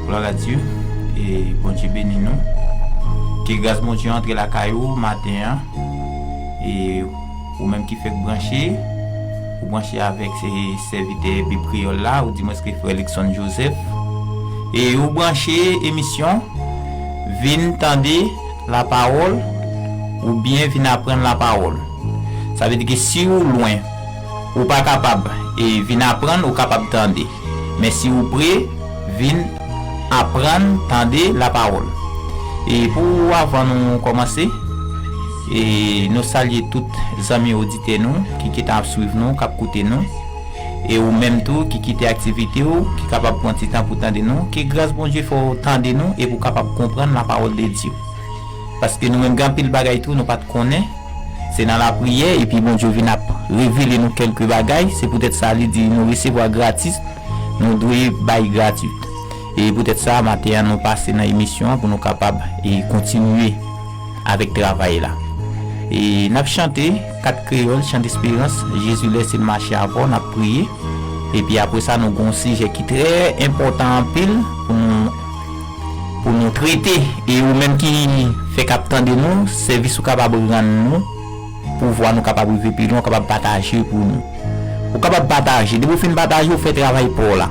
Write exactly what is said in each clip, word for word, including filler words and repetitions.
Glwa a Dye. E Bondye beni nou. Ke gras Bondye antre lakay ou maten an. E ou menm ki fèk branche, ou branche avèk se sèvitè Bib Kreyòl la, ou di mwen se frè Luckson Joseph. E ou branche emisyon Vin tande lapawòl oubyen vin aprann lapawòl. Sa vle di ke si ou lwen, ou pa kapab e vin aprann, ou kapab tande. Men si ou pre, vin aprann tande lapawòl. E pou avan nou kòmanse, e nou salye tout zanmi oditè nou ki gentan ap swiv nou, k ap koute nou. E ou menm tou ki kite aktivite w, ki kapab pran ti tan pou tande nou, ke gras Bondye fè w tande nou e pou w kapab konprann lapawòl de Dye. Paske nou menm gen anpil bagay tou nou pa t konnen. Se nan lapriyè epi Bondye vin ap revele nou kèlke bagay. Se poutèt sa li di nou resevwa gratis, nou dwe bay gratis. E poutèt sa maten an nou pase nan emisyon an pou nou kapab e kontinye avèk travay la. E n ap chante kat kreyòl, chan desperans, Jezi lèse l mache avè w, n ap priye. Epi apre sa nou gen yon sijè ki trè enpòtan anpil pou nou pou nou trete. E ou menm ki fèk ap tande nou, sèvis ou kapab rann nou pou vwa nou kapab rive pi lwen, ou kapab pataje pou nou. Ou kapab pataje. Depi ou fin pataje, ou fè travay pa w la.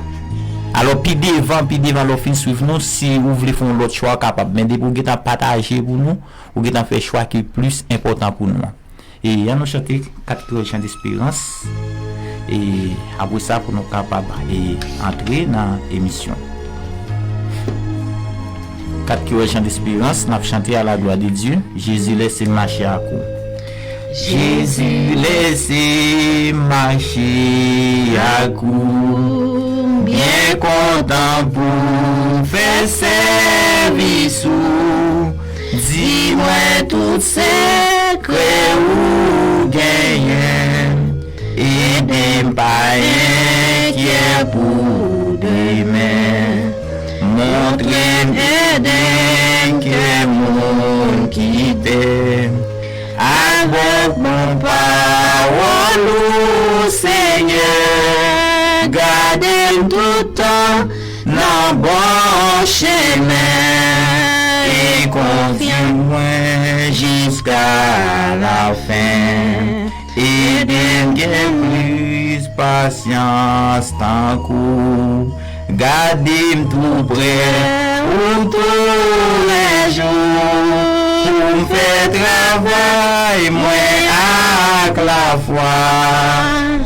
Alò, pi devan, pi devan, lè w fin swiv nou, si ou vle fè yon lòt chwa, ou kapab. Men depi ou gentan pataje pou nou, ou gentan fè chwa ki plis enpòtan pou nou an. E ann nou chante kat kreyòl chan desperans. E apre sa, pou nou kapab e antre nan emisyon. Kat kreyòl chan desperans, n ap chante a la glwa de Dye. Jezi lèse m mache ak ou. Jezi lèse m mache ak ou. M byen kontan pou m fè sèvis ou. Di mwen tout sekrè ou genyen. Ede m pa enkyè pou demen. Montre m Eden kè moun ki pè. Ak bon, bon pawòl ou, Senyè. Gade m tout tan nan bon chemen. E konfime mwen jiska lafen. Ede m gen plis pasyans tankou. Gade m tou prè ou toulèjou. Pou m fè travay mwen ak lafwa.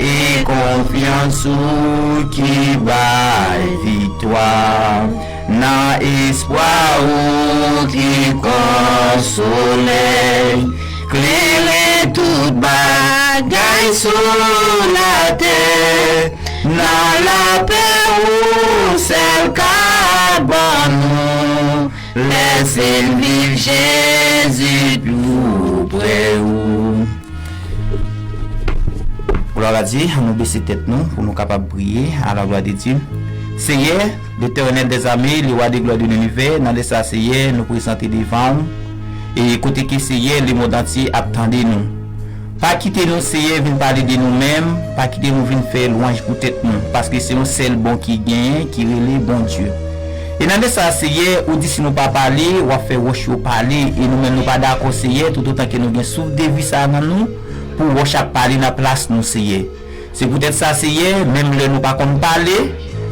E konfyans ou ki bay viktwa. Nan espwa ou ki kon solèy. Klere tout bagay sou latè. Nan lapè ou sèl ka ban nou. Lèse m viv Jezi tou prè ou. Glwa a Dye, ann nou bese tèt nou pou nou kapab priye. A la glwa de Dye. Seyè, Letènèl dèzame, le wa de glwa de linivè, nan lè sa a, Seyè, nou prezante devan ou, e kote ke, Seyè, lemonn antye ap tande nou. Pa kite nou, Seyè, vin pale de nou menm, pa kite nou vin fè lwanj pou tèt nou, paske se yon sèl bon ki genyen, ki rele Bondye. E nan lè sa a, Seyè, ou di si nou pa pale, w ap fè wòch yo pale, e nou menm nou pa dakò, Seyè, toutotan ke nou gen souf de vi sa a nan nou, pou wòch ap pale nan plas nou, Seyè. Se poutèt sa, Seyè, menm lè nou pa konn pale,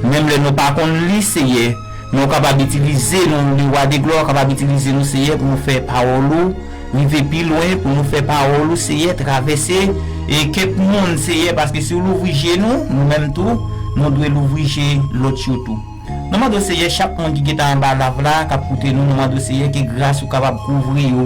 menm lè nou pa konn li, Seyè, men w kapab itilize nou, le wa de glwa, w kapab itilize nou, Seyè, pou nou fè pawòl ou rive pi lwen, pou nou fè pawòl ou, Seyè, travèse e kèk moun, Seyè, paske si w louvri je nou, nou menm tou, nou dwe louvri je lòt yo tou. Nou mande w, Seyè, chak moun ki gentan anba lav la, k ap koute nou, nou mande w, Seyè, ke gras ou kapab kouvri yo.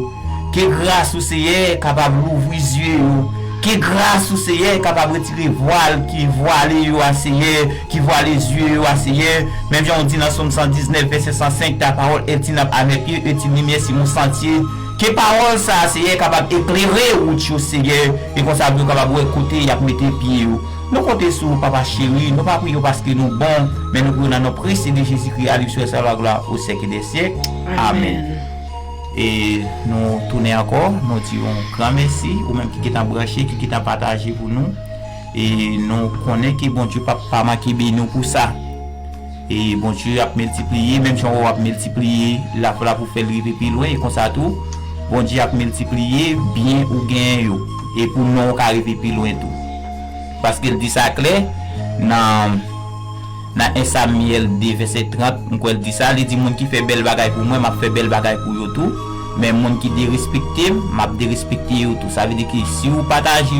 Ke gras ou, Seyè, kapab louvri zye yo. Ke gras ou, Seyè, kapab retire vwal ki vwale yo a, Seyè, ki vwale zye yo a, Seyè. Menm jan w di nan Sòm san diznèf, vèsè san senk, ta parole est une lampe à mes pieds, est une lumière sur mon sentier. Ke pawòl sa a, Seyè, kapab eklere wout yo, Seyè, e konsa pou yo kapab wè kote y ap mete pye yo. Nou konte sou ou, Papa cheri, nou pa priye w paske nou bon, men nou priye w nan non presye de Jezikri, à lui seul soit la gloire au siècle des siècles. Amèn. E nou tounen ankò, nou di yon gran mèsi, ou menm ki gentan branche, ki gentan pataje pou nou. E nou konnen ke Bondye p ap pa manke beni w pou sa. E Bondye ap miltipliye, menm jan w ap miltipliye lav la pou fè l rive pi lwen, e konsa tou, Bondye ap miltipliye byen ou genyen yo, e pou non w ka rive pi lwen tou. Paske l di sa klè nan, nan en Samyèl de vèsè trant, m kwè l di sa, li di, moun ki fè bèl bagay pou mwen, m ap fè bèl bagay pou yo tou, men moun ki derespekte m, m ap derespekte yo tou. Sa vle di ke si ou pataje,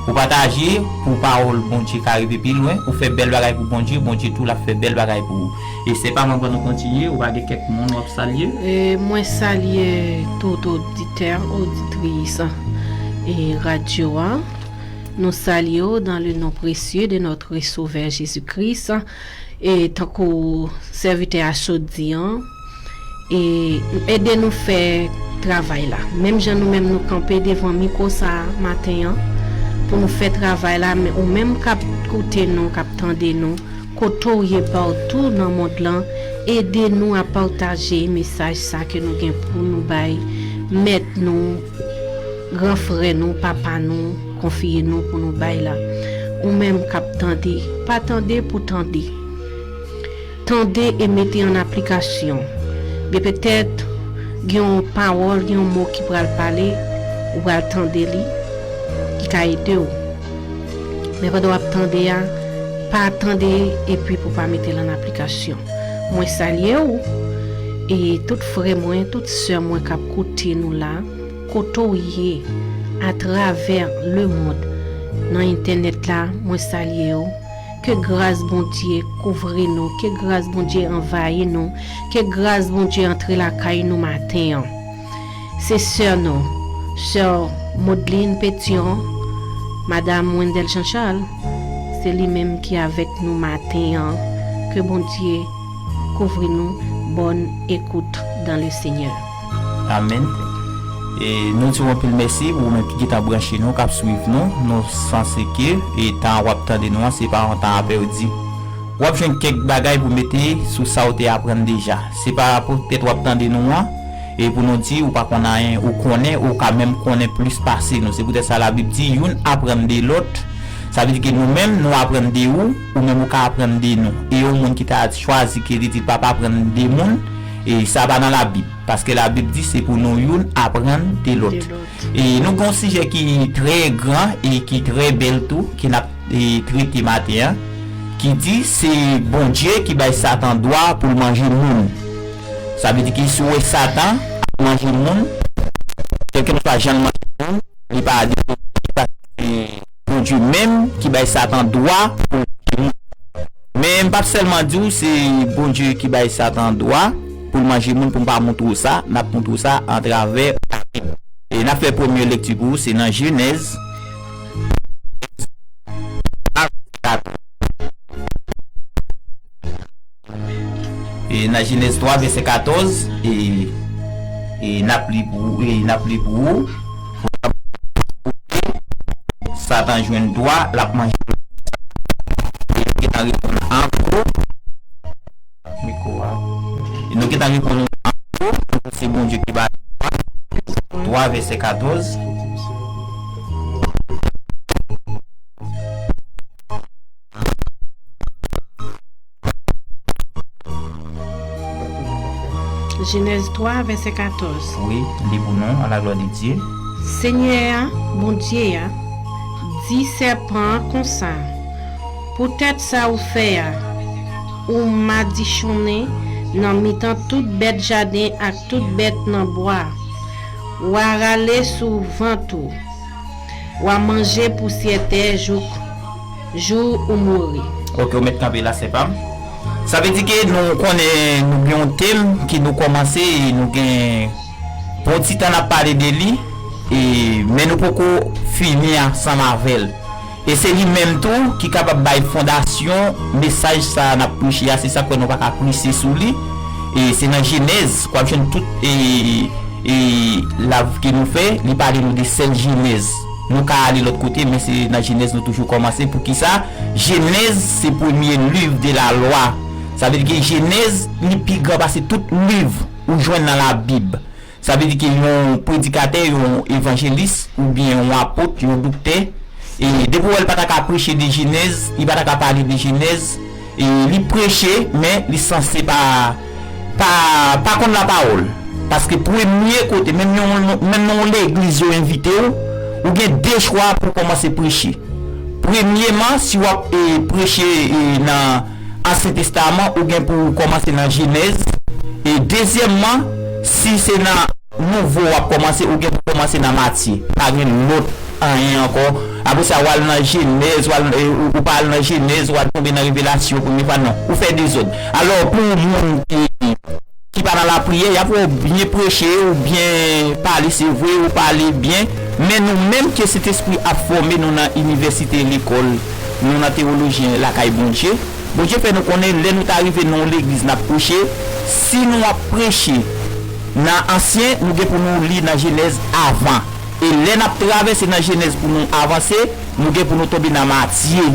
ou pataje pou pawòl Bondye ka rive pi lwen, ou fè bèl bagay pou Bondye, Bondye tou l ap fè bèl bagay pou ou. E se pa m, anvan nou kontinye, ou pa gen kèk moun w ap salye? E mwen salye tout oditè, oditris e radyo a. Nou salye w dans le nom précieux de notre Sauveur Jésus-Christ. E tankou sèvitè a sot di an, e ede nou fè travay la. Menm jan nou menm nou kanpe devan mikwo sa a maten an, pou nou fè travay la, men ou menm k ap koute nou, k ap tande nou, kote w ye patou nan mond lan, ede nou a pataje mesaj sa ke nou gen pou nou bay mèt nou, gran frè nou, papa nou, konfiye nou pou nou bay la. Ou menm k ap tande, pa tande pou tande. Tande e mete an aplikasyon. Gen petèt gen yon pawòl, gen yon mo ki pral pale, ou pral tande li, ki ka ede w. Men pandan w ap tande a, pa tande epi pou pa mete l an aplikasyon. Mwen salye w, e tout frè mwen, tout sè mwen k ap koute nou la, kote w ye, atravè lemond, nan entènèt la, mwen salye w. Ke gras Bondye kouvri nou, ke gras Bondye anvayi nou, ke gras Bondye antre lakay nou maten an. Se sè nou, sè Maudline Pétion, madam Wendell Jean Charles, se li menm ki avèk nou maten an. Ke Bondye kouvri nou. Bonne écoute dans le Seigneur. Amèn. E nou di w anpil mèsi pou ou menm ki gentan branche nou, k ap swiv nou. Nou sanse ke e tan w ap tande nou an, se pa yon tan a pèdi. W ap jwenn kèk bagay pou mete sou sa w te aprann deja. Se pa poutèt w ap tande nou an, e pou nou di ou pa konn anyen, ou konnen, ou ka menm konnen plis pase nou. Se poutèt sa Labib di, youn aprann de lòt. Sa vle di ke nou menm, nou aprann de ou, ou menm ou ka aprann de nou. E yon moun ki ta chwazi ke li di l p ap aprann de moun, e sa pa nan Labib. Paske Labib di se pou nou youn aprann de lòt. E nou gen yon sijè ki trè gran e ki trè bèl tou, ke n ap, e, trete maten an, ki di se Bondye ki bay Satan dwa pou l manje moun. Sa vle di ke si w wè Satan ap manje moun, kèlkeswa jan l manje moun, li pa de Bondye, paske se Bondye menm ki bay Satan dwa pou l manje moun. Men m p ap sèlman di w se Bondye ki bay Satan dwa pou l manje moun, pou m pa montre w sa, n ap montre w sa atravè Labib. E n ap fè premye lekti pou ou, se nan Jenèz. E nan Jenèz twa, vèsè katòz, e, e n ap li pou ou, e n ap li pou ou. Satan jwenn dwa, l ap manje. E nou gentan reponn ankò. Mikwo a. E nou gentan reponn ankò. Se Bondye ki bay. Twa, vèsè katòz. Jenèz twa, vèsè katòz. Wi, li pou nou, à la gloire de Dieu. Senyè a, Bondye a, di sèpan an konsa, poutèt sa ou fè a, ou madichonnen nan mitan tout bèt jaden ak tout bèt nan bwa. W a rale sou vant ou. W a manje pousyè tè jouk jou ou mouri. Ok, ou mèt kanpe la, sè pa m. Sa vle di ke nou konnen nou gen yon tèm ke nou kòmanse e nou gen bon ti tan n ap pale de li, e, men nou poko fini ansanm avè l. E se li menm tou ki kapab bay fondasyon mesaj sa a n ap preche a, se sa k fè nou pa ka preche sou li. E se nan Jenèz, w ap jwenn tout, e, e, lav ke nou fè, li pale nou de sèl Jenèz. Nou ka ale lòt kote, men se nan Jenèz nou toujou kòmanse. Poukisa? Jenèz se premye liv de la lwa. Sa vle di ke Jenèz, li pi gran pase tout liv ou jwenn nan Labib. Sa vle di ke yon predikatè, yon evanjelis, oubyen yon apot, yon doktè, e depi w wè l pa ta ka preche de Jenèz, li pa ta ka pale de Jenèz, E li preche, men li sanse pa, pa, pa konn lapawòl. Paske premye kote, menm yon, menm nan yon legliz yo envite w, ou gen de chwa pou w kòmanse preche. Premyeman, si w ap e, preche e, nan Ansyen Testaman, ou gen pou w kòmanse nan Jenèz. E dezyèmman, si se nan Nouvo w ap kòmanse, ou gen pou kòmanse nan Matye. Pa gen lòt anyen ankò. Apre sa, w al nan Jenèz, w al, e, ou, ou pa al nan Jenèz, w al tonbe nan Revelasyon premye fwa, non. Ou fè dezòd. Alò, pou moun ki, ki pa nan lapriyè, y ap wè w byen preche, ou byen pale, se vre, ou pale byen. Men nou menm ke Sentespri ap fòme nou nan inivèsite, lekòl, nou nan tewolojyen lakay Bondye, Bondye fè nou konnen lè nou ta rive nan yon legliz n ap preche, si nou ap preche nan ansyen, nou gen pou nou li nan Jenèz avan. E lè n ap travèse nan Jenèz pou nou avanse, nou gen pou nou tonbe nan Matye.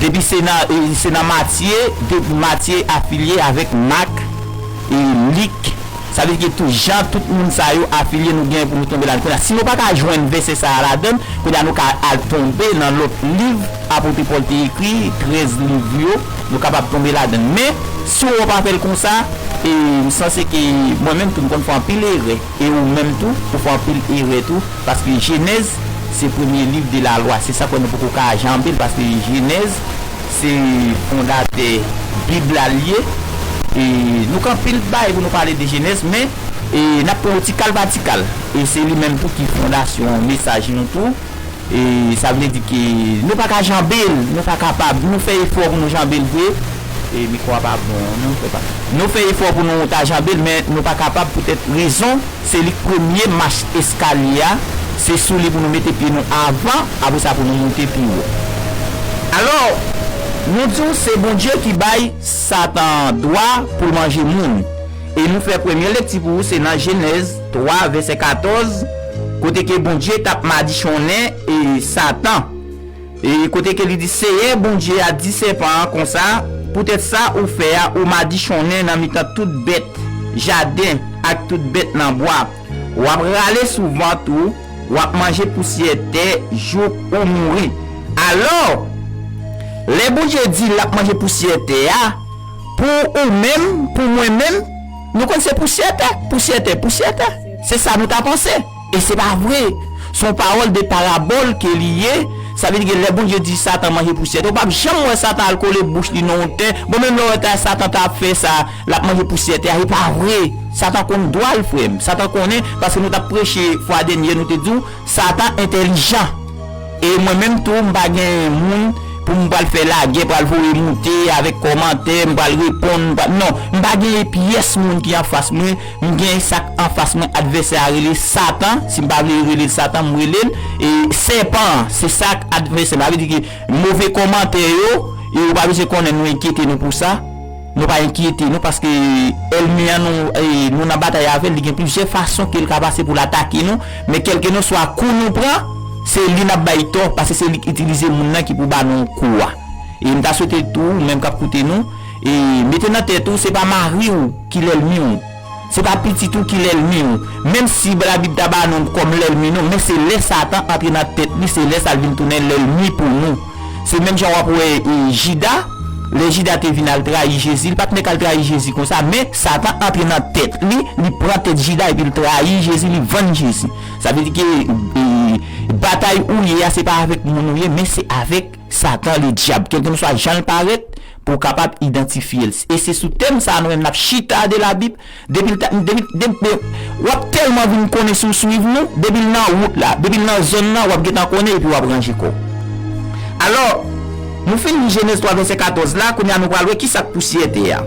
Depi se nan, e, se nan Matye, depi Matye afilye avèk Mak e Lik. Sa vle di ke tout jan, tout moun sa yo afilye, nou gen pou nou tonbe ladan. Kounye a, si nou pa ka jwenn vèsè sa a ladan l, kounye a nou ka al tonbe nan lòt liv apot Pòl te ekri, trèz liv yo, nou kapab tonbe ladan l. Men, si w pa fè l konsa, e, m sanse ke mwen menm tou, m konn fè anpil erè. E ou menm tou, ou fè anpil erè tou, paske Jenèz, se premye liv de lalwa. Se sa k fè nou poko ka janbe l, paske Jenèz, se fondatè Bib la l ye. E nou gen anpil bagay pou nou pale de Jenèz, men e, n ap pran yo ti kal pa ti kal. E se li menm tou ki fondasyon mesaj nou tou. E sa vle di ke nou pa ka janbe l, nou pa kapab. Nou fè efò pou nou janbe l vre. E mikwo a pa bon, nou fè pa. Nou fè efò pou nou ta janbe l, men nou pa kapab poutèt rezon. Se li k premye mach eskalye a. Se sou li pou nou mete pye nou avan, apre sa pou nou moute pi wo. Alò, nou di w se Bondye ki bay Satan dwa pou l manje moun. E nou fè premye lekti pou ou, se nan Jenèz twa, vèsè katòz, kote ke Bondye t ap madichonnen e Satan. E kote ke li di, Seyè Bondye a di sèpan an konsa, poutèt sa ou fè a, ou madichonnen nan mitan tout bèt jaden ak tout bèt nan bwa. W ap rale sou vant ou, w ap manje pousyè tè jouk ou mouri. Alò, lè Bondye di l ap manje pousyè tè a, pou ou menm, pou mwen menm, nou konn se pousyè tè, pousyè tè, pousyè tè. Se sa nou ta panse. E se pa vre. Se yon pawòl de parabòl ke li ye. Sa vle di ke lè Bondye di Satan manje pousyè tè, ou p ap janm wè Satan al kole bouch li nan yon tè. Bon, menm lè w wè ta, Satan ta ap fè sa, l ap manje pousyè tè a, e pa vre. Satan konn dwa l, frè m. Satan konnen, paske nou t ap preche fwa dènye, nou te di w, Satan entèlijan. E mwen menm tou, m pa gen moun pou m pral fè lagè, pral voye moute avèk kòmantè, m pral reponn, m pral, non, m pa gen pyès moun ki anfas mwen, m gen sa k anfas mwen, advèsè a rele Satan, si m pa vle rele l Satan, m rele l, e, sèpan an, se sa k advèsè, sa vle di ke move kòmantè yo, e ou pa bezwen konnen nou enkyete nou pou sa. Nou pa enkyete nou, paske ènmi an nou, e, nou nan batay avè l, li gen plizyè fason ke l ka pase pou l atake nou, men kèlkeswa kou nou pran, se li n ap bay tò, paske se li k itilize moun nan ki pou ba nou kou a. E m ta swete tou, ou menm k ap koute nou, e mete nan tèt ou, se pa mari w ki lènmi w. Se pa pitit ou ki lènmi w. Menm si Labib ta ba nou kòm lènmi nou, men se lè Satan antre nan tèt li, se lè sa l vin tounen lènmi pou nou. Se menm jan w ap wè, e, Jida, lè Jida te vin al trayi Jezi, li pa t nèk al trayi Jezi konsa, men Satan antre nan tèt li, li pran tèt Jida epi l trayi Jezi, li vann Jezi. Sa vle di ke, e, batay ou ye a, se pa avèk moun ou ye, men se avèk Satan, ledyab, kèlkeswa jan l parèt, pou w kapab idantifye l. E se sou tèm sa a nou menm n ap chita de Labib. Depi l ta, depi, depi, w ap tèlman vin konnen si w swiv nou, depi l nan wout la, depi l nan zòn nan, w ap gentan konnen epi w ap ranje kò w. Alò, nou fin li Jenèz twa vèsè katòz la, kounye a nou pral wè kisa k pousyè tè a.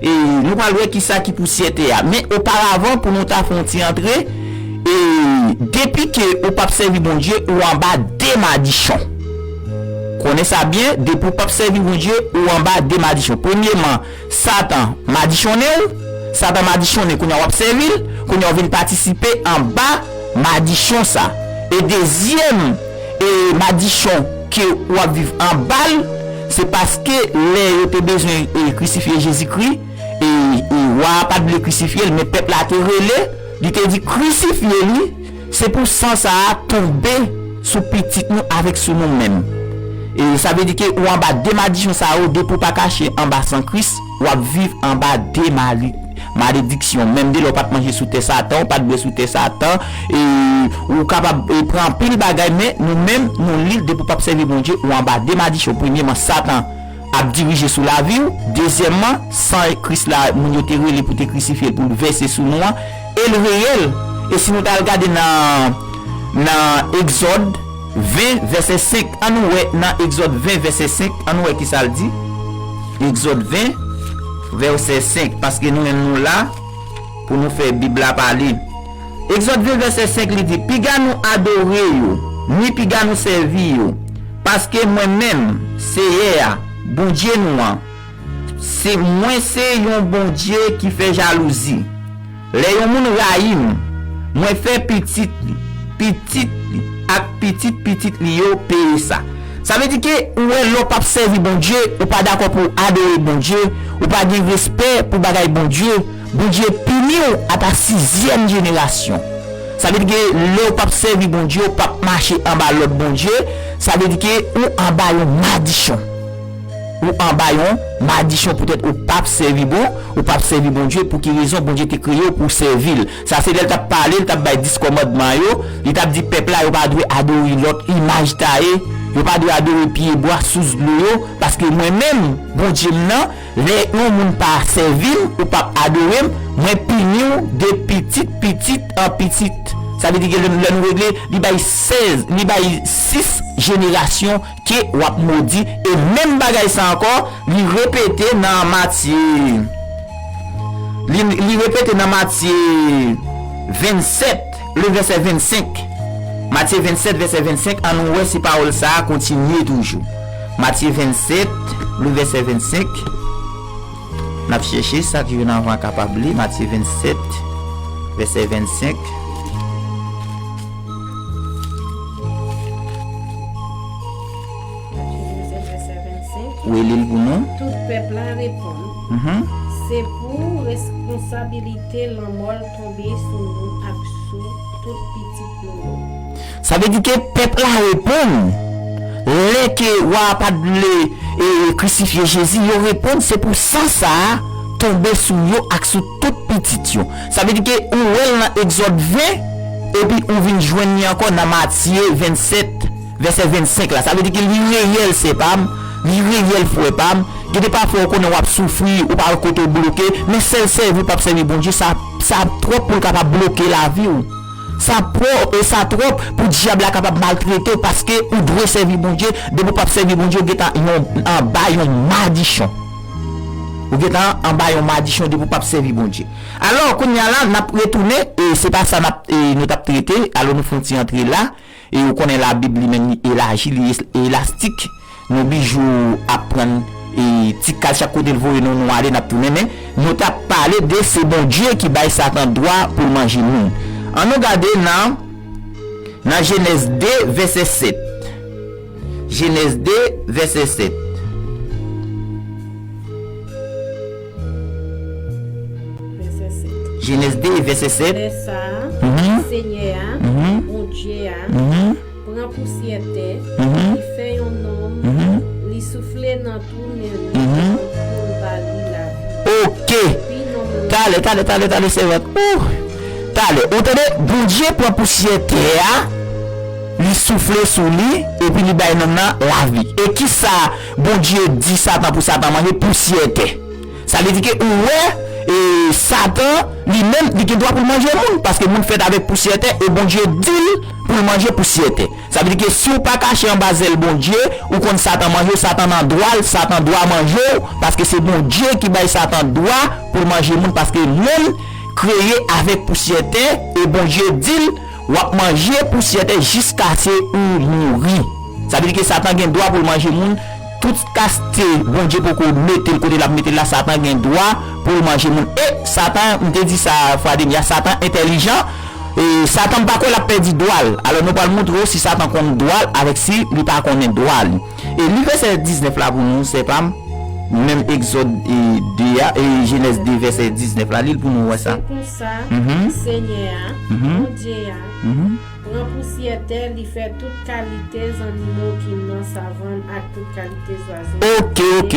E nou pral wè kisa ki pousyè tè a. Men oparavan, pou nou ta fè yon ti antre, e depi ke ou p ap sèvi Bondye, ou anba de madichon. Konnen sa byen, depi w p ap sèvi Bondye, ou anba de madichon. Premyeman, Satan madichonnen w, Satan madichonnen, kounye a w ap sèvi l, kounye a w vin patisipe anba madichon sa. E dezyèm, e madichon ke w ap viv anba l, se paske lè yo te bezwen, e, krisifye Jezikri, e, e wa a pa t vle krisifye l, men pèp la te rele, li te di, Krisifye li, se pou san sa a tonbe sou pitit nou avèk sou nou menm. E sa vle di ke ou anba de madichon sa yo, depi w pa kache anba san Kris, w ap viv anba de mali-, malediksyon. Menm de lè w pa t manje sou tè Satan, ou pa t bwè sou tè Satan, e ou kapab, e, pran anpil bagay, men nou menm, nou li l, depi w p ap sèvi Bondye, ou anba de madichon. Premyèman, Satan ap dirije sou lavi w. Dezyèmman, san Kris la, moun yo te rele pou te krisifye l, pou l vèse sou nou an, e l reyèl. E si nou t al gade nan, nan Egzòd ven, vèsè senk, ann nou wè nan Egzòd ven, vèsè senk, ann nou wè ki sa l di. Egzòd ven, vèsè senk, paske nou menm nou la pou nou fè Bib la pale. Egzòd ven, vèsè senk, li di, piga nou adore yo, ni piga nou sèvi yo, paske mwen menm, Seyè a, Bondye nou an, se, mwen se yon Bondye ki fè jalouzi. Lè yon moun rayi m, mwen fè pitit li, pitit li, ak pitit pitit li yo peye sa. Sa vle di ke ou wè lè w p ap sèvi Bondye, ou pa dakò pou w adore Bondye, ou pa gen respè pou bagay Bondye, Bondye pini w ata sizyèm jenerasyon. Sa vle di ke lè w p ap sèvi Bondye, ou p ap mache anba lòd Bondye, sa vle di ke ou anba yon madichon. Ou anba yon madichon poutèt ou p ap sèvi Bon, ou p ap sèvi Bondye. Pou ki rezon Bondye te kreye w pou w sèvi l? Sa se lè l t ap pale, l t ap bay dis kòmandman yo, li t ap di pèp la yo pa dwe adore lòt imaj taye, yo pa dwe adore pyebwa, sous dlo yo, paske mwen menm, Bondye m nan, lè yon moun pa sèvi m ou p ap adore m, mwen pini w de pitit pitit an pitit. Sa vle di ke lè, lè nou regle, li bay sèz, li bay sis jenerasyon ke w ap modi. E menm bagay sa ankò, li repete nan Matye, li, li repete nan Matye vennsèt, le vèsè vennsenk. Matye vennsèt, vèsè vennsenk, ann nou wè si pawòl sa a kontinye toujou. Matye vennsèt, le vèsè vennsenk. N ap chèche sa k jwenn anvan kapab li. Matye vennsèt, vèsè vennsenk. Matye vennsèt, vèsè vennsenk. Ou li l pou nou? Tout pèp la reponn, mhm, se pou responsabilite lanmò l tonbe sou nou ak sou tout pitit nou yo. Sa vle di ke pèp la reponn, lè ke wa a pa t vle, e, krisifye Jezi, yo reponn, se pou san sa a tonbe sou yo ak sou tout pitit yo. Sa vle di ke ou wè l nan Egzòd ven, epi ou vin jwenn li ankò nan Matye vennsèt, vèsè vennsenk la. Sa vle di ke li reyèl, sè pa m, li reyèl, frè pa m. Gen de pafwa ou konnen w ap soufri, ou pa wè kote w bloke, men sèl sèvi w p ap sèvi Bondye, sa, sa twòp pou l kapab bloke lavi w. Sa twòp, e sa twòp pou dyab la kapab maltrete w, paske ou dwe sèvi Bondye. Depi w p ap sèvi Bondye, ou gentan yon, anba yon madichon. Ou gentan anba yon madichon depi w p ap sèvi Bondye. Alò, kounye a la, n ap retounen, e se pa sa n ap, e nou t ap trete, alò nou fè yon ti antre la. E ou konnen Labib li menm li elaji, li es-, elastik. Nou bijou ap pran, e, ti kal chak kote l voye nou, nou ale, n ap tounen. Men nou t ap pale de se Bondye ki bay Satan dwa pou l manje moun. Ann nou gade nan, nan Jenèz de, vèsè sèt. Jenèz de, vèsè sèt. Vèsè sèt. Jenèz de, vèsè sèt. Lè sa a, mhm, Senyè a, mhm, Bondye a, mhm, pran pousyè tè, mhm, li fè yon nonm, mhm, li soufle nan twou nen li, mhm, pou l ba li lavi. Oke. Epi nonm lan. Talè, talè, talè, talè, sèvant. Ouh! Talè. Ou tande, Bondye pran pousyè tè a, li soufle sou li, epi li bay nonm nan lavi. E kisa Bondye di Satan pou Satan manje? Pousyè tè. Sa vle di ke ou wè, e, Satan, li menm, li gen dwa pou l manje moun, paske moun fèt avèk pousyè tè, e Bondye di l pou l manje pousyè tè. Sa vle di ke si w pa kache anba zèl Bondye, ou konn Satan manje w, Satan nan dwa l, Satan dwa manje w, paske se Bondye ki bay Satan dwa pou l manje moun, paske moun kreye avèk pousyè tè, e Bondye di l, w ap manje pousyè tè jiskaske ou mouri. Sa vle di ke Satan gen dwa pou l manje moun, tout kaste Bondye poko mete l kote l ap mete l la, Satan gen dwa pou l manje moun. E Satan, m te di sa fwa dènye a, Satan entèlijan. E Satan, m pa kwè l ap pèdi dwa l. Alò, nou pral montre w si Satan konn dwa l avèk si li pa konnen dwa li. E li vèsè diznèf la pou nou, sè pa m. Menm Egzòd, e, de a, e, Jenèz de, vèsè diznèf la, li l pou nou wè sa. Se konsa, mhm, Senyè a, mhm, Bondye a, mhm, Pran pousyè tè, li fè tout kalite zannimo ki nan savann ak tout kalite zwazo. Ok, ok.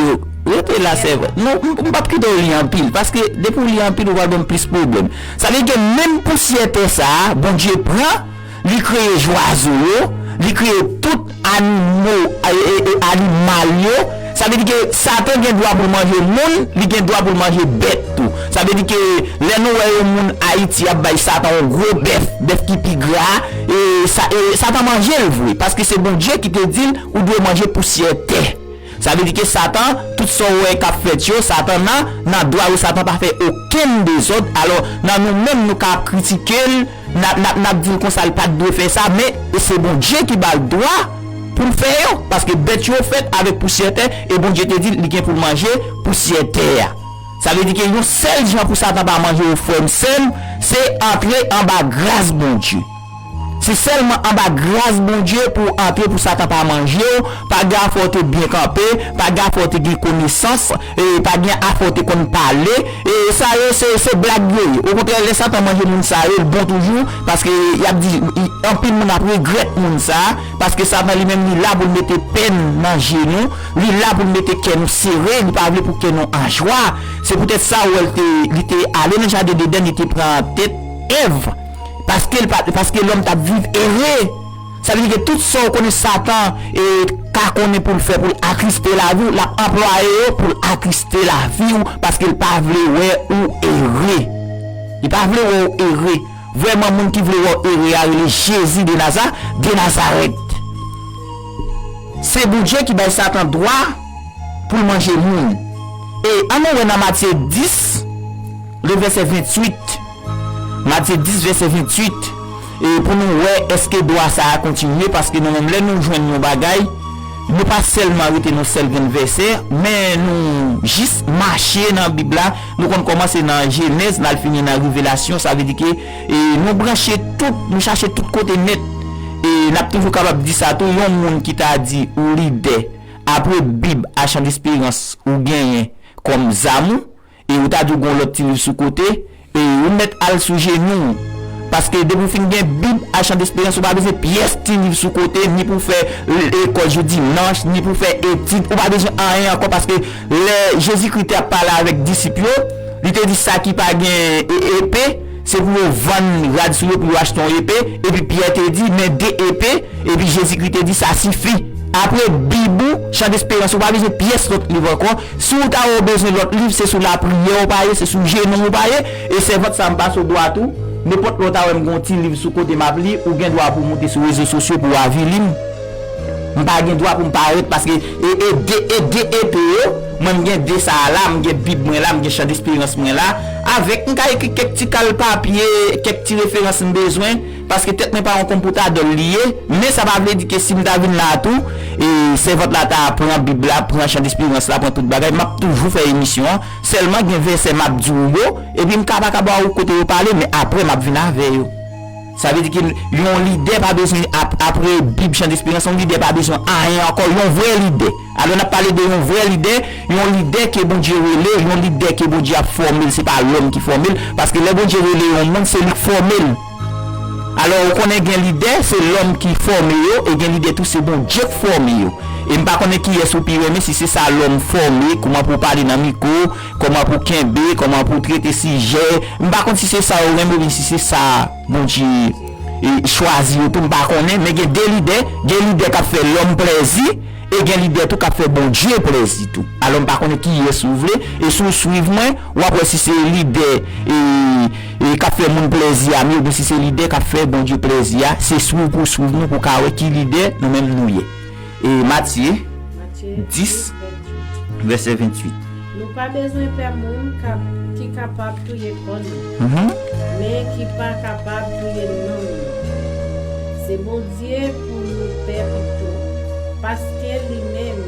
Rete la, sè. Non, m p ap kite w li anpil. Paske depi w li anpil, ou pral ban m plis pwoblèm. Sa vle di ke menm pousyè tè sa a, Bondye pran, li kreye zwazo yo, li kreye tout animo, e, e, e, animal yo. Sa vle di ke Satan gen dwa pou l manje moun, li gen dwa pou l manje bèt tou. Sa vle di ke lè nou wè yon moun Ayiti ap bay Satan yon gwo bèf, bèf ki pi gra, e, sa, e Satan manje l vre, paske se Bondye ki te di l ou dwe manje pousyè tè. Sa vle di ke Satan, tout sa w wè k ap fèt yo, Satan nan, nan dwa yo, Satan pa fè okenn dezòd. Alò, nan nou menm, nou ka ap kritike l, n ap, n ap, n ap di l konsa l pa t dwe fè sa, men e se Bondye ki ba l dwa pou l fè yo, paske bèt yo fèt avèk pousyè tè, e Bondye te di l li gen pou l manje pousyè tè a. Sa vle di ke yon sèl jan pou Satan pa manje yo, frè m, sè m, se antre anba gras Bondye. Se sèlman anba gras Bondye pou w antre pou Satan pa manje w, pa gen afè w te byen kanpe, pa gen afè w te gen konesans, e pa gen afè w te konn pale, e sa yo se, se blag yo ye. Okontrè, lè Satan manje moun sa yo, l bon toujou, paske y ap di, anpil moun ap regrèt moun sa, paske Satan li menm li la pou l mete pèn nan je nou, li la pou l mete kè nou sere, li pa vle pou kè nou an jwa. Se poutèt sa ou wè l te, li te ale nan jaden Edenn, li te pran tèt Èv, paske l pa, paske lòm t ap viv ere. Sa vle di ke tout sa w konnen Satan e ka konnen pou l fè pou l atriste lavi w, l ap anplwaye yo pou l atriste lavi w, paske l pa vle wè ou ere. Li pa vle wè w ere. Vrèman, moun ki vle wè w ere a rele Jezi de Naza, de Nazarèt. Se Bondye ki bay Satan dwa pou l manje moun. E ann nou wè nan Matye dis, le vèsè venntuit. Matye dis, vèsè venntuit. E pou nou wè èske dwa sa a kontinye, paske nou menm lè nou jwenn yon bagay, nou pa sèlman rete nan sèl grenn vèsè, men nou jis mache nan Bib la. Nou konn kòmanse nan Jenèz, n al fini nan Revelasyon. Sa vle di ke, e, nou branche tout, nou chache tout kote nèt. E n ap toujou kapab di sa tou, yon moun ki ta di ou lidè, apre Bib a Chan Desperans ou genyen kòm zam ou, e ou ta di w gen yon lòt ti liv sou kote, e ou mèt al sou jenou w. Paske depi w fin gen Bib a Chan Desperans, ou pa bezwen pyès ti liv sou kote, ni pou w fè, e, lekòl jou dimanch, ni pou w fè etid, ou pa bezwen anyen ankò, paske lè Jezikri te ap pale avèk disip yo, li te di sa ki pa gen, e, epe, se pou yo vann rad sou yo pou yo achte yon epe, epi Pyè te di, men de epe, epi Jezikri te di, sa sifi. Apre Bib ou, Chan Desperans, ou pa bezwen pyès lòt liv ankò. Si w ta wè w bezwen lòt liv, se sou lapriyè w pa ye, se sou jenou w pa ye, e sèvant sa m pase w dwat ou, nenpòt lè w ta wè m gen yon ti liv sou kote m ap li, ou gen dwa pou w moute sou rezo sosyo pou w avili m. M pa gen dwa pou m parèt, paske e, e de, e de epe yo, mwen m gen de sa a la, m gen Bib mwen la, m gen Chan Desperans mwen la, avèk m ka ekri kèk ti kal papye, kèk ti referans m bezwen, paske tèt mwen pa yon konpòtadòl li ye, men sa pa vle di ke si m ta vin la tou, e sèvant la ta pran Bib la, pran Chan Desperans la, pran tout bagay, m ap toujou fè emisyon an, sèlman gen vèsè m ap di w yo, epi m ka pa ka ba ou kote yo pale, men apre m ap vin avè yo. Sa vle di ke yon lidè pa bezwen ap, apre Bib Chan Desperans, yon lidè pa bezwen anyen ankò, yon vrè lidè. Alò n ap pale de yon vrè lidè, yon lidè ke Bondye rele, yon lidè ke Bondye ap fòme l, se pa lòm ki fòme l, paske lè Bondye rele yon moun, se li k fòme l. Alò ou konnen gen lidè, se lòm ki fòme yo, e gen lidè tou, se Bondye k fòme yo. E m pa konnen kiyès ou pi renmen, si se sa lòm fòme, kòman pou w pale nan mikwo, kòman pou w kenbe, kòman pou w trete sijè. M pa konn si se sa yo renmen oubyen si se sa Bondye, e, chwazi yo tou, m pa konnen, men gen de lidè, gen lidè k ap fè lòm plèzi, e gen lidè tou k ap fè Bondye plèzi tou. Alò m pa konnen kiyès ou vle, e si w swiv mwen, w ap wè si se lidè, e, e k ap fè moun plèzi a m ye, oubyen si se lidè k ap fè Bondye plèzi a, se swiv pou w swiv nou pou w ka wè ki lidè nou menm nou ye. E Matye dis, vèsè venntuit. Nou pa bezwen pè moun k ap, ki kapab touye kò nou, men ki pa kapab touye nanm nou. Se Bondye pou nou pè pito, paske li menm,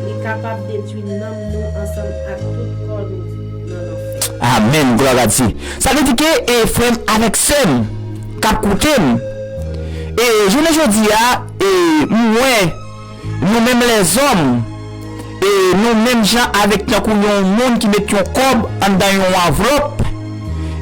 li kapab detwi nanm nou ansanm ak tout kò nou nan lanfè. Amèn, glwa a Dye. Sa vle di ke, e, frè m avèk sè m k ap koute m, e, jounen jodi a, e, m wè nou menm lèzòm, e nou menm jan avèk tankou yon moun ki met yon kòb anndan yon anvlòp,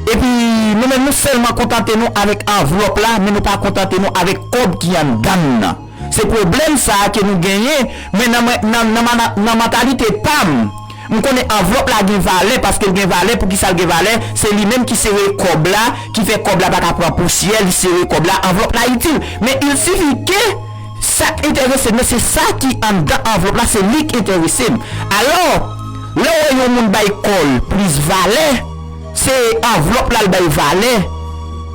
Epi nou menm nou sèlman kontante nou avèk anvlòp la, men nou pa kontante nou avèk kòb ki anndan l nan. Se pwoblèm sa a ke nou genyen, men nan, nan, nan, nan, nan mantalite pa m, m konnen anvlòp la gen valè, paske l gen valè, poukisa l gen valè? Se li menm ki sere kòb la, ki fè kòb la pa ka pran pousyè, li sere kòb la, anvlòp la itil. Men il suffit ke sa k enterese m nan, se sa ki anndan anvlòp la, se li k enterese m. Alò, lè w wè yon moun bay kò l plis valè, se anvlòp la l bay valè.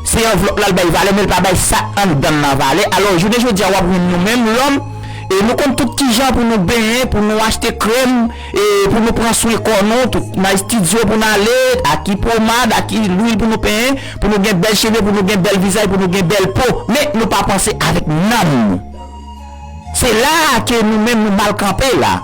Se anvlòp la l bay valè, men l pa bay sa anndan l nan valè. Alò, jounen jodi a, w ap jwenn nou menm lòm, e nou konn tout kijan pou nou benyen, pou nou achte krèm, e pou nou pran swen kò nou, tout nan estidyo pou n ale, ak ki pomad, ak ki lwil pou nou penyen, pou nou gen bèl cheve, pou nou gen bèl vizaj, pou nou gen bèl po. Men nou pa panse avèk nanm nou. Se la a ke nou menm nou mal kanpe la.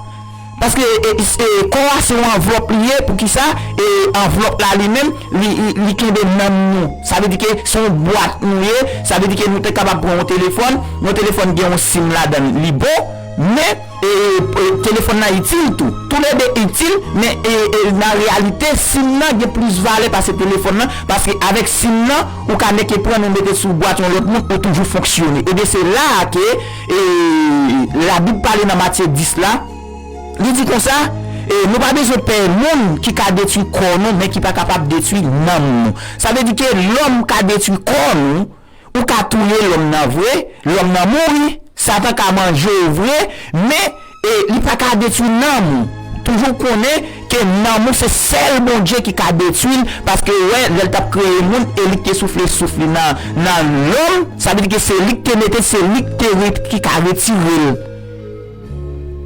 Paske e, e, kò a se yon anvlòp li ye, poukisa? E anvlòp la li menm, li, li, li kenbe nanm nou. Sa vle di ke se yon bwat nou ye, sa vle di ke nou te kapab pran yon telefòn, yon telefòn gen yon sim ladan l, li bon, men e, e, telefòn nan itil tou. Toulede itil, men e, e, nan reyalite, sim nan gen plis valè pase telefòn nan, paske avèk sim nan, ou ka nèke pran l, ou mete sou bwat yon lòt moun, ou toujou fonksyone. Ebyen, se la a ke e, Labib pale nan Matye dis la, li di konsa, e, nou pa bezwen pè moun ki ka detwi kò nou, men ki pa kapab detwi nanm nou. Sa vle di ke lòm ka detwi kò nou, ou ka touye lòm nan vre, lòm nan mouri, Satan ka manje w vre, men e, li pa ka detwi nanm ou. Toujou konnen ke nanm ou se sèl Bondye ki ka detwi l, paske ou wè, lè l t ap kreye moun, e li k te soufle souf li nan, nan lòm, sa vle di ke se li k te mete, se li k te re-, ki ka retire l.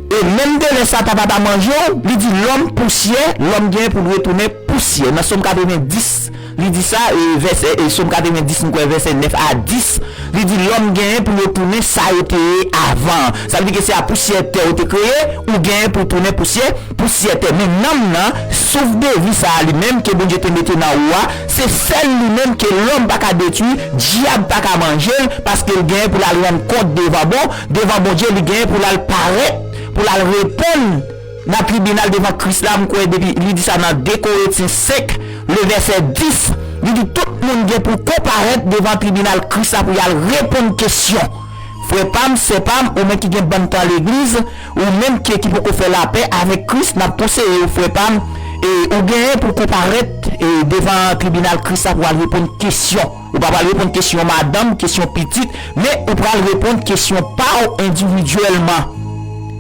E menm de lè Satan pa ta manje w, li di lòm pousyè, lòm genyen pou l retounen pousyè. Nan Sòm katreven dis, li di sa, e vèsè, e Sòm katreven dis, m kwè vèsè nèf a dis, li di lòm genyen pou yo tounen sa yo te ye avan. Sa vle di ke se a pousyè tè ou te kreye, ou genyen pou tounen pousyè, pousyè tè. Men nanm nan, souf de vi sa a li menm ke Bondye te mete nan ou a, se sèl li menm ke lòm pa ka detwi, dyab pa ka manje l, paske l genyen pou l al rann kont devan bon, devan Bondye, li genyen pou l al parèt, pou l al reponn nan tribinal devan Kris la, m kwè depi li di sa nan de Korentyen senk, le vèsè dis, li di tout moun gen pou konparèt devan tribinal Kris la pou y al reponn kesyon. Frè pa m, sè pa m, ou menm ki gen bann tan legliz, ou menm ki, ki poko fè lapè avèk Kris, n ap konseye w, frè pa m, e ou genyen pou konparèt, e, devan tribinal Kris la pou al reponn kesyon. Ou pa pral reponn kesyon madanm, kesyon pitit, men ou pral reponn kesyon pa w endividyèlman.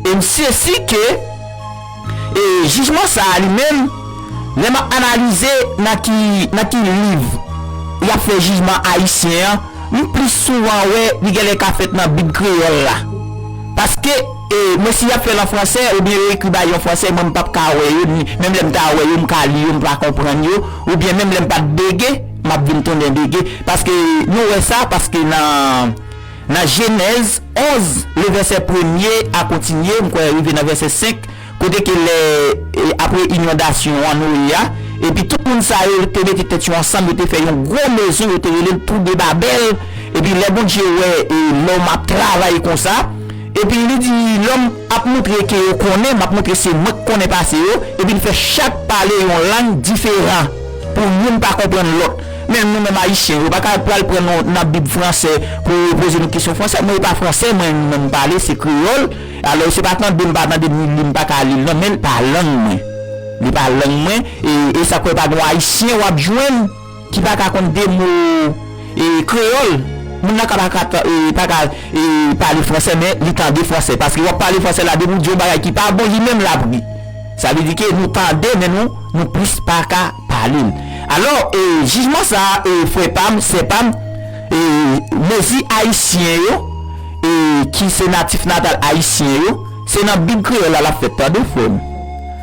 E m sezi ke, e, jijman sa a li menm, lè m ap analize nan ki, nan ki liv y ap fè jijman ayisyen an, m plis souvan wè li genlè ka fèt nan Bib kreyòl la. Paske, e, mwen si y ap fè l an fransè, oubyen yo ekri bagay yo an fransè, mwen m p ap ka wè yo, ni, menm lè m ta wè yo, m ka li yo, m pa konprann yo, oubyen menm lè m pa t bege, m ap vin tounen bege. Paske nou wè sa, paske nan, nan Jenèz onz, le vèsè premye a kontinye, m kwè rive nan vèsè senk, kote ke lè, e, apre inondasyon an, Noye a, epi tout moun sa yo te mete tèt yo ansanm, yo te fè yon gwo mezon, yo te rele l Tou de Babèl, epi lè Bondye wè, e, lòm ap travay konsa, epi li di, lòm ap montre ke yo konnen, m ap montre se mwen k konnen pase yo, epi l fè chak pale yon lang diferan, pou youn pa konprann lòt. Men nou menm ayisyen, yo pa ka pral pran nou nan Bib fransè pou yo poze nou kesyon fransè. Mwen, e pa fransè mwen menm pale, se kreyòl. Alò, se pa tande m pa tande m, li m pa ka li l non, men l pa lang mwen. Li pa lang mwen, e, e sa kwè pa gen ayisyen w ap jwenn ki pa ka konn de mo, e, kreyòl. Moun nan ka pa ka ta-, e, pa ka, e, pale fransè, men li tande fransè. Paske w ap pale fransè la, depi w di yon bagay ki pa bon, li menm l ap ri. Sa vle di ke nou tande, men nou, nou plis pa ka pale l. Alò, e, jijman sa a, e, frè pa m, sè pa m, e, mezi ayisyen yo, e, ki se natif natal ayisyen yo, se nan Bib kreyòl la l ap fèt, tande, frè m.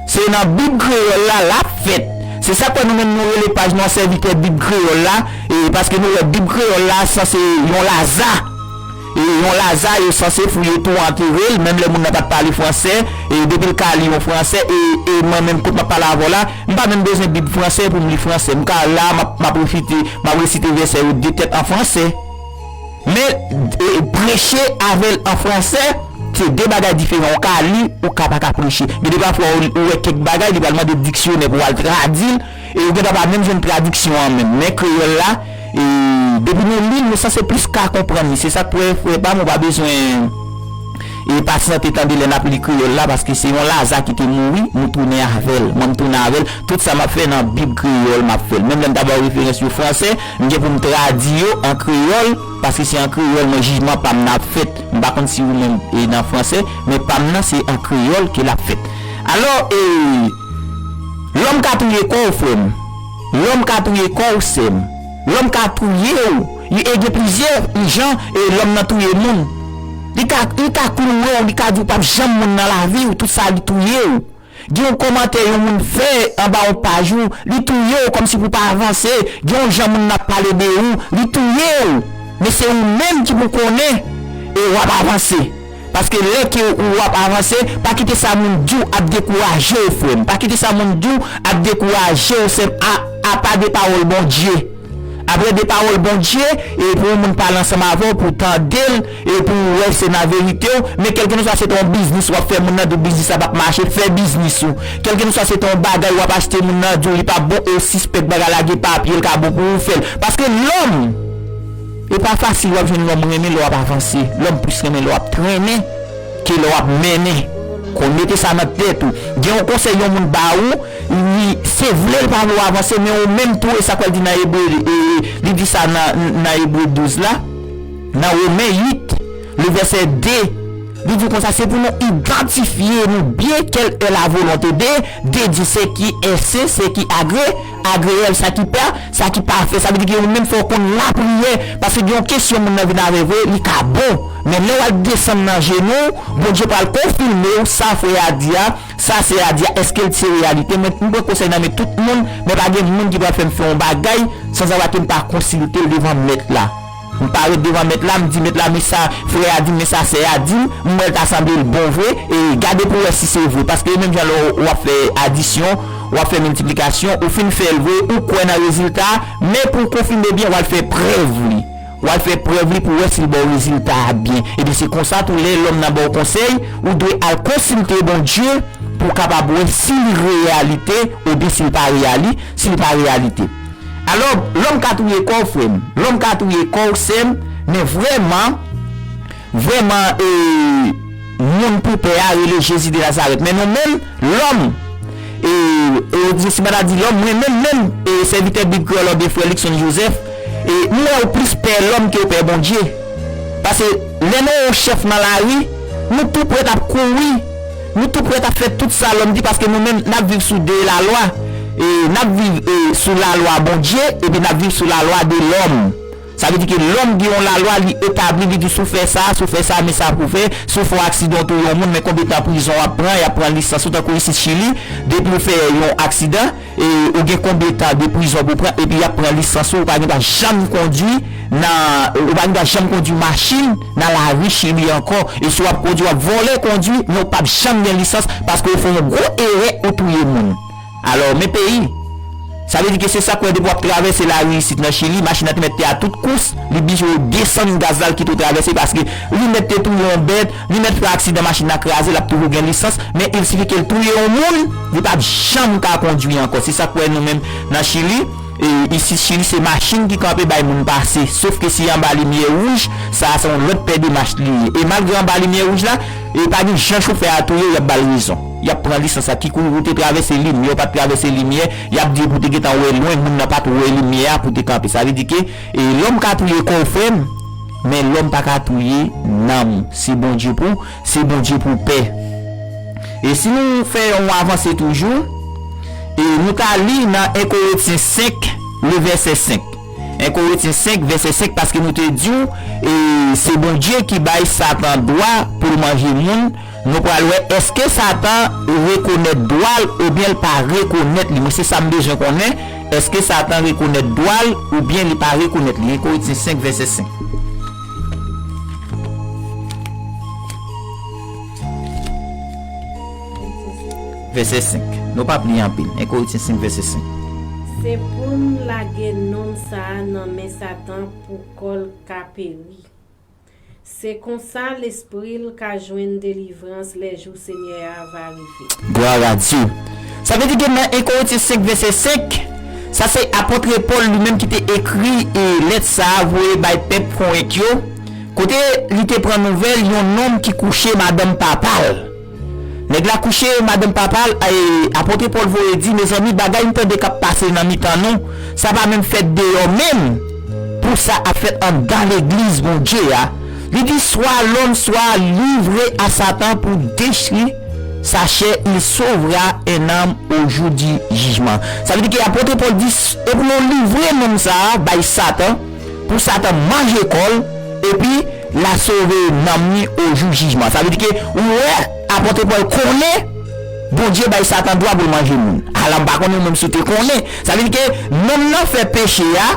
Se nan Bib kreyòl la l ap fèt. Se sa k fè nou menm nou rele paj nou an Sèvitè Bib Kreyòl la, e, paske nou wè Bib kreyòl la sanse yon laza. E yon laza, yo sanse fouye tou antere l, menm lè moun nan pa t pale fransè, e depi l ka li yon fransè, e, e mwen menm, kote m ap pale avè w la, m pa menm bezwen Bib fransè pou m li fransè. M ka la, m ap, m ap resite, m ap resite vèsè yo de tèt an fransè. Men, e, preche avè l an fransè, se de bagay diferan. Ou ka li, ou ka pa ka preche. Gen de pafwa, ou, ou wè kèk bagay, li pral mande diksyonè pou w al tradui l, E ou gentan pa menm jwenn tradiksyon an menm. Men kreyòl la, e depi nou li l, nou sanse plis ka konprann li. Se sa k fè, frè pa m, ou pa bezwen e pasyante tande lè n ap li kreyòl la, paske se yon Laza ki te mouri, nou tounen avè l. Mwen, m tounen avè l. Tout sa m ap fè nan Bib kreyòl, m ap fè l. Menm lè m ta ba w referans yo fransè, m gen pou m tradui yo an kreyòl, paske se an kreyòl mwen jijman pa m nan ap fèt. M pa konn si ou menm e nan fransè, men pa m nan se an kreyòl ke l ap fèt. Alò, e, lòm ka touye kò w, frè m. Lòm ka touye kò w, sè m. Lòm ka touye w. E gen plizyè jan e lòm nan touye moun. Li ka, li ka klouwe w, li ka di w p ap janm moun nan lavi w, tout sa li touye w. Gen yon kòmantè yon moun fè anba yon paj ou, li touye w kòmsi pou w pa avanse. Gen yon jan moun nan ap pale de ou, li touye w. Men se ou menm ki pou konnen e w ap avanse. Paske lè ke ou ap avanse, pa kite sa moun di w ap dekouraje w, frè m. Pa kite sa moun di w ap dekouraje w, sè m, a, apa de pawòl Bondye. Apre de pawòl Bondye, e pou yon moun pale ansanm avè w, pou w tande l, e pou w wè se nan verite w, men kèlkeswa se te yon biznis w ap fè, moun nan di w biznis la p ap mache, fè biznis ou. Kèlkeswa se te yon bagay w ap achte, moun nan di w li p ap bon, e w sispèk bagay la gen papye, l ka bon pou ou fè l. Paske lòm, e pa fasil w ap jwenn lòm renmen lè w ap avanse. Lòm plis renmen lè w ap trennen ke lè w ap mennen. Kon mete sa nan tèt ou. Gen yon konsèy yon moun ba ou, li, se vle l pa vle w avanse, men ou menm tou, e sa k pral di nan Ebre, e, li di sa nan, nan Ebre douz la, nan Women uit, le vèsè de, li di konsa, se pou nou idantifye nou byen quelle est la volonté de, de Dieu, ce qui est saint, ce qui agré, agréable, sa ki pa, sa ki pafè. Sa vle di ke ou menm fò w konn lapriyè, paske gen yon kesyon moun nan vin avè vre, li ka bon. Men lè w al desann nan jenou w, Bondye pral konfime w sa frè a di a, sa sè a di a, èske l se reyalite? Mwen, m pran konsèy nan men tout moun, men pa gen moun ki pral fè m fè yon bagay sanzava ke m pa konsilte l devan Mèt la. M parèt devan Mèt la, m di Mèt la, men sa frè a di m, men sa sè a di m, m wè l ta sanble l bon vre, e gade pou w wè si se vre. Paske menm jan lè w ap fè adisyon, w ap fè miltiplikasyon, ou fin fè l vre, ou kwè nan rezilta a, men pou w konfime byen, w al fè prèv li. W al fè prèv li pou w wè si l ba w rezilta a byen. Ebyen, se konsa tou, lè lòm nan ba w konsèy, ou dwe al konsilte Bondye pou w kapab wè si li reyalite oubyen si l pa reyali-, si l pa reyalite. Alò, lòm ka touye kò w, frè m. Lòm ka touye kò w, sè m, men vrèman, vrèman, e, moun pou pè a rele Jezi de Nazarèt. Men nou menm, lòm, e, e, yo di, si m pa ta di lòm, mwen menm, menm, e, sèvitè Bib Kreyòl la oubyen frè Luckson Joseph, e, m wè w plis pè lòm ke w pè Bondye. Paske lè nou wè yon chèf nan lari, nou tou prèt ap kouri. Nou tou prèt ap fè tout sa lòm di, paske nou menm, n ap viv sou de lalwa. E, n ap viv, e, sou lalwa Bondye, epi n ap viv sou lalwa de lòm. Sa vle di ke lòm gen yon lalwa, li etabli, li di, si w fè sa, si w fè sa, men sa pou w fè, si w fè yon aksidan, w touye yon moun, men konbyen tan prizon w ap pran, y ap pran lisans ou, tankou isit Chili, depi w fè yon aksidan, e ou gen konbyen tan de prizon pou w pran, epi y ap pran lisans ou, ou pa gen dwa janm kondwi nan, ou pa gen dwa janm kondwi machin nan lari Chili ankò, e si w ap kondwi, w ap vòlè kondwi, men ou p ap janm gen lisans, paske ou fè yon gwo erè, ou touye moun. Alò, men peyi. Sa vle di ke se sa k fè depi w ap travèse lari isit nan Chili, machin nan te mèt te a tout kous, li blije desann gaz la, l kite w travèse, paske li mèt te touye yon bèt, li mèt fè aksidan, machin nan kraze, l ap toujou gen lisans, men il sifi ke l touye yon moun, li p ap janm ka kondwi ankò. Se sa k fè nou menm nan Chili, e isit Chili, se machin ki kanpe bay moun pase, sof ke si anba limyè wouj, sa a se yon lòt pè demach li ye. E malgre anba limyè wouj la, e pa gen jan chofè a touye w, y ap ba l rezon. Y ap pran lisans la. Ki kou ou te travèse limyè, ou pa t travèse limyè, y ap di w pou te gentan wè lwen, moun nan pa t wè limyè a pou te kanpe. Sa vle di ke, e, lòm ka touye kò w, frè m, men lòm pa ka touye nanm ou. Se Bondye pou, se Bondye pou pè. E si nou fè yon avanse toujou, e nou ka li nan en Korentyen senk, le vèsè senk. En Korentyen senk, vèsè senk, paske nou te di w, e se Bondye ki bay Satan dwa pou l manje moun. Nou pral wè, èske Satan rekonèt dwa l oubyen l pa rekonèt li? Mwen, se sa m bezwen konnen. Èske Satan rekonèt dwa l oubyen li pa rekonèt li? En Korentyen senk, vèsè senk. Vèsè senk. Nou p ap li anpil. En Korentyen senk, vèsè senk. Se pou n lage nonm sa a nan men Satan pou kò l ka peri. Se konsa lespri l ka jwenn delivrans lè jou Senyè a va rive. Gloire à Dieu. Sa vle di ke nan en Korentyen senk, vèsè senk, Sa se apòt Pòl li menm ki te ekri e lèt sa a voye bay pèp Korent yo, kote li te pran nouvèl yon nonm ki kouche madanm papa l. Nèg la kouche madanm papa l, e apòt Pòl voye di, mezanmi, bagay m tande k ap pase nan mitan nou, sa pa menm fèt deyò menm, pou sa ap fèt anndan legliz Bondye a. Li di, soit l'homme soit livré à Satan pour détruire sa chair, il sauvera une âme au jour du jugement. Sa vle di ke apòt Pòl di, e pou nou livre nonm sa a bay Satan, pou Satan manje kò l, epi l a sove nanm li o jou jijman. Sa vle di ke ou wè apòt Pòl konnen Bondye bay Satan dwa pou l manje moun. Ala m pa konnen ou menm si w te konnen. Sa vle di ke nonm nan fè peche a,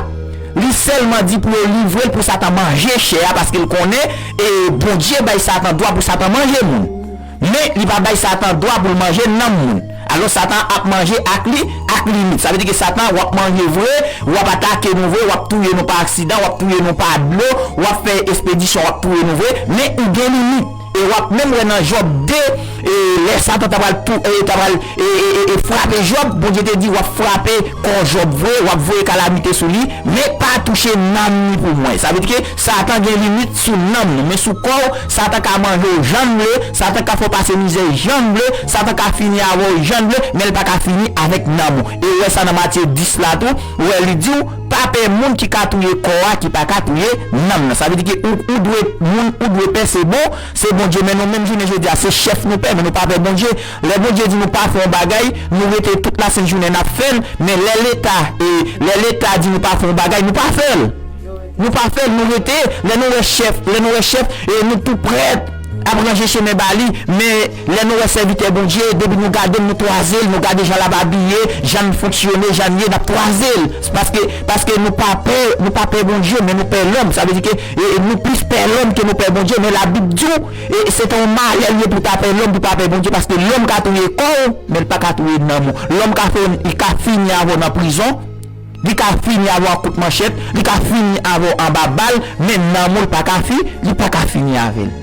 li sèlman di pou yo livre l pou Satan manje chè a, paske l konnen e Bondye bay Satan dwa pou Satan manje moun. Men li pa bay Satan dwa pou l manje nanm moun. Alò Satan ap manje ak li, ak limit. Sa vle di ke Satan, w ap manje vre, w ap atake nou vre, w ap touye nou pa aksidan, w ap touye nou pa dlo, w ap fè espedisyon, w ap touye nou vre, men ou gen limit. E w ap menm wè nan Jòb de, e lè Satan ta pral tou, e ta pral e, e, e, e frape Jòb, Bondye te di, w ap frape kò Jòb vre, w ap voye kalamite sou li, men pa touche nanm li pou mwen. Sa vle di ke Satan gen limit sou nanm nou, men sou kò w, Satan ka manje w jan l vle, Satan ka fè w pase mizè jan l vle, Satan ka fini avè w jan l vle, men l pa ka fini avèk nanm ou. E ou wè sa nan Matye dis la tou, ou wè li di w, pa pè moun ki ka touye kò a, ki pa ka touye nanm nan. Sa vle di ke ou, ou dwe, moun ou dwe pè se bon, se Bondye, men nou menm jounen jodi a, se chèf nou pè, men nou pa pè Bondye. Lè Bondye di nou pa fè yon bagay, nou rete tout lasent jounen n ap fè l, men lè Leta, e, lè Leta di nou pa fè yon bagay, nou pa fè l. Nou pa fè l, nou rete, lè nou wè chèf, lè nou wè chèf, e, nou tou prèt ap ranje chemen ba li, men lè nou wè sèvitè Bondye, depi nou gade l, nou twaze l, nou gade jan l ap abiye, jan l fonksyone, jan l ye, n ap twaze l. Paske, paske nou pa pè, nou pa pè Bondye, men nou pè lòm. Sa vle di ke, e, e, nou plis pè lòm ke nou pè Bondye, men Labib di w, e, se te yon malè l ye pou ta pè lòm, pou pa pè Bondye, paske lòm ka touye kò w, men l pa ka touye nanm ou. Lòm ka fè, li ka fini avè w nan prizon, li ka fini avè w ak kout manchèt, li ka fini avè w anba bal, men nanm ou l pa ka fi, li pa ka fini avè l.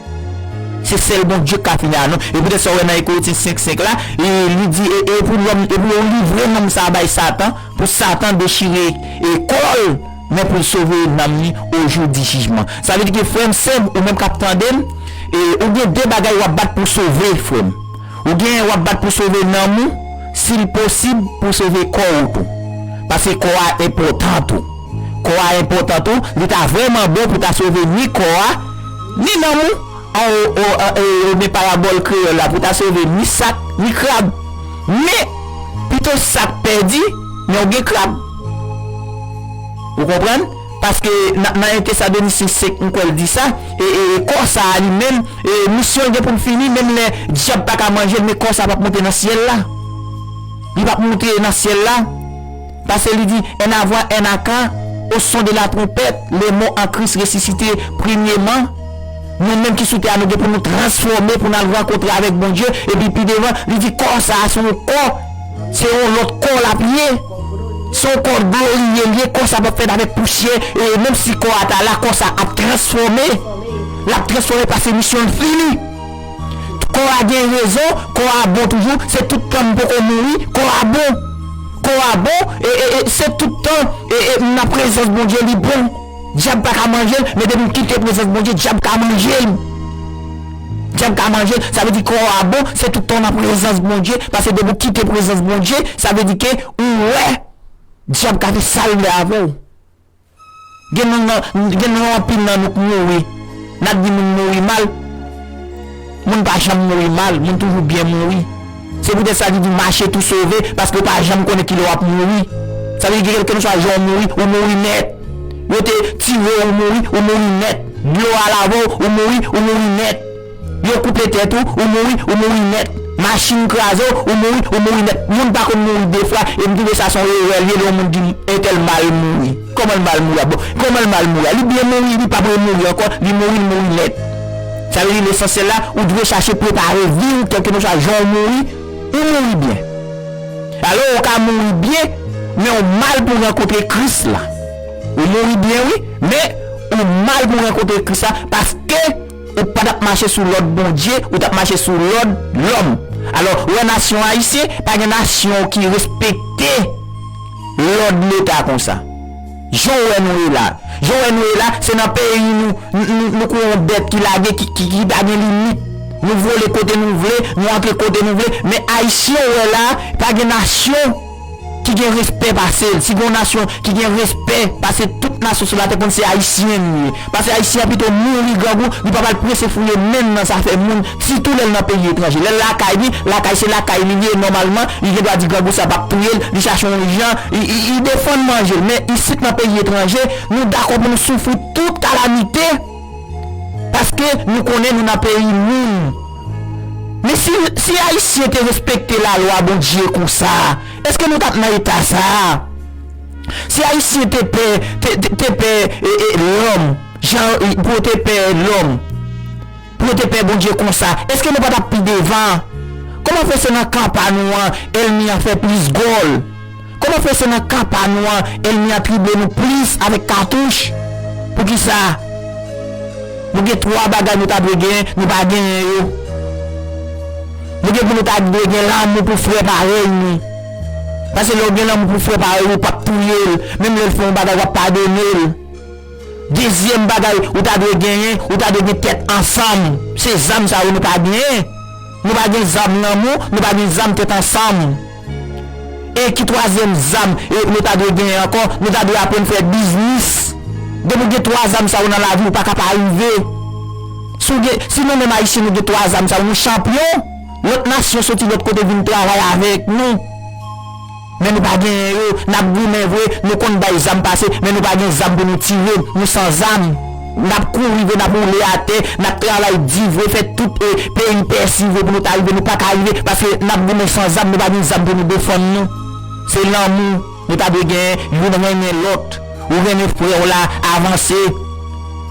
Se sèl Bondye k ka fini avè nou. E poutèt sa w wè nan Korinti senk senk la, e li di, e, e pou lòm, e pou yo livre nonm sa a bay Satan, pou Satan dechire e kò l, men pou l sove nanm li o jou di jijman. Sa vle di ke frè m, sè m, ou menm k ap tande m, e ou gen de bagay w ap bat pou sove, frè m. Ou gen w ap bat pou sove nanm ou, si l posib, pou sove kò w tou. Paske kò a enpòtan tou. Kò a enpòtan tou, li ta vrèman bon pou ta sove ni kò a, ni nanm ou. An, o, o, an, e, e, men parabòl kreyòl la, pou ta sove ni sak, ni krab. Men, pito sak pèdi, men w gen krab. Ou konprann? Paske nan, nan en Tesalonichen senk, m kwè l di sa, e, e, e kò sa a li menm, e, misyon l gen pou l fini, menm lè dyab pa ka manje l, men kò sa a p ap monte nan syèl la. Li p ap monte nan syèl la. Paske li di, en avant, en à quand, au son de la trompette, les morts en Christ ressuscités premièrement, nou menm ki sou tè a, nou gen pou nou transfòme, pou n al rankontre avèk Bondye. Epi pi devan, li di, kò sa a se yon kò, se yon lòt kò l ap ye. Se yon kò gloriye l ye, kò sa p ap fèt avèk pousyè. E menm si kò a ta la, kò sa ap transfòme. L ap transfòme paske misyon l fini. Kò a gen rezon, kò a bon toujou, se tout tan m poko mouri, kò a bon. Kò a bon, e, e, e, se tout tan, e, e, m nan prezans Bondye, li bon. Dyab pa ka manje l, men depi m kite prezans Bondye, dyab ka manje m. Dyab ka manje l, sa vle di kò a bon, se tout tan w nan prezans Bondye, paske depi w kite prezans Bondye, sa vle di ke ou wè dyab ka fè sa l vle avè w. Gen moun nan, gen nan anpil nan nou k mouri. N ap di moun mouri mal. Moun pa janm mouri mal, moun toujou byen mouri. Se poutèt sa li di mache tou sove, paske w pa janm konnen kilè w ap mouri. Sa vle di kèlkeswa jan w mouri, ou mouri nèt. Yo te tire w, ou mouri, ou mouri nèt. Dlo a lave w, ou mouri, ou mouri nèt. Yo koupe tèt ou, ou mouri, ou mouri nèt. Machin kraze w, ou mouri, ou mouri nèt. Moun pa konn mouri de fwa, e m twouve sa se yon erè l ye lè yon moun di entèl mal mouri. Kòman l mal mouri a? Bon, kòman l mal mouri a? Li byen mouri, li p ap remouri ankò, li mouri, li mouri nèt. Sa vle di lesansyèl la, ou dwe chache prepare vi w, kèlkeswa jan w mouri, ou mouri byen. Alò, ou ka mouri byen, men ou mal pou rankontre Kris la. Ou mouri byen, wi, men ou mal pou rankontre Kris la, paske ou pa t ap mache sou lòd Bondye, ou t ap mache sou lòd lòm. Alò, ou wè nasyon ayisyen, pa gen nasyon ki respekte lòd Leta konsa. Jan w wè nou ye la. Jan w wè nou ye la, se nan peyi nou, nou, nou, nou kou yon bèt ki lage, ki, ki, ki pa gen limit. Nou vole kote nou vle, nou antre kote nou vle, men Ayisyen w wè la, pa gen nasyon ki gen respè pase l. Si gen yon nasyon ki gen respè pase tout nasyon sou latè, konn se Ayisyen nou ye. Paske Ayisyen an pito mouri grangou, li pa pral prese fouye men l nan zafè moun, sitou lè l nan peyi etranje. Lè l lakay li, lakay se lakay li ye, nòmalman, li gen dwa di grangou sa p ap touye l, li chache yon jan, li, li, li defann manje l. Men isit nan peyi etranje, nou dakò pou nou soufri tout kalamite, paske nou konnen nou nan peyi moun. Men si, si Ayisyen te respekte lalwa Bondye konsa, èske nou t ap nan eta sa a? Si Ayisyen te pè, te, te, te pè, e, e, lanm, jan, e, pou yo te pè lòm, pou yo te pè Bondye konsa, èske nou pa t ap pi devan? Kòman fè se nan kan pa nou an, ènmi an fè plis gòl? Kòman fè se nan kan pa nou an, ènmi an trible nou plis avèk katouch? Poukisa? Nou gen twa bagay nou ta dwe genyen, nou pa genyen yo. Nou gen pou nou ta dwe gen lanmou pou frè parèy nou. Paske lè w gen lanmou pou frè parèy ou, w p ap touye l. Menm lè l fè yon bagay, w ap padone l. Dezyèm bagay ou ta dwe genyen, ou ta dwe gen tèt ansanm. Se zam sa yo nou pa genyen. Nou pa gen zam lanmou, nou pa gen zam tèt ansanm. E ki twazyèm zam e nou ta dwe genyen ankò? Nou ta dwe aprann fè biznis. Depi w gen twa zam sa yo nan lavi, ou pa ka pa rive. Si w gen, si nou menm Ayisyen nou gen twa zam sa yo, nou chanpyon. Lòt nasyon soti lòt kote vin travay avèk nou. Men nou pa genyen yo, n ap goumen vre, nou konn bay zam pase, men nou pa gen zam pou nou tire, nou san zam. N ap kouri vre, n ap woule atè, n ap travay di vre, fè tout e, peripesi vre pou nou ta rive, nou pa ka rive, paske n ap goumen san zam, nou pa gen zam pou nou defann nou. Se lanmou, nou ta dwe genyen, youn renmen lòt. Ou renmen frè w la, avanse.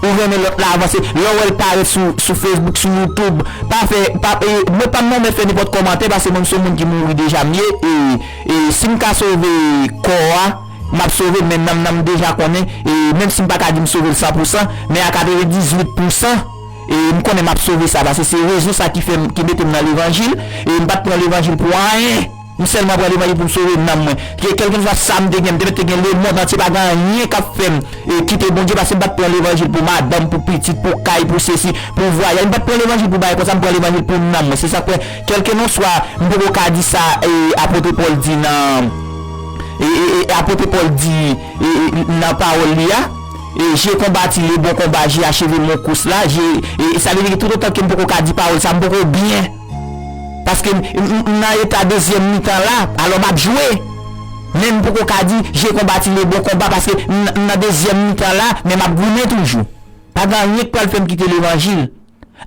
Ou renmen lòt la, avanse. Lè w wè l parèt sou, sou Facebook, sou YouTube, pa fè, pa, e, mwen pa m nonmen fè nenpòt kòmantè, paske mwen m se yon moun ki mouri deja m ye, e, e si m ka sove kò a, m ap sove l, men nanm nan m deja konnen, e menm si m pa ka di m sove l san pou san, men a katrevendizuit pou san, e m konnen m ap sove sa, paske se rezon sa ki fè m, ki mete m nan levanjil, e m pa t pran levanjil pou anyen. M sèlman pran levanjil pou m sove nanm mwen. Ke kèlkeswa sa m te gen, m te mèt te gen lemonn antye, pa gen anyen k ap fè m, e, kite Bondye, paske m pa t pran levanjil pou madanm, pou pitit, pou kay, pou sesi, pou vwayaj. M pa t pran levanjil pou bagay konsa, m pran levanjil pou nanm mwen. Se sa k fè, kèlkeswa, m poko ka di sa, e, apot Pòl di nan, e, e, e, apot Pòl di, e, e, nan pawòl li a, e, j'ai combattu le bon combat, j'ai achevé mon course la, j'ai, e, e, sa vle di ke toutotan ke m poko ka di pawòl sa, m poko byen. Paske m, m, m nan eta dezyèm mitan la, alò m ap jwe. Men m poko ka di, j'ai combattu le bon combat, paske m, m nan dezyèm mitan la, men m ap goumen toujou. Pa gen anyen k pral fè m kite levanjil.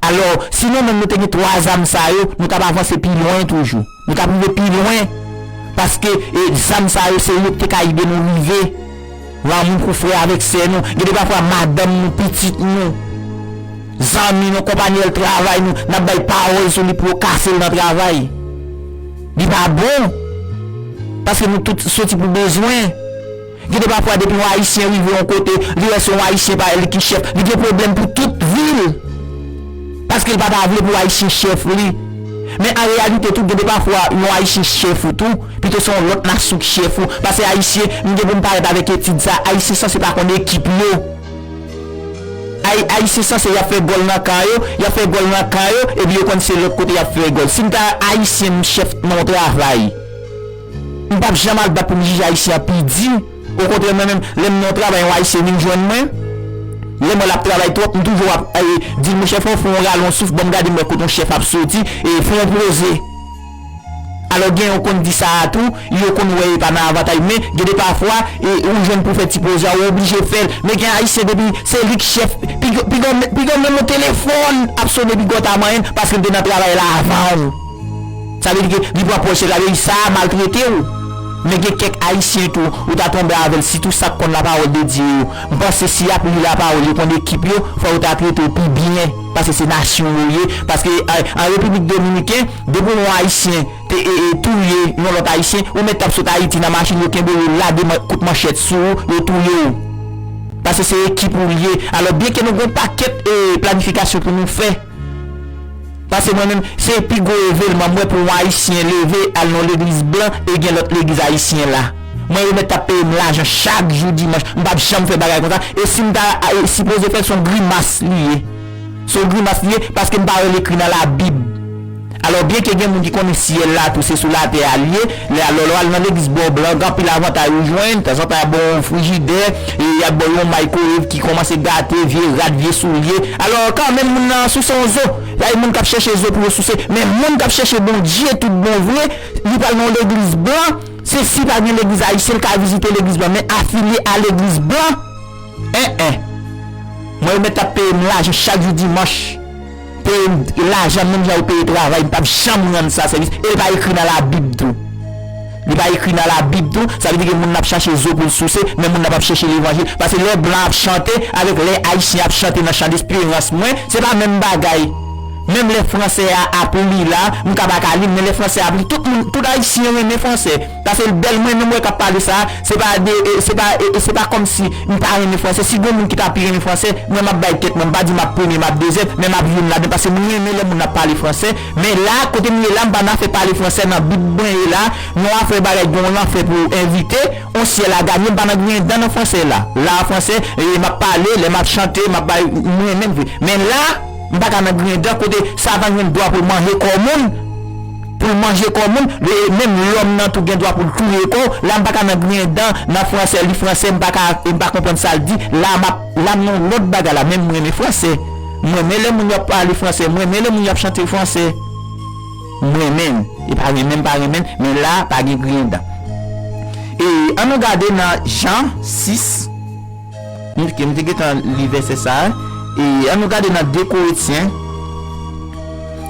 Alò, si nou menm nou te gen twa zam sa yo, nou t ap avanse pi lwen toujou. Nou t ap rive pi lwen. Paske, e, zam sa yo, se yo ki te ka ede nou rive. Lanmou pou frè avèk sè nou. Gen de pafwa madanm nou, pitit nou, zanmi nou, konpayèl travay nou, n ap bay pawòl sou li pou yo kase l nan travay. Li pa bon. Paske nou tout soti pou bezwen. Gen de pafwa depi yon Ayisyen rive yon kote, li wè se yon Ayisyen pa li ki chèf, li gen pwoblèm pou tout vi l. Paske l pa ta vle pou Ayisyen chèf li. Men an reyalite tou, gen de pafwa yon Ayisyen chèf ou tou, pito se yon lòt nasyon ki chèf ou. Paske Ayisyen, m gen pou m parèt avèk etid sa, Ayisyen sanse pa konn ekip yo. Ay, Ayisyen sanse y ap fè gòl nan kan yo, y ap fè gòl nan kan yo, epi yo konn se lòt kote y ap fè gòl. Si m ta Ayisyen, m chèf nan yon travay, m p ap janm al bat pou m jije Ayisyen an pi di. Okontrè, mwen menm, lè m nan yon travay, yon Ayisyen vin jwenn mwen, lè m wè l ap travay twòp, m toujou ap, e, di l, monchè, fè w fè yon rale yon souf, ban m gade m wè kote yon chèf ap soti, e, fè yon poze. Alò, gen yo konn di sa a tou, yo konn wè e pa nan avantaj, men gen de pafwa, e, ou jwenn pou fè ti poze a, ou oblije fè l. Men gen Ayisyen, depi se li k chèf, piga, piga, piga menm yon telefòn ap sone bigòt a manyen l, paske l te nan travay la avan w. Sa vle di ke li pran pòz chèf la, li sa a maltrete w. Men gen kèk Ayisyen tou, ou ta tonbe avè l, sitou sa k konn lapawòl de Dye yo. M panse si y ap li lapawòl, yo konn ekip yo, fò yo ta trete w pi byen, paske se nasyon yo ye. Paske, a, an Repiblik Dominikèn, depi yon Ayisyen te, e, e, touye yon lòt Ayisyen, ou mèt t ap sot Ayiti nan machin, yo kenbe w, yo lage man, kout manchèt sou ou, yo touye w. Paske se ekip ou l ye. Alò, byenke nou gen yon pakèt, e, planifikasyon pou nou fè, paske mwen menm, se pi gwo evenman m wè pou yon Ayisyen leve al nan yon legliz blan e gen lòt legliz ayisyen la. Mwen yo mèt t ap peye m lajan chak jou dimanch. M p ap janm fè bagay konsa. E si m ta e, sipoze fè l, se yon grimas li ye. Se yon grimas li ye, paske m pa wè l ekri nan Labib. Alò, byenke gen moun ki konnen syèl la tou se sou latè a l ye, lè alò lè w al nan legliz bò blan, gen anpil avantay ou jwenn, tanzantan y ap ba w yon frijidè, e y ap ba w yon microwave ki kòmanse gate, vye rad, vye soulye. Alò, kanmenm, moun nan souse yon zo. Sa vle di moun k ap chèche zo pou yo souse. Men moun k ap chèche Bondye tout bon vre, li pral nan yon legliz blan, se si pa gen legliz ayisyen, l ka vizite legliz blan, men afilye a legliz blan, en en. Mwen yo mèt ap peye m lajan chak jou dimanch. Peye m lajan menm jan yo peye travay, m p ap janm rann sa sèvis. E li pa ekri nan Labib tou. Li pa ekri nan Labib tou, sa vle di ke moun nan ap chache zo pou l souse, men moun nan p ap chèche levanjil. Paske lè blan ap chante, avèk lè ayisyen ap chante nan chan desperans mwen, se pa menm bagay. Menm lè fransè a ap li la, m ka pa ka li l, men lè fransè a ap li, tout moun, tout ayisyen renmen fransè. Paske l bèl, mwen menm wè k ap pale sa, se pa de, e, se pa, e, e se pa kòmsi m pa renmen fransè. Si gon moun ki ta pi renmen fransè, mwen m ap bay tèt mwen, m pa di m ap premye, m ap dezyèm, men m ap youn ladan, paske m renmen lè moun ap pale fransè. Men la, kote m ye la, m pa nan afè pale fransè nan bit mwen ye la, yon afè bagay gen yon lanfè pou envite, yon syèl a ganye, m pa nan griyen dan nan fransè la. La fransè, e, m ap pale, lè m ap chante, m ap bay, m renmen vre. Men la, m pa ka nan griyen dan kote Satan jwenn dwa pou l manje kò moun, pou l manje kò moun, e, menm lòm nan tou gen dwa pou l touye kò w. La, m pa ka nan griyen dan nan fransè, li fransè, m pa ka, m pa konprann sa l di. La, m ap, la, m nan yon lòt bagay la, men m renmen fransè. M renmen lè moun yo ap pale fransè, m renmen lè moun yo ap chante fransè. M renmen l. E pa renmen m pa renmen l, men la, pa gen griyen dan. E ann nou gade nan Jan sis, m, m te gentan li vèsè sa a. E ann nou gade nan de Korentyen,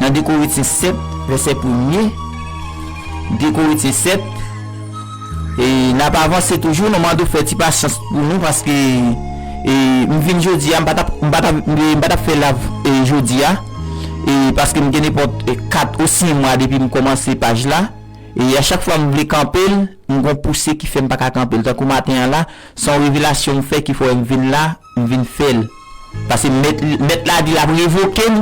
nan de Korentyen sèt, vèsè premye. De Korentyen sèt. E n ap avanse toujou, nou mande w fè ti pasyans pou nou, paske, e, m vin jodi a, m pa t ap, m pa t ap, m pa t ap fè live, e, jodi a, e, paske m gen nenpòt, e, kat ou senk mwa depi m kòmanse paj la. E a chak fwa m vle kanpe l, m gon pouse ki fè m pa ka kanpe l. Tankou maten an la, se yon revelasyon m fè ki fè m vin la, m vin fè l. Paske mèt, mèt la di l ap revoke m,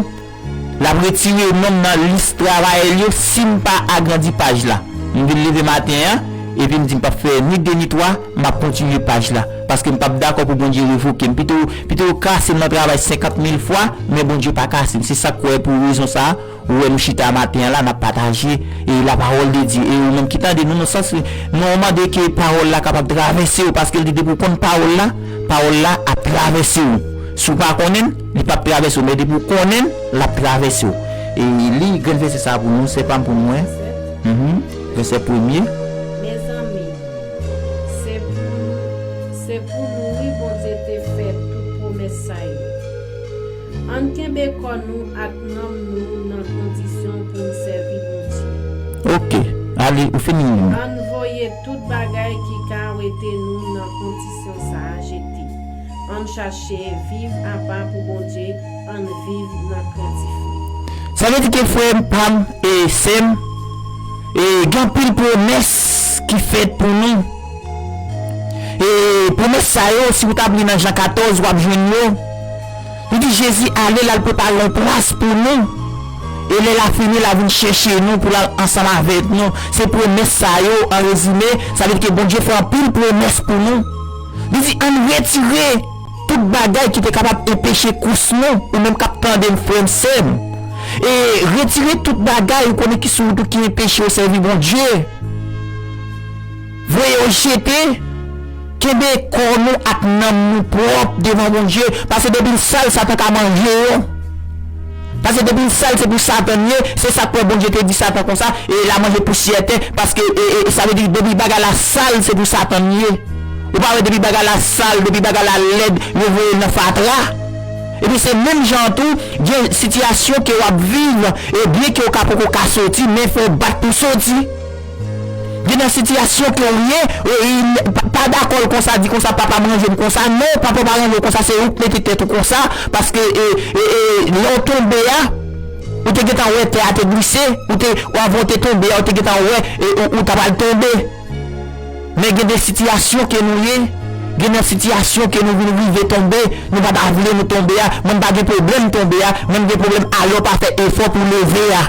l ap retire non m nan lis travayè l yo si m pa agrandi paj la. M vin leve maten an, epi m di m p ap fè ni de ni twa, m ap kontinye paj la. Paske m p ap dakò pou Bondye revoke m. Pito, pito yo kase m nan travay senkant mil fwa, men Bondye pa kase m. Se sa k fè pou rezon sa a, ou wè nou chita maten an la, n ap pataje, e, la parole de Dieu. E ou menm ki tande nou, nan sans, nou mande ke pawòl la kapab travèse w, paske l di depi w konn pawòl la, pawòl la ap travèse w. Si w pa konnen l, li p ap travèse w, men depi w konnen l, l ap travèse w. E li grenn vèsè sa a pou nou, se pa m pou mwen. Mhm. Vèsè premye. Mezanmi, se pou nou, se pou nou, wi, Bondye te fè tout pwomès sa yo. Ann kenbe kò nou ak nanm nou nan kondisyon pou n sèvi Bondye. Ok, ale, ou fini li. Ann voye tout bagay ki ka wete nou nan kondisyon sa a jete. Ann chache viv apa pou Bondye, ann viv nan krentif li. Sa vle di ke frè m, pa m, e sè m, e gen anpil pwomès ki fèt pou nou. E pwomès sa yo, si w t ap li nan Jan katòz, w ap jwenn yo. Li di Jezi ale, l al prepare yon plas pou nou. E lè l a fini, l a vin chèche nou pou l al ansanm avèk nou. Se pwomès sa yo, an rezime, sa vle di ke Bondye fè anpil pwomès pou nou. Li di, ann retire tout bagay ki te kapab enpeche kous nou, ou menm k ap tande m, frè m, sè m. E retire tout bagay ou konnen ki sou wout ou ki enpeche w sèvi Bondye. Voye yo jete. Kenbe kò nou ak nanm nou pwòp devan Bondye, paske depi l sal, Satan ka manje yo. Paske depi l sal, se pou Satan l ye, se sa k fè Bondye te di Satan konsa, e l a manje pousyè tè, paske, e, e, sa vle di, depi bagay la sal, se pou Satan l ye. Ou pa wè depi bagay la sal, depi bagay la lèd, yo voye l nan fatra. Epi se menm jan an tou, gen sitiyasyon ke w ap viv, e byen ke w ka poko ka soti, men fò w bat pou soti. Gen nan sitiyasyon ke w ye, e, e, pa, pa dakò l konsa, di konsa, papa m ranje m konsa. Non, papa w pa ranje w konsa, se ou k mete tèt ou konsa, paske, e, e, e, lè w tonbe a, ou te gentan wè tè a te glise, ou te, avan w te tonbe a, ou te gentan wè, e, ou, ou ta pral tonbe. Men gen de sitiyasyon ke nou ye, gen nan sitiyasyon ke nou vin rive tonbe, nou pa ta vle nou tonbe a, mwen m pa gen pwoblèm tonbe a, mwen m gen pwoblèm alò pa fè efò pou leve a.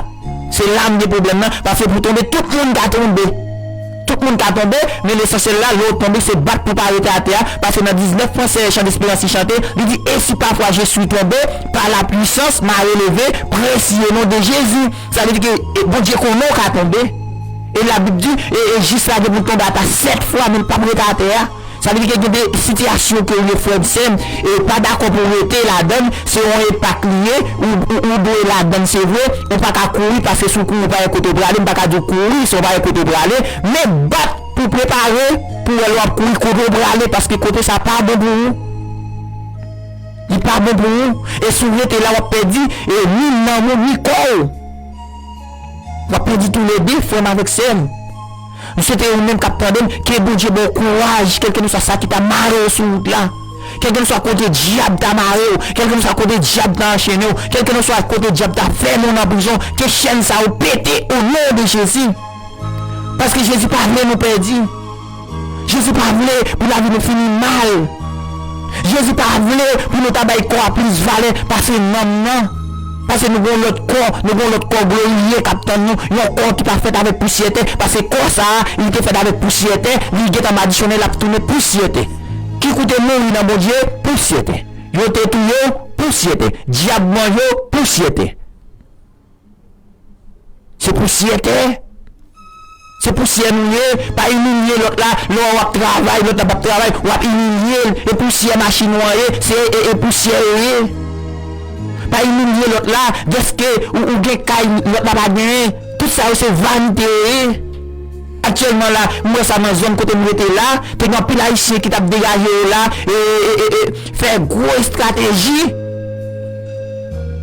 Se la m gen pwoblèm nan, paske pou tonbe, tout moun ka tonbe. Tout moun ka tonbe, men lesansyèl la, lè w tonbe, se bat pou pa rete atè a, paske nan diznèf fransè Chan Desperans li chante, li di, et si parfois je suis tombé, par la puissance m'a relevé, précieux nom de Jésus. Sa vle di ke e, Bondye konnen w ka tonbe. E Labib di, e, e jis la gen pou l tonbe ata sèt fwa, men l p ap rete atè a. Sa vle di ke gen de sitiyasyon ke w ye, frè m, sè m, e pa dakò pou w rete ladan l, se yon epak li ye, ou, ou, ou dwe ladan l, se vre, ou pa ka kouri, paske si w kouri, ou pa wè kote w prale, m pa ka di w kouri, si w pa wè kote w prale, men bat pou w prepare, pou w wè lè w ap kouri, kote w prale, paske kote sa pa bon pou ou. Li pa bon pou ou. E si w rete la, w ap pèdi, e ni nanm ou, ni kò w. W ap pèdi toulede, frè m avèk sè m. M swete ou menm k ap tande m, ke Bondye ba w kouraj, kèlkeswa sa ki ta mare w sou wout la. Kèlkeswa kote dyab ta mare w, kèlkeswa kote dyab ta anchene w, kèlkeswa kote dyab ta fèmen w nan prizon, ke chèn sa yo pete o non de Jezi. Paske Jezi pa vle nou pèdi. Jezi pa vle pou lavi nou fini mal. Jezi pa vle pou nou ta bay kò a plis valè pase nanm nan. Paske nou gon lòt kò, nou gon lòt kò gloriye k ap tann nou, yon kò ki pa fèt avèk pousyè tè, paske kò sa a, li te fèt avèk pousyè tè, li gentan madichonnen, l ap tounen pousyè tè. Ki koute mouri nan Bondye, pousyè tè. Yo te touye w, pousyè tè. Dyab manje w, pousyè tè. Se pousyè tè. Se pousyè nou ye. Pa imilye lòt la. Lè w ap travay, lòt la p ap travay, w ap imilye l. E pousyè machin ou an ye, se e, e pousyè yo ye. Pa imilye lòt la, dèske ou, ou gen kay, lòt la pa genyen. Tout sa yo se vanite yo ye. Aktyèlman la, m wè sa nan zòn kote m rete la, te gen anpil Ayisyen ki t ap degaje yo la, e, e, e, e, fè gwo estrateji,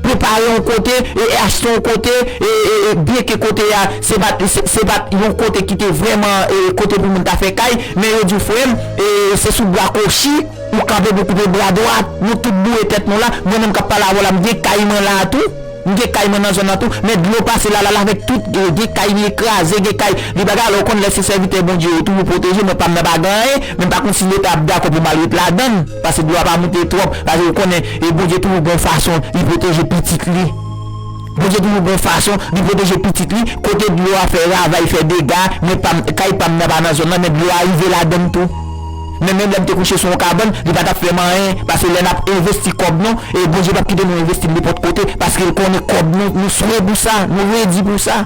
prepare yon kote, e, e achte yon kote, e, e, e byenke kote a, se pa t, se, se pa t yon kote ki te vrèman, e, kote pou moun ta fè kay, men yo di w, frè m, e, se sou bra kwochi ou kanpe pou koupe bra dwat. Nou tout boure tèt nou la. Mwen menm k ap pale avè w la, m gen kay mwen la a tou. M gen kay mwen nan zòn nan tou, men dlo pase la, la, la avèk tout, gen, gen kay li kraze, gen kay li bagay. Alò, ou konn lè se sèvitè Bondye yo toujou pwoteje, mwen pa m nan pa gen anyen, men m pa konn si Leta ap dakò pou m al ret ladan l, paske dlo a pa moute twòp, paske ou konnen, e Bondye toujou gon fason li pwoteje pitit li. Bondye toujou gon fason li pwoteje pitit li, kote dlo a fè ravay, fè dega, mwen pa m, kay pa m nan pa nan zòn nan, men dlo a rive ladan l tou. Men menm lè m te kouche sou yon kabann, li pa t ap fè m anyen, paske lè n ap envesti kòb nou, e Bondye p ap kite nou envesti l nenpòt kote, paske l konnen kòb nou, nou swe pou sa, nou redi pou sa.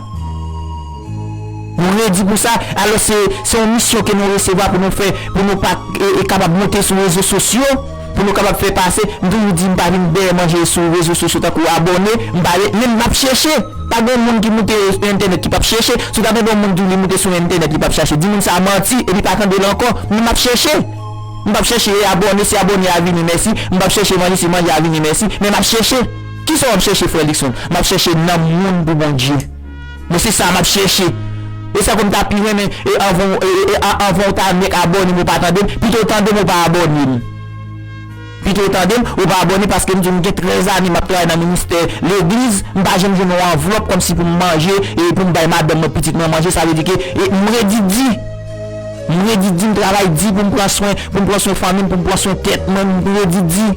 Nou redi pou sa. Alò, se, se yon misyon ke nou resevwa pou nou fè, pou nou pa, e, e kapab monte sou rezo sosyo, pou nou kapab fè pase. M toujou di, m pa vin dèyè manje sou rezo sosyo tankou abòne, m pa, men m ap chèche. Pa gen moun ki moute sou entènèt ki p ap chèche. Si w ta tande yon moun di w li moute sou entènèt, li p ap chache. Di moun sa a manti, epi pa tande l ankò. Men m ap chèche. M p ap chèche abòne si abòne a vini, mèsi. M p ap chèche manje si manje a vini, mèsi. Men m ap chèche. Kisa w ap chèche, frè Luckson? M ap chèche nanm moun pou Bondye. Men se sa m ap chèche. E sa ke m ta pi renmen, e anvan, e, e, a- anvan w ta nèk abòne m ou pa tande m, pito w tande m ou pa abòne m. Pito w tande m, ou pa abòne, paske m di w m gen trèz ane m ap travay nan ministè legliz, m pa janm jwenn yon anvlòp kòmsi pou m manje, e pou m bay madanm mwen, pitit mwen manje, sa vle di ke, e m redi di. M redi di, m travay di pou m pran swen, pou m pran swen fanmi m, pou m pran swen tèt mwen, m redi di.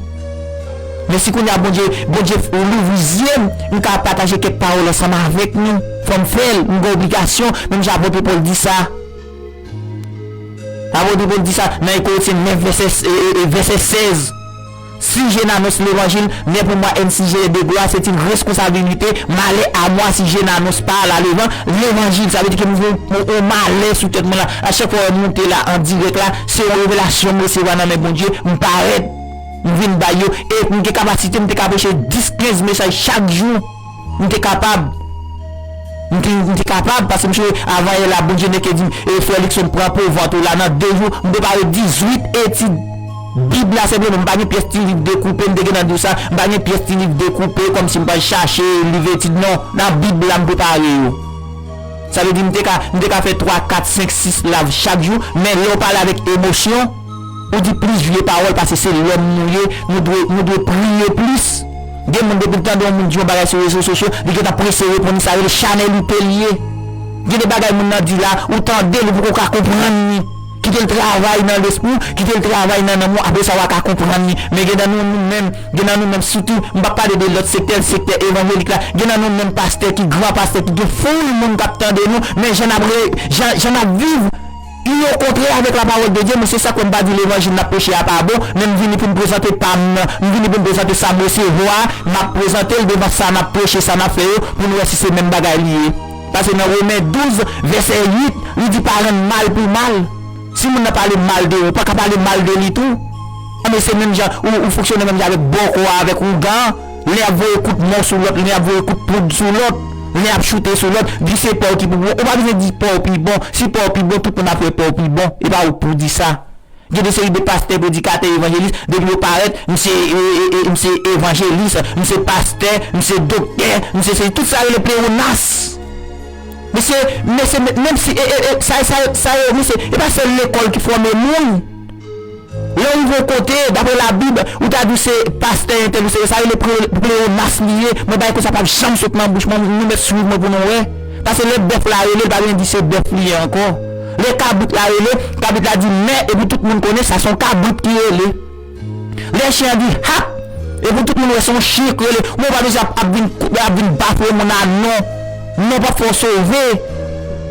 Men si kounye a Bondye, Bondye louvri zye m, m ka pataje kèk pawòl ansanm avèk nou. Fò m fè l, m gen obligasyon, menm jan apot Pòl di sa. Apot Pòl di sa nan Korinti nèf vèsè, e, e, e, vèsè sèz. Si je n'annonce l'évangile, n'est pour moi un sujet de gloire, c'est une responsabilité, malheur à moi si je n'annonce pas la levan-, l'évangile. Sa vle di ke m gen yon, yon malè sou tèt mwen la. A chak fwa m moute la, an dirèk la, se yon revelasyon m resevwa nan men Bondye, m parèt, m vin bay yo, e m gen kapasite, m te ka preche dis, kenz mesaj chak jou. M te kapab. M te, m te kapab, paske m cheve avan yè la, Bondye nèke di m, e frè Luckson, pran po vant ou la nan de jou. M prepare dizuit etid Bib la senpleman. M pa gen pyès ti liv dekoupe, m te gentan di w sa. M pa gen pyès ti liv dekoupe, kòmsi m pral chache liv etid, non. Nan Bib la, m prepare yo. Sa vle di, m te ka, m te ka fè twa, kat, senk, sis live chak jou, men lè w pale avèk emosyon, ou di plis vye pawòl, paske se lòm nou ye, nou dwe, nou dwe priye plis. Gen moun, depi l tande yon moun di yon bagay sou rezo sosyo, li gentan prese reponn li, sa rele chanèlite li ye. Gen de bagay moun nan di la, ou tande l, ou poko ka konprann li. Kite l travay nan lespri w, kite l travay nan nanm ou, apre sa w a ka konprann li. Men gen nan nou, nou menm, gen nan nou menm sitou, m p ap pale de lòt sektè, sektè evanjelik la, gen nan nou menm pastè ki gran pastè, ki gen foul moun k ap tande nou, men jan n ap re-, jan, jan n ap viv, Li okontrè avèk lapawòl de Dye, men se sa k fè m pa di levanjil n ap preche a pa bon, men m vini pou m prezante pa m nan, m vini pou m prezante sa m resevwa, m ap prezante l devan sa n ap preche, sa n ap fè yo, pou nou wè si se menm bagay li ye. Paske nan Women douz, vèsè uit, li di pa rann mal pou mal. Si moun nan pale mal de ou, ou pa ka pale mal de li tou. Anben se menm jan, ou, ou fonksyone menm jan avèk bòkò a, avèk ougan an. Lè y ap voye kout mò sou lòt, lè y ap voye kout poud sou lòt, lè y ap choute sou lòt, di se pa w ki pi bon. Ou pa bezwen di pa w pi bon. Si pa w pi bon, tout moun ap wè pa w pi bon. E pa ou k pou di sa. Gen de seri de pastè, predikatè, evanjelis, depi yo parèt, m se, e, e, e, m se evanjelis, m se pastè, m se doktè, m se sesi. Tout sa rele pleyonas. Mesye, mesye, menm si, e, e, e, sa, sa, sa yo, mesye, e pa sèl lekòl ki fòme moun. Lè w rive yon kote, dapre Labib, ou ta di w se pastè entèl, ou se, sa rele ple-, pleyonas li ye. Mwen, bagay konsa p ap janm sot nan bouch mwen, nou mèt swiv mwen pou nou wè. Paske lè bèf la rele, l pa bezwen di se bèf li ye ankò. Lè kabrit la rele, kabrit la di mè, epi tout moun konnen sa se yon kabrit ki rele. Lè chen an di hap, epi tout moun wè se yon chen k rele. Ou pa bezwen ap, ap vin, ap vin bafwe moun a non. Non p ap fè w sove.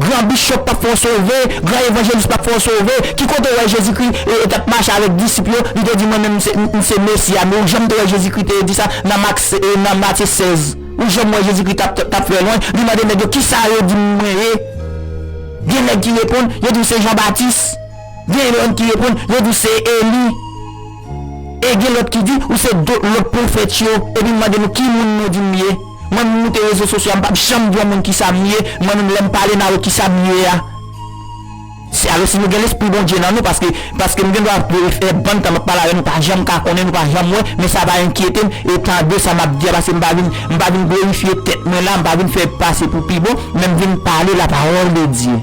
Gran bishop p ap fè w sove. Gran evanjelis p ap fè w sove. Ki kote w wè Jezikri, e, e, t ap mache avèk disip yo, li te di, "Mwen menm, m se, m se Mesi a." Men ou janm te wè Jezikri te di sa nan Mak, e, nan Matye sèz? Ou janm wè Jezikri t ap, t ap fè lwanj? Li mande nèg yo, "Kisa yo di m mwen ye?" Gen nèg ki reponn, yo di w se Jan Batis. Gen lòt ki reponn, yo di w se Eli. E gen lòt ki di, ou se do-, lòt pwofèt yo. Epi m mande nou, ki moun nou di m ye? Mwen, m moute rezo sosyo a, m p ap janm di yon moun kisa m ye. Mwen menm, lè m pale, n a wè kisa m ye a. Se, alò, si nou gen Lespri Bondye nan nou, paske, paske m gen dwa fè bann tan m ap pale avè nou, pa janm ka konnen nou, pa janm wè, men sa pa enkyete m, e tande sa m ap di a, paske m pa vin, m pa vin glorifye tèt mwen la, m pa vin fè pase pou pi bon, men m vin pale la parole de Dieu.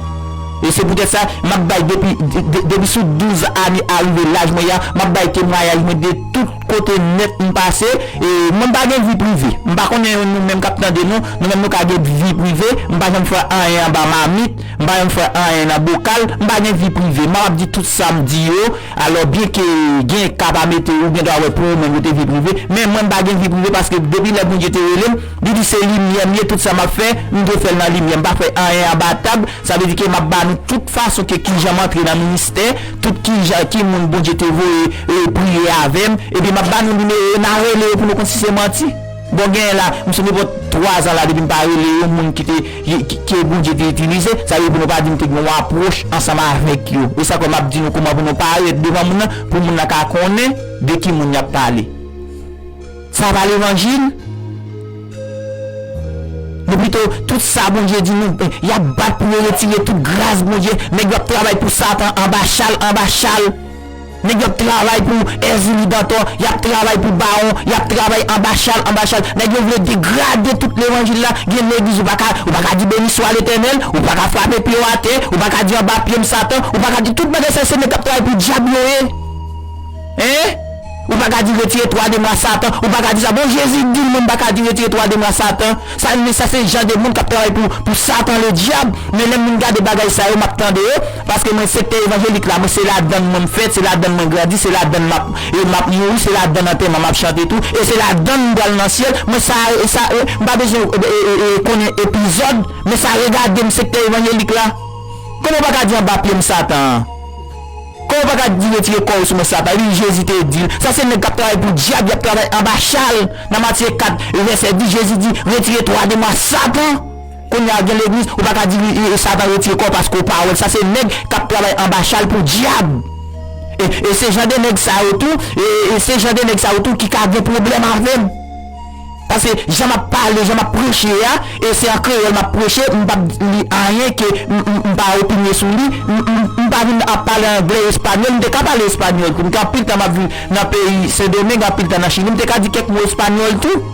E se poutèt sa, m ap bay depi, de-, de-, depi sou douz ane a rive laj mwen ya, m ap bay temwayaj mwen de tout kote nèt m pase. E mwen m pa gen vi prive. M pa konnen nou menm k ap tande nou, nou menm nou ka gen vi prive. M pa janm fè anyen anba mamit, m pa janm fè anyen nan bokal, m pa gen vi prive. M ap di tout sa m di yo. Alò, byenke gen ka pa mete ou gen dwa wè pou ou menm ou te vi prive, men mwen m pa gen vi prive paske depi lè Bondye te rele m, li di se limyè m ye, tout sa m ap fè, m dwe fè l nan limyè. M pa fè anyen anba tab, sa vle di ke m ap ba nou tout fason ke kijan m antre nan ministè, tout kijan, ki moun Bondye te voye, e, priye avè m, epi m ap ba nou nimewo yo, n a rele yo pou nou konn si se manti. Bon, genyen la, m sou nenpòt twa zan la depi m pa rele yon moun ki te, ki, ki, ke Bondye te itilize, sa vle di pou nou pa di m te gen yon apwòch ansanm avèk yo. E sa fè m ap di nou kòman pou nou parèt devan moun nan, pou moun nan ka konnen de ki moun y ap pale. Sa pa levanjil? Nou pito, tout sa Bondye di nou, eh, y ap bat pou yo retire tout gras Bondye. Nèg yo ap travay pou Satan anba chal, anba chal. Nèg yo ap travay pou Èzili Dantò, y ap travay pou Bawon, y ap travay anba chal, anba chal. Nèg yo vle degrade tout levanjil la. Gen legliz, ou pa ka, ou pa ka di beni swa Letènèl, ou pa ka frape pye w atè, ou pa ka di anba pye m Satan, ou pa ka di tout bagay sa, se nèg k ap travay pou dyab yo ye. Hein? Ou pa ka di retire twa de mwa Satan. Ou pa ka di sa. Bon, Jezi di l, moun pa ka di retire twa de mwa Satan. Sa, sa se jan de moun k ap travay pou, pou Satan, le dyab. Men lè moun gade bagay sa yo, m ap tande yo. Paske mwen, sektè evanjelik la, mwen, se ladann mwen m fèt, se ladann mwen grandi, se ladann m ap, e m ap mouri, se ladann antèman m ap chante tou. E se ladann m pral nan syèl. Mwen, sa, sa, e, m pa bezwen, e, e, e, e, konnen epizòd, men sa regade m, sektè evanjelik la. Kòman w pa ka di anba pye m Satan an? Kòman w pa ka di retire kò w sou mwen Satan? Epi Jezi te di l. Sa se nèg k ap travay pou dyab, y ap travay anba chal. Nan Matye kat, vèsè dis, Jezi di, retire twa de mwa Satan. Kounye a gen legliz, ou pa ka di, e, e, Satan retire kò w paske w pa wè l. Sa se nèg k ap travay anba chal pou dyab. E, e se jan de nèg sa yo tou, e, e se jan de nèg sa yo tou ki ka gen pwoblèm avè m. Paske jan m ap pale, jan m ap preche a, e se an kreyòl m ap preche, m p ap li anyen ke m, m, m pa opinye sou li, m, m, m pa vin ap pale anglè, espanyòl, m te ka pale espanyòl tou, m te anpil tan m ap viv nan peyi Sendomeng, anpil tan nan Chili, m te ka di kèk mo espanyòl tou.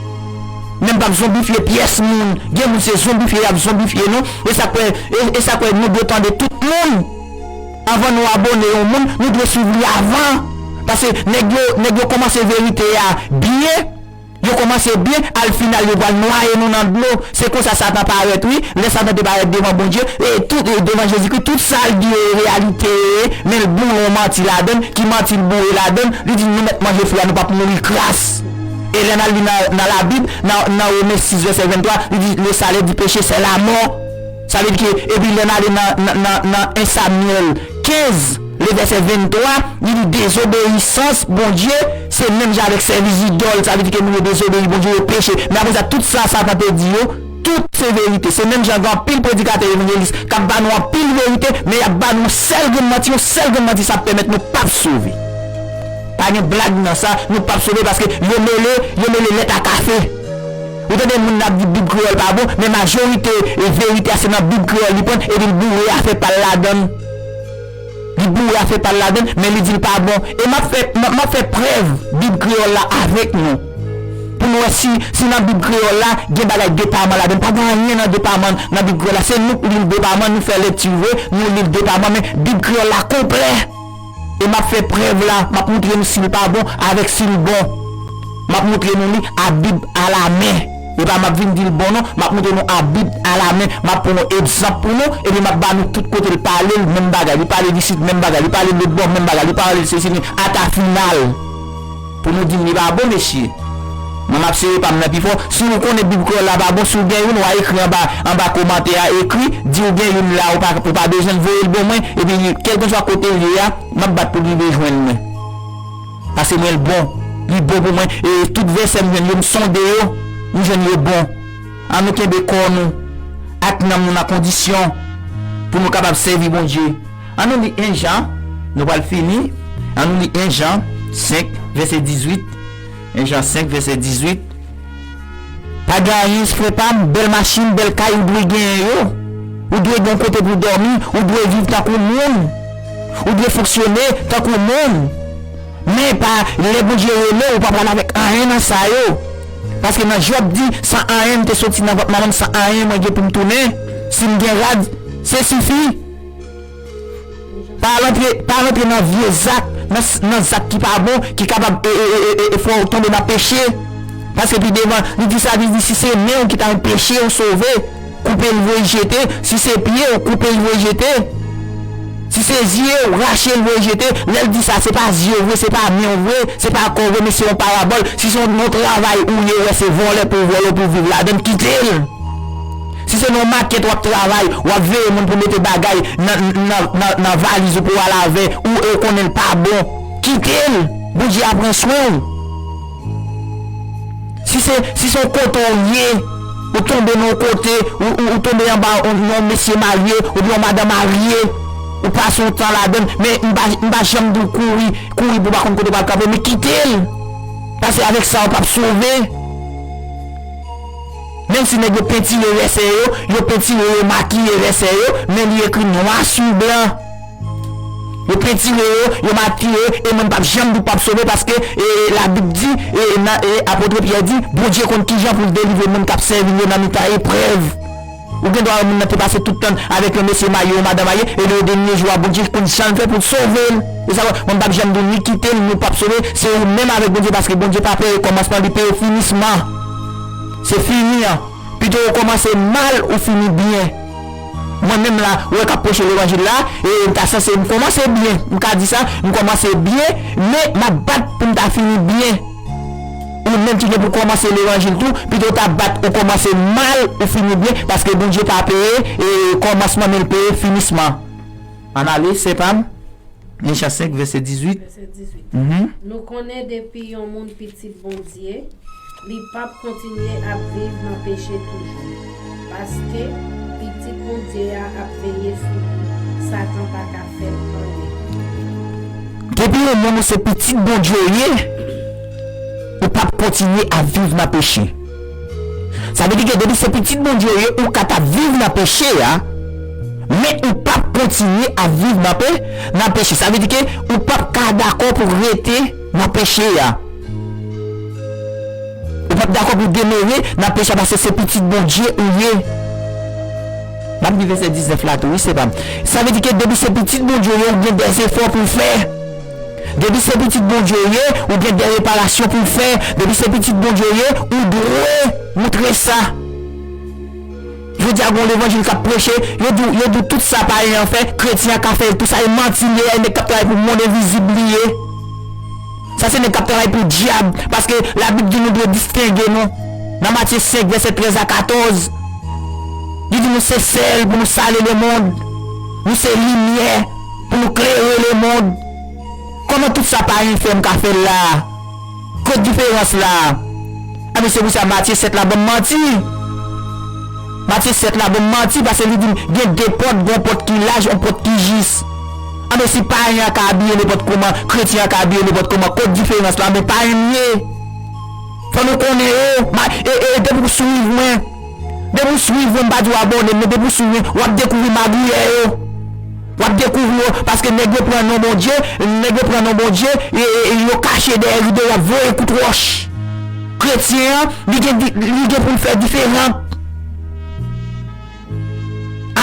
Men m p ap zonbifye pyès moun, gen moun se zonbifye y ap zonbifye nou, e sa k fè, e, e sa k fè nou dwe tande tout moun. Anvan nou abone yon moun, nou dwe swiv li avan. Paske nèg yo, nèg yo kòmanse verite a byen, yo kòmanse byen, al final yo pral nwaye nou nan dlo. Se konsa Satan parèt, wi. Lè Satan te parèt devan Bondye, e tout, e devan Jezikri, tout sa l di yo e reyalite yo ye, men l boure yon manti ladann, ki manti l boure ladann, li di nou mèt manje fwi a, nou p ap mouri kras. E lè n al li nan, nan Labib, nan, nan Women sis vèsè venntwa, li di le salaire du péché c'est la mort. Sa vle di ke, epi lè n ale nan, nan, nan, nan en Samyèl, kenz, le vèsè venntwa, li di dezobeyisans Bondye se menm jan avèk sèvis idòl. Sa vle di ke moun yo dezobeyi Bondye, yo peche. Men apre sa, tout sa Satan te di yo, tout se verite. Se menm jan gen anpil predikatè evanjelis k ap ba nou anpil verite, men y ap ba nou yon sèl grenn manti, yon sèl grenn manti, sa ap pèmèt nou p ap sove. Pa gen blag nan sa, nou p ap sove paske yo mele, yo mele lèt a kafe. Ou tande moun ap di Bib kreyòl pa bon, men majorite e verite a se nan Bib kreyòl li pran, epi l boure afè pa l ladan l. Li boure afè pa l ladan l, men li di l pa bon. E m ap fè, m ap, m ap fè prèv Bib kreyòl la avèk nou. Pou nou wè si, si nan Bib kreyòl la, gen bagay depaman ladan l. Pa gen anyen nan depaman nan Bib kreyòl la. Se nou k li l depaman, nou fè lekti vre, nou li l depaman, men Bib kreyòl la konplè. E m ap fè prèv la, m ap montre nou si l pa bon avèk si l bon. M ap montre nou li a Bib alamen. E pa m ap vin di l bon non, m ap montre nou a Bib alamen. M ap pran yon egzanp pou nou, epi m ap ba nou tout kote l pale l, menm bagay. Li pale l isit, menm bagay. Li pale l lòt bò, menm bagay. Li pale l sesi, li ata final. Pou nou di m li pa bon, mesye. Mwen m ap sere pa m nan pi fò. Si w konnen Bib kreyòl la pa bon, si w gen youn, w a ekri anba, anba kòmantè a, ekri, di w gen youn la, ou pa, ou pa bezwen l, voye l ban mwen, epi kèlkeswa kote l ye a, m ap bat pou li rejwenn mwen. Paske mwen l bon, li bon pou mwen, e tout vèsè m jwenn yo, m sonde yo, m jwenn yo bon. Ann nou kenbe kò nou ak nanm nou nan kondisyon pou nou kapab sèvi Bondye. Ann nou li en Jan, nou pral fini. Ann nou li en Jan senk, vèsè dizuit. En Jan senk, vèsè dizuit. Pa gen anyen, frè pa m, bèl machin, bèl kay, ou dwe genyen yo. Ou dwe gen yon kote pou w dòmi, ou dwe viv tankou moun. Ou dwe fonksyone tankou moun. Men pa, lè Bondye rele w, ou pa pral avèk anyen nan sa yo. Paske nan Jòb di, san anyen m te soti nan vant manman m, san anyen mwen gen pou m tounen. Si m gen rad, se sifi. Pa rantre, pa rantre nan vye zak, nan, nan zak ki pa bon, ki kapab e, e, e, e, e fè w tonbe nan peche. Paske pi devan, li di sa, li di, si se men w ki ta nan peche, ou sove, koupe l, voye jete. Si se pye w, koupe l, voye jete. Si se zye w, rache l, voye jete. Lè l di sa, se pa zye w vre, se pa men w vre, se pa kò w vre, men se yon parabòl. Si se yon, yon travay ou ye, ou wè se vòlè pou w vòlè, pou w viv ladan l, kite l. Si se nan yon makèt w ap travay, w ap veye moun pou mete bagay nan, nan, nan, nan valiz ou pou w al avè, ou e w konnen l pa bon, kite l. Bondye a pran swen w. Si se, si se yon kote w ye, ou tonbe nan yon kote, ou, ou, ou tonbe anba yon, yon mesye marye, oubyen yon madanm marye, ou pase yon tan ladan l, men m pa, m pa janm di w kouri, kouri pou w pa konn kote w pral kanpe, men kite l. Paske avèk sa, w p ap sove. Menm si nèg yo pentire vèsè yo, yo pentire, yo makiye vèsè yo, men li ekri nwa sou blan. Yo pentire yo, yo makiye yo, e moun p ap janm di w p ap sove paske, e, Labib di, e, nan, e, apot Pyè di, Bondye konn kijan pou l delivre moun k ap sèvi l yo nan mitan eprèv. Ou gen dwa wè moun nan te pase tout tan avèk yon mesye marye, yon madanm marye, e le dènye jou a, Bondye konn jan l fè pou l sove l. E sa, mwen m p ap janm di w ni kite l, ni w p ap sove, se ou menm avèk Bondye, paske Bondye pa peye kòmansman, li peye finisman. Se fini an. Pito ou kòmanse mal, ou fini byen. Mwen menm la, ou wè k ap preche levanjil la, e m ta sanse m kòmanse byen. M ka di sa, m kòmanse byen, men m ap bat pou m ta fini byen. Ou menm ki gen pou kòmanse levanjil tou, pito w ta bat ou kòmanse mal, ou fini byen, paske Bondye pa peye, e, kòmansman, men l peye finisman. Ann ale, sè pa m. Jan senk, vèsè dizuit. Vèsè dizuit. Mhm. Nou konnen depi yon moun pitit Bondye, li p ap kontinye ap viv nan peche toujou. Paske Pitit Bondye a ap veye sou li, Satan pa ka fè l anyen. Depi yon moun ou se pitit Bondye w ye, ou p ap kontinye ap viv nan peche. Sa vle di ke depi se pitit Bondye w ye, ou ka t ap viv nan peche a, men ou p ap kontinye ap viv nan pe-, nan peche. Sa vle di ke ou p ap ka dakò pou rete nan peche a. Ou p ap dakò pou demere nan peche a paske se pitit Bondye ou ye. M ap li vèsè diznèf la tou, wi, sè pa m. Sa vle di ke depi se pitit Bondye w ye, ou gen dèzefò pou w fè. Depi se pitit Bondye w ye, ou gen de reparasyon pou w fè. Depi se pitit Bondye w ye, ou dwe moutre sa. Jodi a, gen yon levanjil k ap preche, yo di w, yo di w tout sa payen an fè, kretyen an ka fè l tou, sa e manti li ye, nèg k ap travay pou mond envizib li ye. Sa se nèg k ap travay pou dyab, paske Labib di nou dwe distenge nou. Nan Matye senk, vèsè trèz a katòz, li di nou se sèl pou nou sale lemonn. Nou se limyè. pou nou klere lemonn. Kòman tout sa payen fè m ka fè l la a? Kot diferans la a? Anben, se pou sa Matye sèt la ban m manti. Matye sèt la ban m manti, paske li di m gen de pòt, gen yon pòt ki laj, yon pòt ki jis. Anben, si payen an ka abiye nenpòt kòman, kretyen an ka abiye nenpòt kòman, kot diferans la? Anben, payen m ye. Fò nou konnen yo. Ma- e, e, e, depi w swiv mwen, depi w swiv mwen, m pa di w abòne m, men depi w swiv mwen, w ap dekouvri magouyè yo. W ap dekouvri yo, paske nèg yo pran non Bondye, nèg yo pran non Bondye, e, e, e yo kache dèyè rido, y ap voye kout wòch. Kretyen an, li gen, di- li gen pou l fè diferan.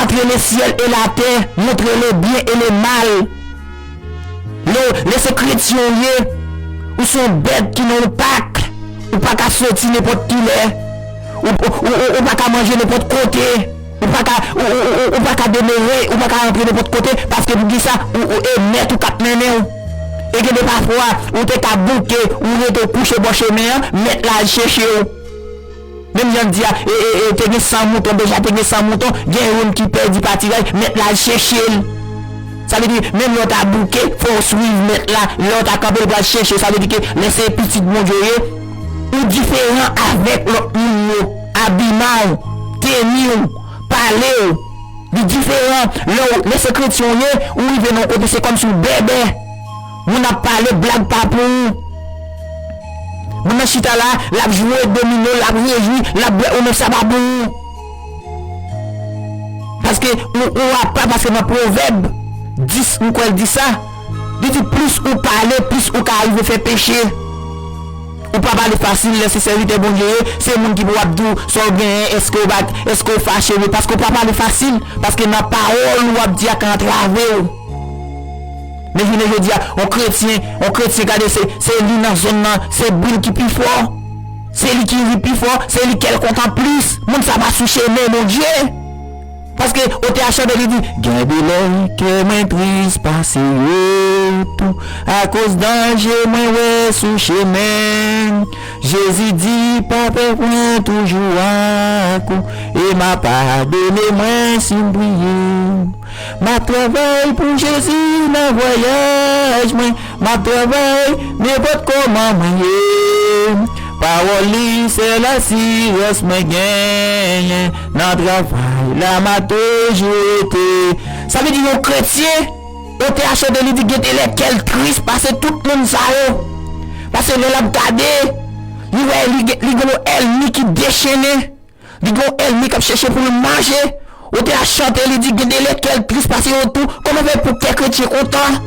Entre le ciel et la terre, montre le bien et le mal. Lè, lè se kretyen w ye, ou se yon bèt ki nan yon pak, ou pa ka soti nenpòt ki lè, ou, ou, ou, ou, ou pa ka manje nenpòt kote, ou pa ka, ou, ou, ou, ou pa ka demere, ou pa ka rantre nenpòt kote, paske pou kisa, ou, ou, e mèt ou k ap mennen w. E gen de pafwa, ou te ka bouke, ou rete w kouche bò chemen an, mèt la al chèche w. Menm jan l di a, e, e, e, te gen san mouton, deja te gen san mouton, gen youn ki pèdi patiray, mèt la al chèche l. Sa vle di, menm lè w ta bouke, fò w swiv mèt la, lè w ta kanpe, l pral chèche w. Sa vle di ke lè se pitit Bondye w ye, ou diferan avèk lòt moun yo. Abiman w, teni w, pale w, li diferan. Lè w, lè se kretyen w ye, ou rive nan yon kote, se kòmsi w bèbè. Moun ap pale, blag pa pou ou. Moun nan chita la, l ap jwe domino, l ap rejwi, l ap bwè, ou menm sa pa pou ou. Paske ou, ou apa, paske nan Pwovèb dis, m kwè l di sa, li di, plis ou pale, plis ou ka rive fè peche. Ou pa pale fasil, lè se sèvitè Bondye ye, se moun ki pou ap di w sa w genyen, èske w pa, èske w fache, wi, paske w pa pale fasil, paske nan pawòl ou ap di a ka antrave w. Men jounen jodi a, yon kretyen, yon kretyen, gade, se, se li nan zòn nan, se bri l ki pi fò. Se li ki ri pi fò, se li kè l kontan plis. Moun sa pa sou chemen Bondye. Paske otè a chante, li di, gen de lè kè mwen tris pase yo tou, akoz danje mwen wè sou chemen. Jezi di, pa pè, mwen toujou ak ou, e m a padone mwen si m priye w. M ap travay pou Jezi nan vwayaj mwen. M ap travay nenpòt kòman mwen ye. Pawòl li sèl asirans mwen genyen. Nan travay la m a toujou rete. Sa vle di yon kretyen, otè a chante, li di, gen de lè kè l tris pase tout moun sa yo. Pase lè l ap gade, li wè li gen, li gen yon ènmi ki dechennen. Li gen yon ènmi k ap chèche pou l manje. Otè a chante, li di, gen de lè kè l tris pase yo tou. Kòman fè pou kè kretyen kontan?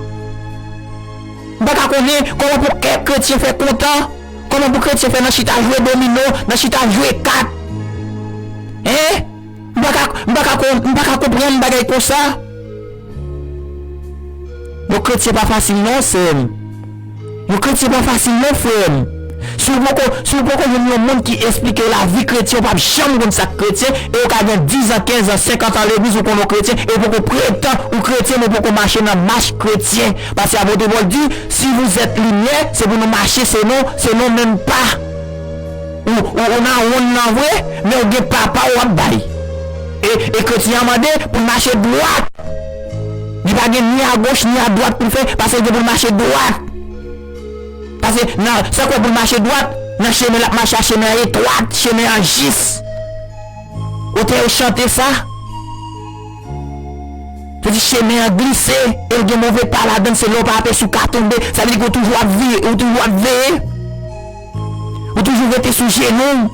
M pa ka konnen kòman pou kè kretyen fè kontan. Kòman pou kretyen fè nan chita jwe domino, nan chita jwe kat? Hein? M pa ka, m pa ka kon- m pa ka konprann bagay konsa. Yon kretyen pa fasil non, sè m. Yon kretyen pa fasil non, frè m. Si w poko, si w poko jwenn yon moun ki esplike w lavi kretyen, ou p ap janm konn sa k kretyen, e ou ka gen diz an, kenz an, senkant an legliz, ou konn yon kretyen, e ou poko pretan ou kretyen, men ou poko mache nan mach kretyen. Paske apot Pòl di, si vous êtes lumière, se pou nou mache selon, selon menm pa. Ou, ou, ou nan wonn nan vre, men ou gen pa pa w ap bay. E, e kretyen an mande pou l mache dwat. Li pa gen ni agoch ni adwat pou l fè, paske l gen pou l mache dwat. Paske nan, sa kwè pou l mache dwat, nan chemen l ap mache a, chemen an etwat, chemen an jis. Otè yo chante sa. Sa di chemen an glise, e l gen move pa ladan l, se lè w pa apèsi w ka tonbe. Sa vle di ke w toujou ap veye, ou toujou ap veye. Ou toujou rete sou jenou w.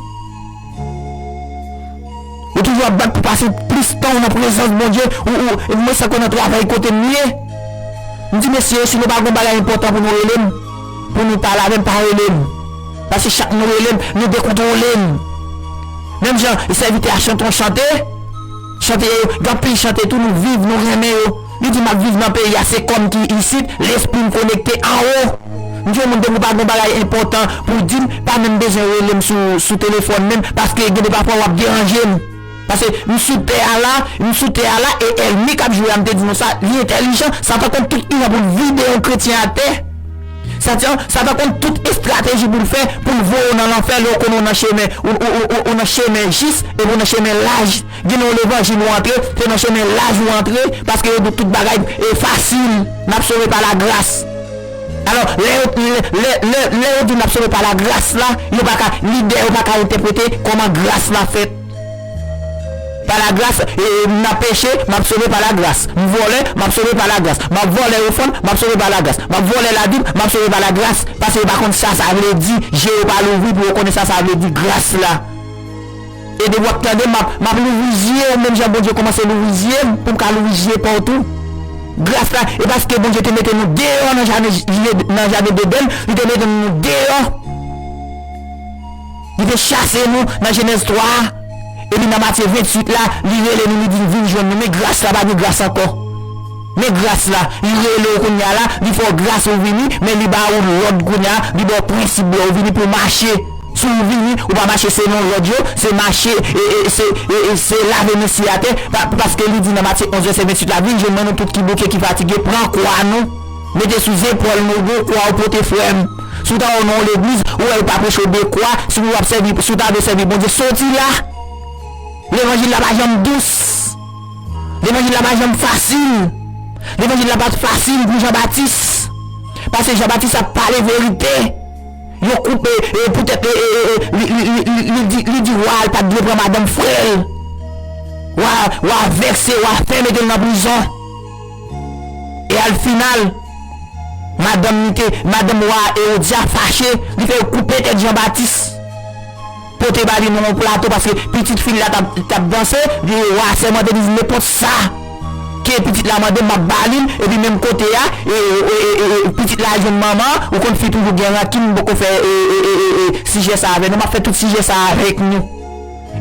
Ou toujou ap bat pou pase plis tan w nan prezans Bondye. Ou, ou, e mwen sa kwè nan travay kote m ye. M di, mesye, si nou pa gon bagay enpòtan pou nou rele m, pou nou pale avè m, pa rele m. Paske chak nou rele m, nou dekontwole m. Menm jan sèvitè a chante yon chante, chante yo, gen anpil chante tou, nou viv, nou renmen yo. Li di, m ap viv nan peyi a, se kò m ki isit, lespri m konekte anwo. M di yon moun, depi w pa gen yon bagay enpòtan pou w di m, pa menm bezwen rele m sou, sou telefòn menm, paske gen de pafwa w ap deranje m. Paske m sou tè a la, m sou tè a la, e ènmi k ap jwe a, m te di nou sa, li entèlijan, Satan konn tout jan pou l vide yon kretyen atè. Satan, Satan konn tout estrateji pou l fè, pou l voye w nan lanfè, lè w konnen w nan chemen, ou, ou, ou, ou, ou nan chemen jis, epi w nan chemen laj. Gen nan yon levanjil ou antre, se nan chemen laj ou antre, paske yo di w tout bagay e fasil, n ap sove pa lagras. Alò, lè yo, lè, lè, lè, lè yo di w n ap sove pa lagras la, yo pa ka, lidè yo pa ka entèprete kòman gras la fèt. Pa lagras, e, e, m nan peche, m ap sove pa lagras. M vòlè, m ap sove pa lagras. M ap vòlè ofrann, m ap sove pa lagras. M ap vòlè ladim, m ap sove pa lagras. Paske yo pa konn sa sa vle di. Je yo pa louvri pou yo konnen sa sa vle di gras la. E depi w ap tande, m ap, m ap louvri zye w, menm jan Bondye kòmanse louvri zye m, pou m ka louvri zye pa w tou. Gras la, e paske Bondye te mete nou deyò nan jaden, nan jaden Edenn, li te mete nou deyò. Li te chase nou nan Jenèz twa a. Epi nan Matye venntuit la, li rele nou, li di n vin jwenn nou. Men gras la, pa gen gras ankò. Men gras la, li rele w kounye a la, li fè w gras ou vini, men li ba ou lòd kounye a, li ba w prensip, lè w vini pou w mache. Si w vini, ou pa mache selon lòd yo, se mache, e, e, se, e, e, se lave men sou atè, pa, paske li di nan Matye onz vèsè venntuit la, vin jwenn mwen nou tout ki bouke, ki fatige, pran kwa nou, mete sou zepòl nou, gwo kwa ou pote frè m. Si w ta wè w nan yon legliz, ou wè yo pa preche w de kwa, si w ap sèvi, si w ta vle sèvi Bondye, soti la. Levanjil la pa janm dous. Levanjil la pa janm fasil. Levanjil la pa t fasil pou Jan Batis. Paske Jan Batis ap pale verite. Yo koupe, e, poutèt, e, e, e, e, li, li, li, li, li di, li di wa a l pa t dwe pran madanm frè l. Wa, wa vèkse, wa fè mete l nan prizon. E al final, madanm li te, madanm wa Ewodyas fache, li fè yo koupe tèt Jan Batis. Pote ba li nan yon plato, paske pitit fi l la t ap, t ap danse, li, wa a sèmante, li di, nenpòt sa ke pitit la mande, m ap ba li l, epi menm kote a, e, e, e, e, e, pitit la jwenn manman, ou konn fi toujou gen rankin, m poko fè, e, e, e, e, e, sijè sa avè nou, m ap fè tout sijè sa avèk nou.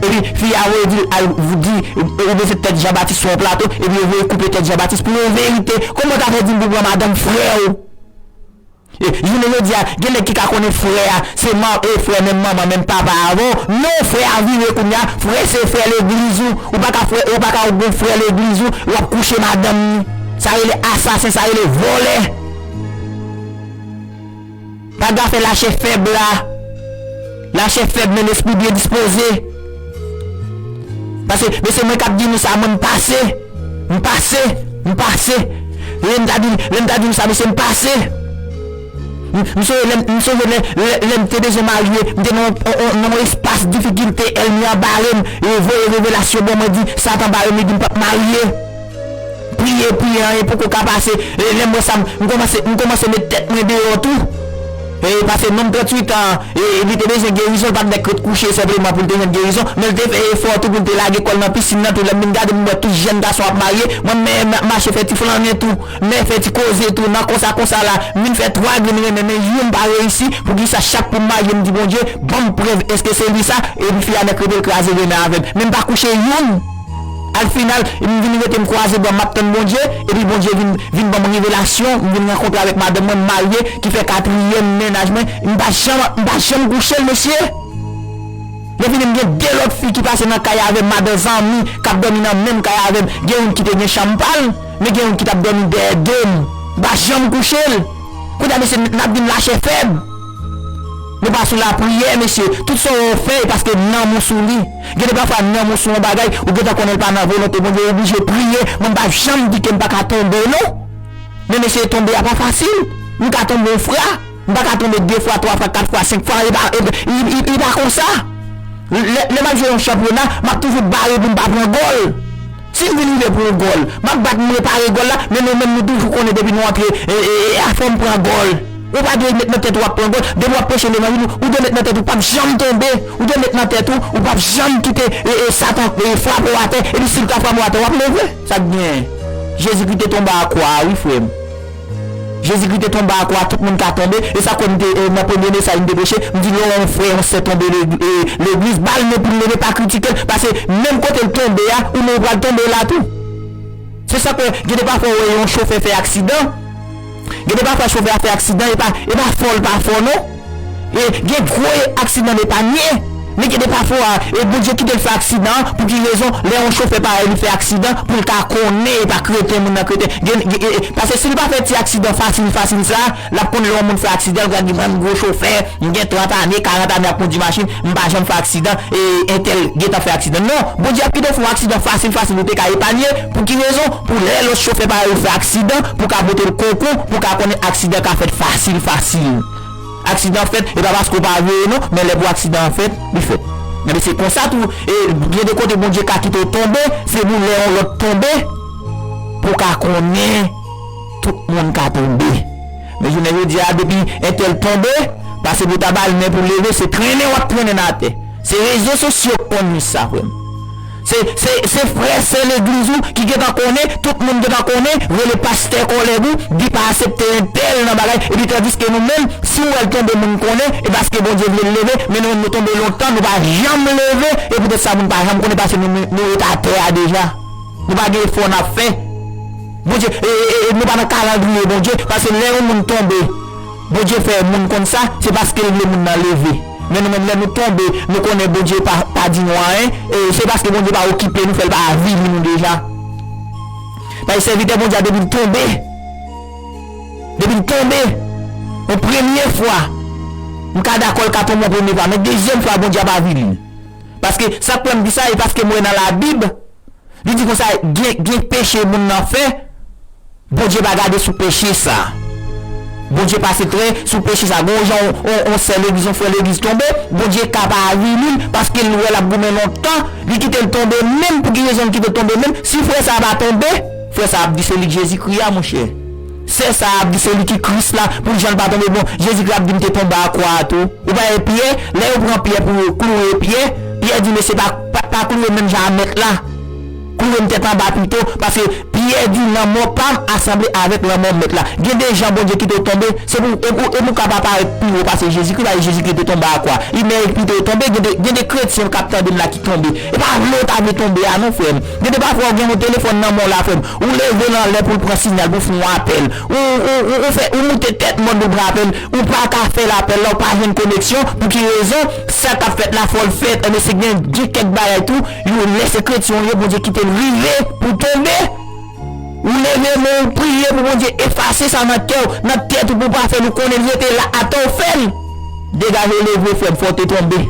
Epi fi a voye di l al di, ou bezwen tèt Jan Batis sou yon plato, epi yo voye koupe tèt Jan Batis pou yon verite. Kòman w ta fè di m pou pran madanm frè w? E, jounen jodi a, gen nèg ki ka konnen frè a, se man, e frè menm manman, menm papa avè w. Non, frè a vire kounye a, frè se frè legliz ou. Ou pa ka frè, ou pa ka gon frè legliz ou, w ap kouche madanm ni. Sa rele asasen, sa rele vòlè. Pa gen afè lachè fèb la. Lachè fèb, men lespri byen dispoze. Paske, mesye, mwen k ap di nou sa, mwen m pase. M pase. M pase. Lè m ta di, lè m ta di nou sa, mesye, m pase. M, m sonje lè m, m sonje lè, lè, lè m te bezwen marye, m te nan, nan, nan yon espas difikilte, ènmi an bare m, e voye revelasyon ban mwen, di, Satan bare m, li di m p ap marye. Priye, priye, anyen poko ka pase. E lè m wè sa, m, m kòmanse, m kòmanse met tèt mwen deyò tou. E pase nonm tranntuit an, e li te bezwen gerizon, l pa t nèk ret kouche senpleman pou l te jwenn gerizon, men l te fè efò tou pou l te lage kò l nan pisin nan tou. Lè m vin gade, m wè tout jèn gason ap marye, mwen m, m, m mache fè ti flannen tou, m fè ti koze tou, nan konsa, konsa la, m vin fè twa grenn renmen, men youn pa reyisi, poukisa chak pou m marye, m di, Bondye, ban m prèv, èske se li sa? Epi fi a nèk rete l kraze renmen avè m. Men m pa kouche youn. Al final, m vin rete m kwaze bra, m ap tann Bondye, epi Bondye vin, vin ban m revelasyon, m vin rankontre avèk madanm mwen, m marye, ki fè katriyèm mennaj mwen, m pa janm, m pa janm kouche l, mesye. Lè fini, m gen de lòt fi ki pase nan kay avè m, madan zanmi, k ap dòmi nan menm kay avè m. Gen youn ki te gen chanm pa l, men gen youn ki t ap dòmi dèyè do m. M pa janm kouche l. Kounye a, mesye, n ap di m lachè fèb. Nou pa sou lapriyè, mesye. Tout sa w fè, e paske nanm ou sou li. Gen de pafwa, nanm ou sou yon bagay, ou gentan konnen l pa nan volonte Bondye, ou oblije priye. Mwen, m pa janm di ke m pa ka tonbe, non. Men, mesye, tonbe a pa fasil. M ka tonbe yon fwa. M pa ka tonbe de fwa, twa fwa, kat fwa, senk fwa. E pa, e, e, e, e pa konsa. Lè, lè m ap jwe yon chanpyona, m ap toujou bare pou m pa pran gòl. Si m vin rive pou yon gòl, m ap bat, m repare gòl la, men nou menm nou toujou konnen depi nou antre, e, e, e, a fò m pran gòl. Ou pa dwe met nan tèt ou w ap pran gòl. Depi w ap preche levanjil, ou dwe met nan tèt ou p ap janm tonbe. Ou dwe met nan tèt ou, ou p ap janm kite, e, e, Satan, e, frape w atè. Epi si l ka frape w atè, w ap leve. Sa k genyen? Jezikri te tonbe a kwa a, wi, frè m. Jezikri te tonbe a kwa, tout moun ka tonbe. E sa k fè m te, e, nan premye mesaj m te preche, m di lè w wè yon frè, yon sè tonbe le-, e, legliz, ba l men pou l leve, pa kritike l. Paske menm kote l tonbe a, ou menm ou pral tonbe la tou. Se sa k fè, gen de pafwa w wè yon chofè fè aksidan. Gen de pafwa chofè a fè aksidan, e pa, e pa fò l pa fò non. E gen gwo aksidan epanye. Men gen de pafwa, e Bondye kite l fè aksidan, pou ki rezon? Lè yon chofè parèy li fè aksidan, pou l ka konnen e pa kreten moun nan kreten. Gen, gen, e, e, paske si l pa fè ti aksidan fasil, fasil sa, l ap konnen lè yon moun fè aksidan, l pral di, "Mwen, m gwo chofè, m gen trant ane, karant ane ap kondi machin, m pa janm fè aksidan, e entèl gentan fè aksidan." Non, Bondye ap kite w fè yon aksidan fasil, fasil, ou te ka epanye. Pou ki rezon? Pou lè lòt chofè parèy ou fè aksidan, pou ka pote l konkou, pou ka konnen aksidan ka fèt fasil, fasil. Aksidan fèt, e pa paske w pa veye non, men lè pou aksidan an fèt, li fèt. Ebyen, se konsa tou, e gen de kote Bondye ka kite w tonbe, se pou lè yon lòt tonbe, pou w ka konnen tout moun ka tonbe. Men jounen jodi a, depi entèl tonbe, pase pou ta ba l men pou leve, se trennen w ap trennen n atè. Se rezo sosyo k konn sa, frè m. Se, se, se frè sè legliz ou ki gentan konnen, tout moun gentan konnen, rele pastè kòlèg ou, di pa aksepte entèl nan bagay, epi tandiske nou menm, si w wè l tonbe, moun konnen, e paske Bondye vle l leve, men nou menm nou tonbe lontan, nou pa janm leve, e poutèt sa moun pa janm konnen, paske nou, nou, nou ret atè a deja. Nou pa gen efò n ap fè. Bondye, e, e, e, nou pa nan kalandriye Bondye, paske lè yon moun tonbe, Bondye fè moun konn sa, se paske l vle moun nan leve. Men nou menm, lè nou tonbe, nou konnen Bondye pa, pa di nou anyen, e se paske Bondye pa okipe nou, fè l pa avili nou deja. Paske sèvitè Bondye a, depi l tonbe, depi l tonbe, yon premye fwa, m ka dakò l ka tonbe yon premye fwa, men dezyèm fwa, Bondye ap avili l. Paske sa k fè m di sa, e paske m wè nan Labib, li di konsa, gen, gen peche moun nan fè, Bondye pa gade sou peche sa. Bondye pase trè sou peche sa. Gon jan on, on, on sè legliz, on frè legliz tonbe, Bondye ka pa avili l, paske l wè l ap goumen lontan, li kite l tonbe menm, pou ki rezon l kite l tonbe menm? Si frè sa a pa tonbe, frè sa a ap di se li k Jezikri a, monchè. Sè sa a ap di se li ki Kris la, pou jan l pa tonbe. Bon, Jezikri ap di m te tonbe a kwa a tou. Ou pa wè Pyè, lè yo pran Pyè pou yo klouwe Pyè, Pyè di, "Mesye, pa, pa, pa klouwe m menm jan a Mèt la. Klouwe m tèt anba pito, paske Pyè di, 'Lanmò pa m asanble avèk lanmò Mèt la.'" Gen de jan Bondye kite w tonbe, se pou, e pou, e pou w ka pa parèt pi wo pase Jezikri, paske Jezikri te tonbe a kwa. Li merite w tonbe, gen de, gen de kretyen k ap tande m la ki tonbe. E pa vle w ta vle tonbe a non, frè m. Gen de pafwa w gen yon telefòn nan men w la, frè m. Ou leve l anlè pou l pran siyal, pou l fè yon apèl. Ou, ou, ou, ou fè, ou moute tèt mòn pou l pran apèl. Ou pa ka fè lapèl la, ou pa jwenn koneksyon. Pou ki rezon? Sa k ap fèt la, fò l fèt. Enben, se gen, gen kèk bagay tou, yon lè se kretyen w ye, Bondye kite l rive pou tonbe. Ou leve men w priye pou Bondye efase sa nan kè w, nan tèt ou, pou w pa fè l, ou konnen l rete la, atò w fè l. Degaje w leve, frè m, fò w te tonbe.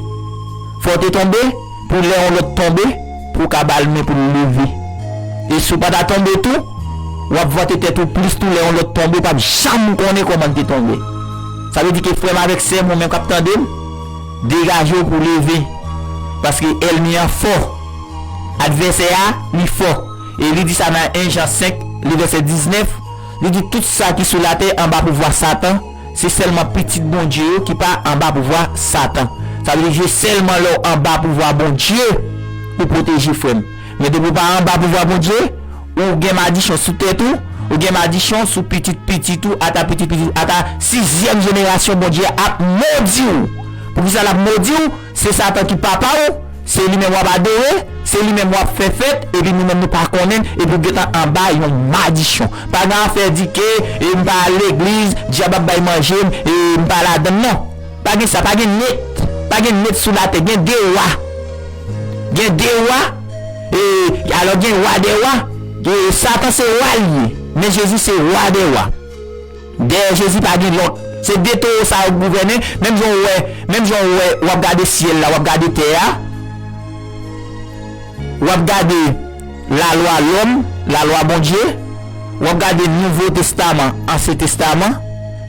Fò w te tonbe, pou lè yon lòt tonbe, pou w ka ba l men pou l leve. E si w pa ta tonbe tou, w ap vante tèt ou plis tou, lè yon lòt tonbe, w p ap janm konnen kòman l te tonbe. Sa vle di ke frè m avèk sè m, ou menm k ap tande m, degaje w pou w leve. Paske ènmi an fò. Advèsè a, li fò. E li di sa nan en Jan senk, li vèsè diznèf, li di, "Tout sa ki sou latè anba pouvwa Satan, se sèlman pitit Bondye yo ki pa anba pouvwa Satan." Sa vle di, se sèlman lè w anba pouvwa Bondye, ou pwoteje, frè m. Men depi w pa anba pouvwa Bondye, ou gen madichon sou tèt ou, ou gen madichon sou pitit pitit ou, ata pitit pitit ou, ata sizyèm jenerasyon, Bondye ap modi w. Poukisa l ap modi w? Se Satan ki papa w, se li menm w ap adore, se li menm w ap fè fèt, epi nou menm nou pa konnen, epi w gentan anba yon madichon. Pa gen afè di ke, e, m pa al legliz, dyab ap bay manje m, e, m pa ladann, non. Pa gen sa, pa gen nèt, pa gen nèt sou latè, gen de wa. Gen de wa, e, alò gen wa dè wa, e, Satan se wa l ye, men Jezi se wa dè wa. Dèyè Jezi pa gen lòt. Se de towo sa yo k gouvène, menm jan w wè, menm jan w wè, w ap gade syèl la, w ap gade tè a, w ap gade lalwa lòm, lalwa Bondye, w ap gade Nouvo Testaman, Ansyen Testaman,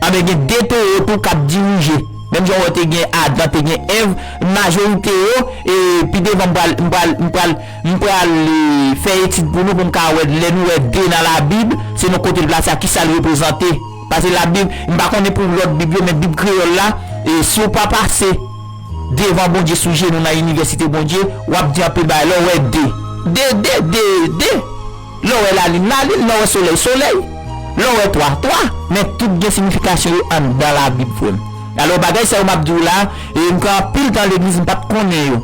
anben gen de towo tou k ap dirije. Menm jan w wè te gen Adan, te gen Èv, majorite yo, e pi devan m pral, m pral, m pral, m pral, e, fè etid pou nou, pou m ka wè, lè nou wè de nan Labib, se nan kote l plase a, kisa l reprezante. Paske Labib, m pa konnen pou lòt Bib yo, men Bib kreyòl la, e si w pa pase devan Bondye sou jenou nan inivèsite Bondye, w ap di anpil bagay. Lè w wè de, de, de, de, de. Lè w wè lalin, lalin. Lè w wè solèy, solèy. Lè w wè twa, twa. Men tout gen siyifikasyon yo anndan Labib, frè m. Alò, bagay sa yo m ap di w la, e m pran anpil tan legliz, m pa t konnen yo.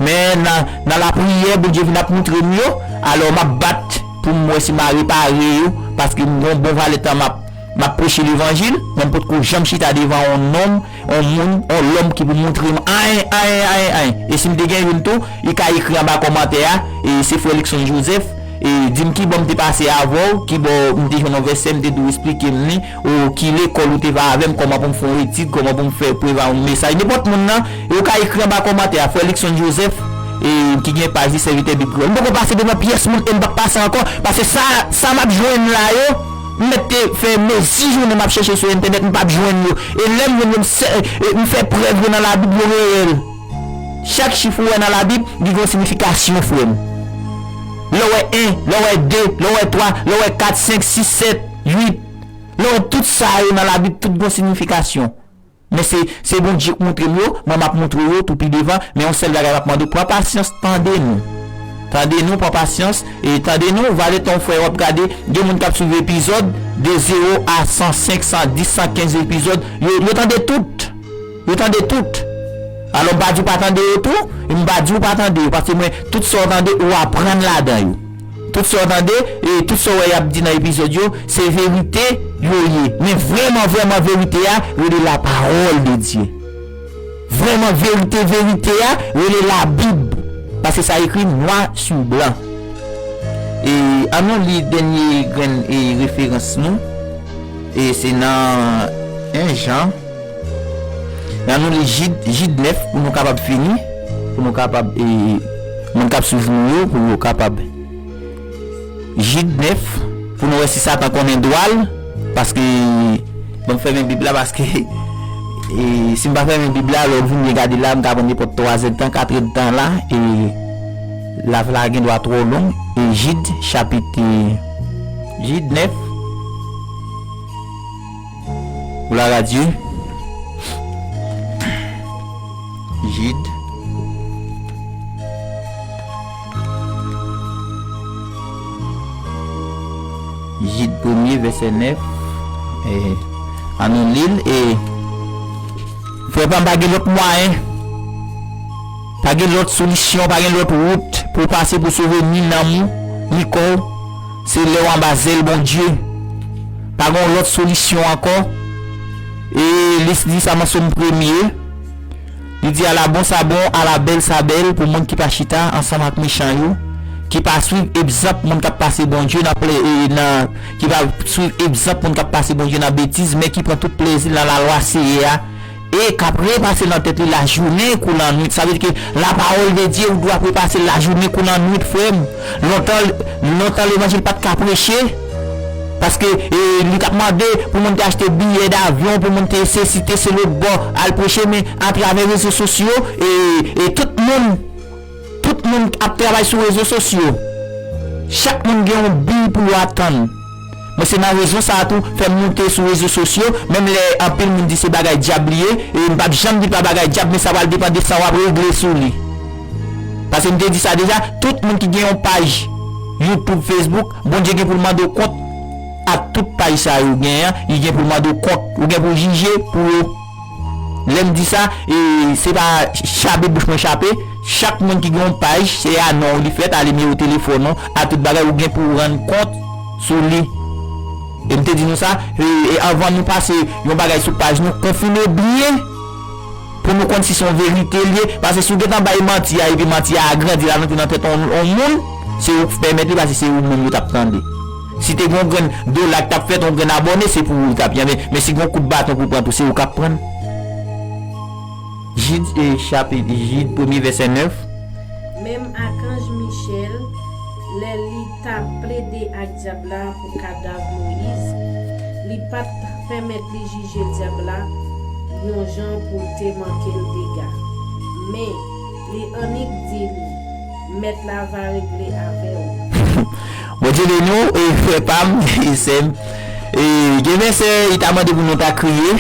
Men nan, nan lapriyè, Bondye vin ap moutre m yo. Alò, m ap bat pou m wè si m a repare yo, paske m gen yon bon valè tan m ap M ap preche levanjil, men m potko janm chita devan yon nonm, yon moun, yon lòm ki pou montre m anyen, anyen, anyen, anyen. E si m te gen youn tou, li ka ekri anba kòmantè a, e se frè Luckson Joseph, e di m ki bò m te pase avè w, ki bò m te jwenn yon vèsè, m te di w eksplike m li, ou ki lekòl ou te va avè m, kòman pou m fè yon etid, kòman pou m fè pou eva yon mesaj. Nenpòt moun nan, e ou ka ekri anba kòmantè a, frè Luckson Joseph, e ki gen paj li Sèvitè Bib Kreyòl. M poko pase devan pyès moun e m p ap pase ankò, paske sa, sa m ap jwenn la yo, m mèt te fè mezi jounen m ap chèche sou entènèt, m p ap jwenn yo. E lè m jwenn yo, m sè-, e, m fè prèv yo nan Labib, yo reyèl. Chak chif ou wè nan Labib, li gen yon siyifikasyon, frè m. Lè w wè en, lè w wè de, lè w wè twa, lè w wè kat, senk, sis, sèt, uit, lè w wè tout sa yo nan Labib, tout gen yon siyifikasyon. Men se, se Bondye k montre m yo, mwen m ap montre w yo tou pi devan, men yon sèl bagay m ap mande w, pran pasyans, tande nou. Tande nou, pran pasyans, e tande nou, valè tan w frè w ap gade, gen moun k ap swiv epizòd de zewo a san senk, san dis, san kenz epizòd, yo, yo tande tout. Yo tande tout. Alò, m pa di w pa tande yo tou, e m pa di w pa tande yo, paske mwen, tout sa w tande, ou aprann ladan yo. Tout sa w tande, e tout sa w wè y ap di nan epizòd yo, se verite yo ye. Men vrèman, vrèman verite a, rele la parole de Dieu. Vrèman verite, verite a, rele Labib. Paske sa ekri nwa sou blan. E ann nou li dènye grenn e referans nou. E se nan en Jan. Ann nou li Jid, Jid nèf pou nou kapab fini, pou nou kapab, e moun k ap swiv nou yo, pou yo kapab. Jid nèf, pou nou wè si Satan konnen dwa l, paske, ban m fèmen Bib la, paske, e, si m pa fèmen Bib la, lè w vin byen gade la, m ka pran nenpòt twa zèdtan, kat èdtan la, e live la gen dwa twò long, e Jid, chapit, e, Jid nèf, Gloire à Dieu. Jid. Jid premye, vèsè nèf. E, ann nou li l. E, frè pa m, pa gen lòt mwayen. Pa gen lòt solisyon, pa gen lòt wout pou w pase pou sove ni nanm ou, ni kò w. Se lè w anba zèl Bondye. Pa gen yon lòt solisyon ankò. E li di sa nan Sòm premye. Li di, ala bon sa bon, ala bèl sa bèl pou moun ki pa chita ansanm ak mechan yo, ki pa swiv egzanp moun k ap pase Bondye nan plè, e nan, ki pa swiv egzanp moun k ap pase Bondye nan betiz, men ki pran tout plezi l nan lalwa Seyè a, e k ap repase nan tèt li lajounen kou lannwit. Sa vle di ke la parole de Dieu, ou dwe repase lajounen kou lannwit, frè m. Lontan, lontan levanjil pa t ka preche, paske, e, li t ap mande pou moun te achte biyè davyon, pou moun te sesi, te se lòt bò, al preche, men atravè rezo sosyo, e, e tout moun, tout moun ap travay sou rezo sosyo. Chak moun gen yon bi pou yo atann. Mwen se nan rezon sa a tou fè m moute sou rezo sosyo, menm lè anpil moun di se bagay dyab li ye, e m p ap janm di pa bagay dyab, men sa pral depann de sa w ap regle sou li. Paske m te di sa deja, tout moun ki gen yon paj YouTube, Facebook, Bondye gen pou l mande w kont ak tout paj sa yo gen an, li gen pou l mande w kont, ou gen pou w jije pou yo. Lè m di sa, e se pa chape bouch mwen chape. Chak moun ki gen yon paj, se a non w li fèt, ale nimewo telefòn ou, a tout bagay, ou gen pou w rann kont sou li. E m te di nou sa, e, e anvan nou pase yon bagay sou paj nou, konfime byen pou nou konn si se yon verite l ye. Paske si w gentan bay manti a, epi manti a agrandi ladan nan tèt yon, yon moun, se ou k pèmèt li, paske se ou menm yo t ap tande. Si te gen yon grenn dola k t ap fèt, yon grenn abòne, se pou ou l t ap ye. Men, men si gen yon kout baton pou pran tou, se ou k ap pran l. Jid, e, chapit, Jid premye, vèsè nèf. Menm akanj Michèl, lè li t ap plede ak dyab la pou kadav Moyiz, li pa t pèmèt li jije dyab la yon jan pou l te manke l dega. Men, li annik di li, Mèt la va regle avè w. Bondye beni w, e, frè pa m, e, sè m. E, gen vèsè, li ta mande pou nou ta kriye.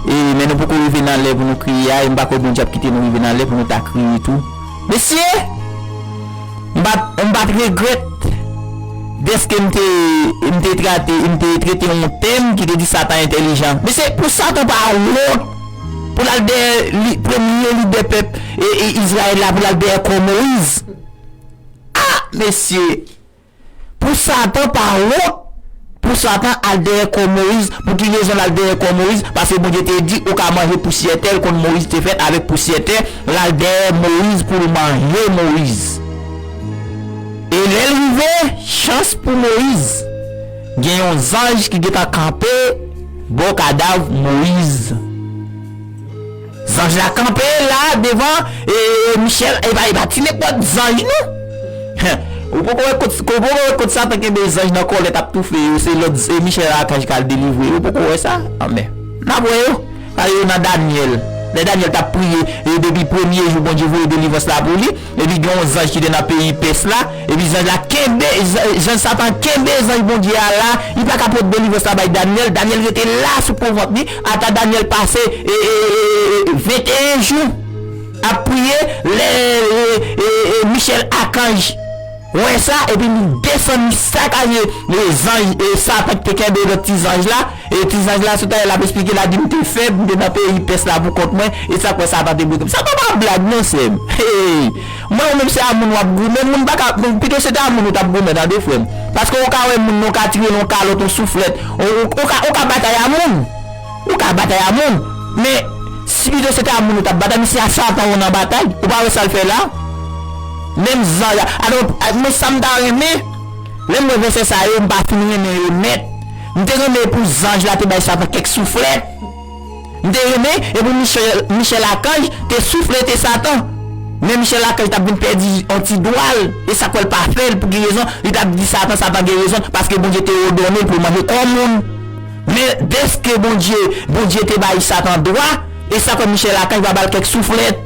E, men nou poko rive nan lè pou nou kriye a, e m pa kwè Bondye ap kite nou rive nan lè pou nou ta kriye tou. Mesye! M pa, m pa t regrèt dèske m te, m te trate, m te trete yon tèm ki te di Satan entèlijan. Mesye, pou Satan pa wont pou l al dèyè li, premye lidè pèp, e, e, Izrayèl la, pou l al dèyè kò Moyiz. A, mesye! Pou Satan pa wont pou Satan al dèyè kò Moyiz. Pou ki rezon l al dèyè kò Moyiz? Paske Bondye te di, ou ka manje pousyè tè, l konn Moyiz te fèt avèk pousyè tè, l al dèyè Moyiz pou l manje Moyiz. E lè l rive, chans pou Moyiz, gen yon zanj ki gentan kanpe bò kadav Moyiz. Zanj la kanpe la devan, e, e, Michèl, e pa, e pa ti nenpòt zanj, non. Ou poko wè kot, ou poko wè kot Satan kenbe zanj nan kòlèt ap toufe yo, se lòt, e Michèl Akanj k al delivre yo, ou poko wè sa? Anben, n ap wè yo. Gade yo nan Danyèl. Lè Danyèl t ap priye, e depi premye jou Bondye voye delivrans la pou li, epi gen yon zanj ki te nan peyi Pès la, epi zanj la kenbe, zanj, zanj Satan kenbe zanj Bondye a la, li pa ka pote delivrans la bay Danyèl. Danyèl rete la sou po vant li, ata Danyèl pase, e, e, e, e, venteyen jou ap priye, lè, e, e, e, Michèl Akanj wè sa, epi li desann, li sakaje, e, zanj, e, Satan ki te kenbe lòt ti zanj la, e ti zanj la, sou tayè l ap esplike, l a di, "M te fèb, m te nan peyi Pès la pou kont mwen, e sa k fè Satan te bloke m." Satan pa blag, non, sè m. Hey! Mwen, ou menm, se a moun w ap goumen, moun pa ka, pito se te a moun ou t ap goumen, tande, frè m. Paske ou ka wè moun, non, ka tire yon kalòt, yon souflèt, ou, ou, ou ka, ou ka batay a moun. Ou ka batay a moun, men si pito se te a moun ou t ap batay, men se a Satan ou nan batay, ou pa wè sa l fè la? Menm zanj la, alò, men sa m ta renmen, lè m wè vèsè sa yo, m pa fin renmen yo nèt. M te renmen pou zanj la te bay Satan kèk souflèt. M te renmen, e pou Michèl, Michèl Akanj te souflete Satan. Men Michèl Akanj t ap vin pèdi yon ti dwa l, e sa k fè l pa fè l, pou ki rezon? Li t ap di Satan, Satan gen rezon, paske Bondye te òdone l pou l manje kò moun. Men dèske Bondye, Bondye te bay Satan dwa, e sa k fè Michèl Akanj pa ba l kèk souflèt,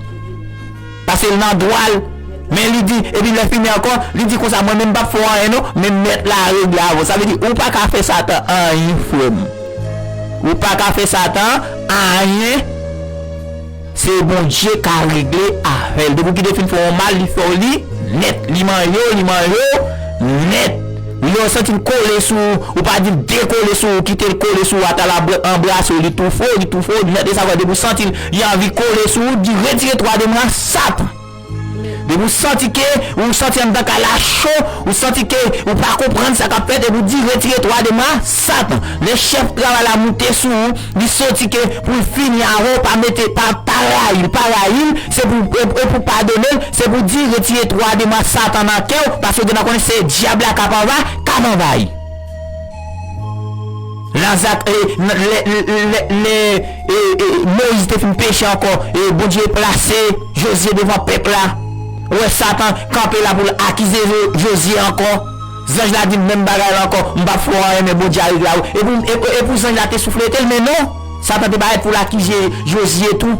paske l nan dwa l. Men li di, epi lè fini ankò, li di konsa, "Mwen menm m p ap fè w anyen non, men mèt la regle avè w." Sa vle di, ou pa ka fè Satan anyen, frè m. Ou pa ka fè Satan anyen. Se Bondye ka regle afè l. Depi w kite fin fè yon mal, li fè w li nèt. Li manje w, li manje w nèt. Lè w santi l kole sou ou, ou pa di l dekole sou ou, kite l kole sou ou, ata l anbrase w, li toufe w, li toufe w nèt. E sa fè depi w santi l, li anvi kole sou ou, di, "Retire twa de mwen, Satan." Depi w santi ke, ou santi anndan kay la cho, ou santi ke ou pa konprann sa k ap fèt, epi w di, "Retire twa de mwen, Satan." Lè chèf travay la moute sou ou, li soti ke pou l fini avè w, pa mete, pa, pa rayi l, pa rayi l, se pou, e, e pou padone l, se pou di, "Retire twa de mwen, Satan, nan kè w," paske w gentan konnen se dyab la k ap anva-, k ap anvayi. Nan Zak, e, nan, lè, lè, lè, lè, e, e, Moyiz te fin peche ankò, e Bondye plase Jozye devan pèp la. Ou wè Satan kanpe la pou l akize Jo-, Jozye ankò. Zanj la di l menm bagay la ankò, "M p ap fè w anyen, men Bondye a regle avè w." E pou, e, e pou zanj la te souflete l, men non, Satan te parèt pou l akize Jozye tou.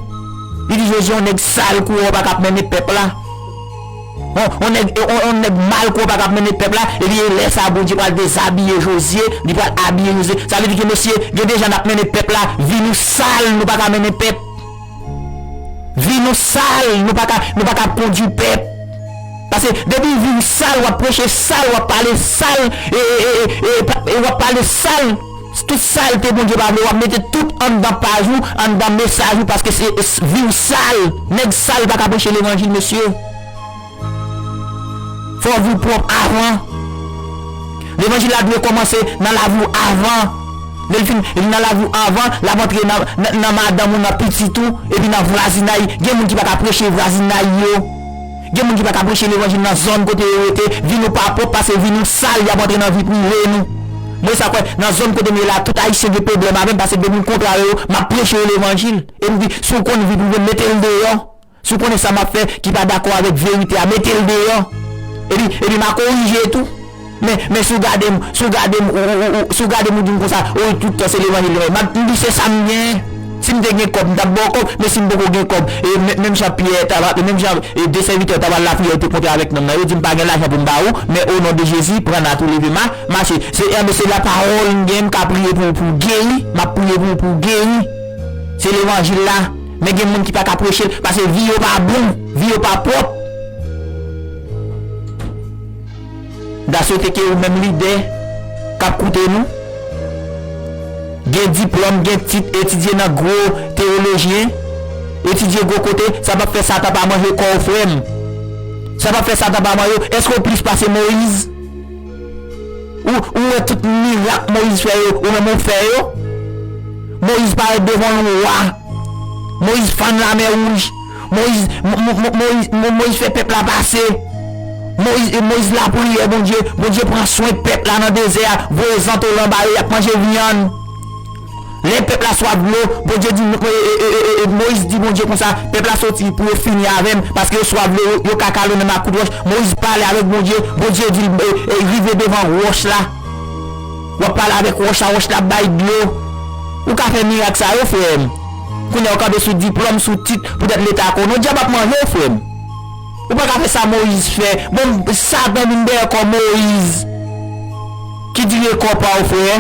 Li di Jozye, "Yon nèg sal kou w pa ka ap mennen pèp la." On, on nèg, on, on nèg mal kou w pa ka ap mennen pèp la, epi e lè sa a Bondye pral dezabiye Jozye, li pral abiye Jozye. Sa vle di ke mesye, gen de jan n ap mennen pèp la, vi nou sal, nou pa ka mennen pèp. Vi nou sal, nou pa ka, nou pa ka ap kondui pèp. Paske depi vi w sal, w ap preche sal, w ap pale sal, e, e, e, e, e, pa- e w ap pale sal. Tout salte Bondye pa vle, w ap mete tout anndan paj ou, anndan mesaj ou, paske se, se vi w sal. Nèg sal pa ka preche levanjil, mesye. Fò vi w pwòp avan. Levanjil la dwe kòmanse nan lavi w avan. Lè l fin nan lavi w avan, l ap antre nan, nan, nan madanm ou, nan pitit ou, epi nan vwazinay. Gen moun ki pa ka preche vwazinay yo. Gen moun ki pa ka preche levanjil nan zòn kote yo rete. Vi nou pa pwòp, paske vi nou sal, y ap antre nan vi prive nou. Mwen sa kwè, nan zòn kote m ye la, tout Ayisyen gen pwoblèm avè m, paske depi m kontre avè yo, m ap preche yo levanjil. E m di, si w konn vi prive m, mete l deyò. Si w konnen sa m ap fè ki pa dakò avèk verite a, mete l deyò. Epi, epi m a korije tou. Men, men si w gade m, si w gade m, ou, ou, ou, ou, si w gade m, ou di m konsa, o, tout tan se levanjil, levanjil. M ap, m di se sa m gen. Si m te gen kòb, m t ap ba w kòb, men si m poko gen kòb, e men- menm jan Pyè ta va, menm jan, e de sèvitè ta va lapriyè, yo te kontre avèk nonm nan, yo di m pa gen lajan pou m ba ou, men o non de Jezi, pran nat ou, leve ma- mache. Se, e, men se lapawòl m gen, m ka priye pou, pou geri, m ap priye pou, pou geri. Se levanjil la. Men gen moun ki pa ka preche l, paske vi yo pa bon, vi yo pa pwòp. M ta swete ke ou menm lidè k ap koute nou, gen diplòm, gen tit, etidye nan gwo teyolojyen, etidye gwo kote, sa p ap fè Satan pa manje kò w, frè m. Sa p ap fè Satan pa manje w. Èske w plis pase Moyiz? ou, ou wè tout mirak Moyiz fè yo, ou menm ou fè yo? Moyiz parèt devan yon wa. Moyiz fann Lamè Wouj. Moyiz, Mo-, Mo-, Mo-, Moyiz, Mo-, Moyiz fè pèp la pase. Moyiz, Moyiz lapriyè Bondye. Bondye pran swen pèp la nan dezè a. Voye zantolan ba yo, y ap manje vyann. Lè pèp la swaf dlo, Bondye di, e, e, e, e, e, Moyiz di Bondye konsa, pèp la soti pou yo fini avè m, paske yo swaf dlo, yo, yo ka kalonnen m ak kout wòch. Moyiz pale avèk Bondye, Bondye di l, e, e, rive devan wòch la. W ap pale avèk wòch la, wòch la ap bay dlo. Ou ka fè mirak sa yo, frè m. Kounye a w kanpe sou diplòm, sou tit, poutèt leta konnen w dyab ap manje w, frè m. Ou pa ka fè sa Moyiz fè. Bon, Satan vin dèyè kò Moyiz. Ki dire kò pa w, frè.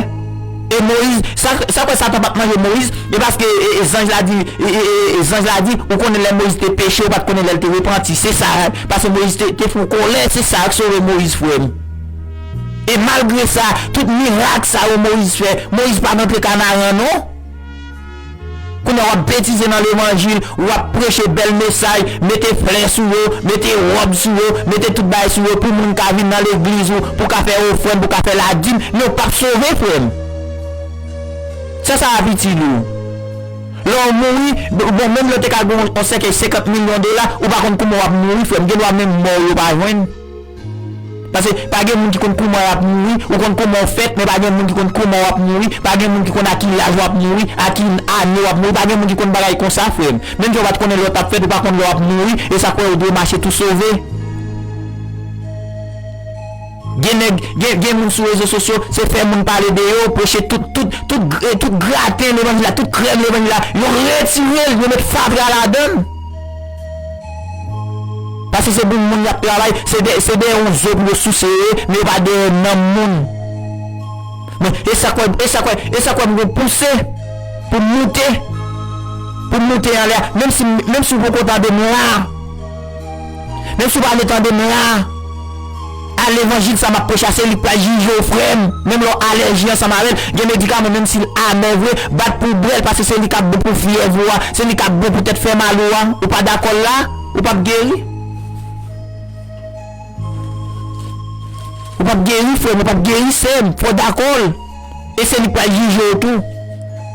E Moyiz, sa, sa fè Satan pa t manje Moyiz? E paske, e, e, zanj la di, e, e, e, e, zanj la di, ou konnen lè Moyiz te peche, ou pa t konnen lè l te repanti. Se sa, paske Moyiz te, te fè w kòlè, se sa k sove Moyiz, frè m. E malgre sa, tout mirak sa yo Moyiz fè, Moyiz pa t antre Kanaran, non. Kounye a w ap betize nan levanjil, w ap preche bèl mesaj, mete flè sou yo, mete wòb sou yo, mete tout bagay sou yo pou moun ka vin nan legliz ou, pou ka fè ofrann, pou ka fè ladim, men w p ap sove, frè m. Sa sa ap itil ou? Lè w mouri, bon, menm lè w te ka gen yon sèkèy senkant milyon dola, ou pa konn kouman w ap mouri, frè m. Gen dwa menm mò w yo pa jwenn. Paske pa gen moun ki konn kouman y ap mouri, ou konn kouman w fèt, men pa gen moun ki konn kouman w ap mouri, pa gen moun ki konn a ki laj w ap mouri, a ki ane w ap mouri, pa gen moun ki konn bagay konsa, frè m. Menm jan w pa t konnen lè w t ap fèt, ou pa konn lè w ap mouri, e sa k fè w dwe mache tou sove. Gen nèg, gen, gen moun sou rezo sosyo, se fè moun pale de yo, preche tout, tout, tout, gr-, tout graten levanjil la, tout krèm levanjil la, yo retire l, yo met fatra ladan l. Paske se pou moun y ap travay, se de, se dèyè yon zo pou yo souse yo ye, men yo pa dèyè nanm moun. Men, e sa k fè, e sa k fè, e sa k fè m gen pouse pou m moute, pou m moute anlè a. Menm si, menm si w poko tande m la, menm si w pa vle tande m la, a levanjil sa m ap preche a, se li k pral jije w, frè m. Menm lè w alèji ansanm avè l, gen medikaman, menm si l amè vre, bat pou w bwè l, paske se li k ap bon pou fyèv ou a, se li k ap bon pou tèt fè mal ou a. Ou pa dakò l la? Ou p ap geri? Ou p ap geri, frè m, ou p ap geri, sè m. Fò w dakò l. E se li k pral jije w tou.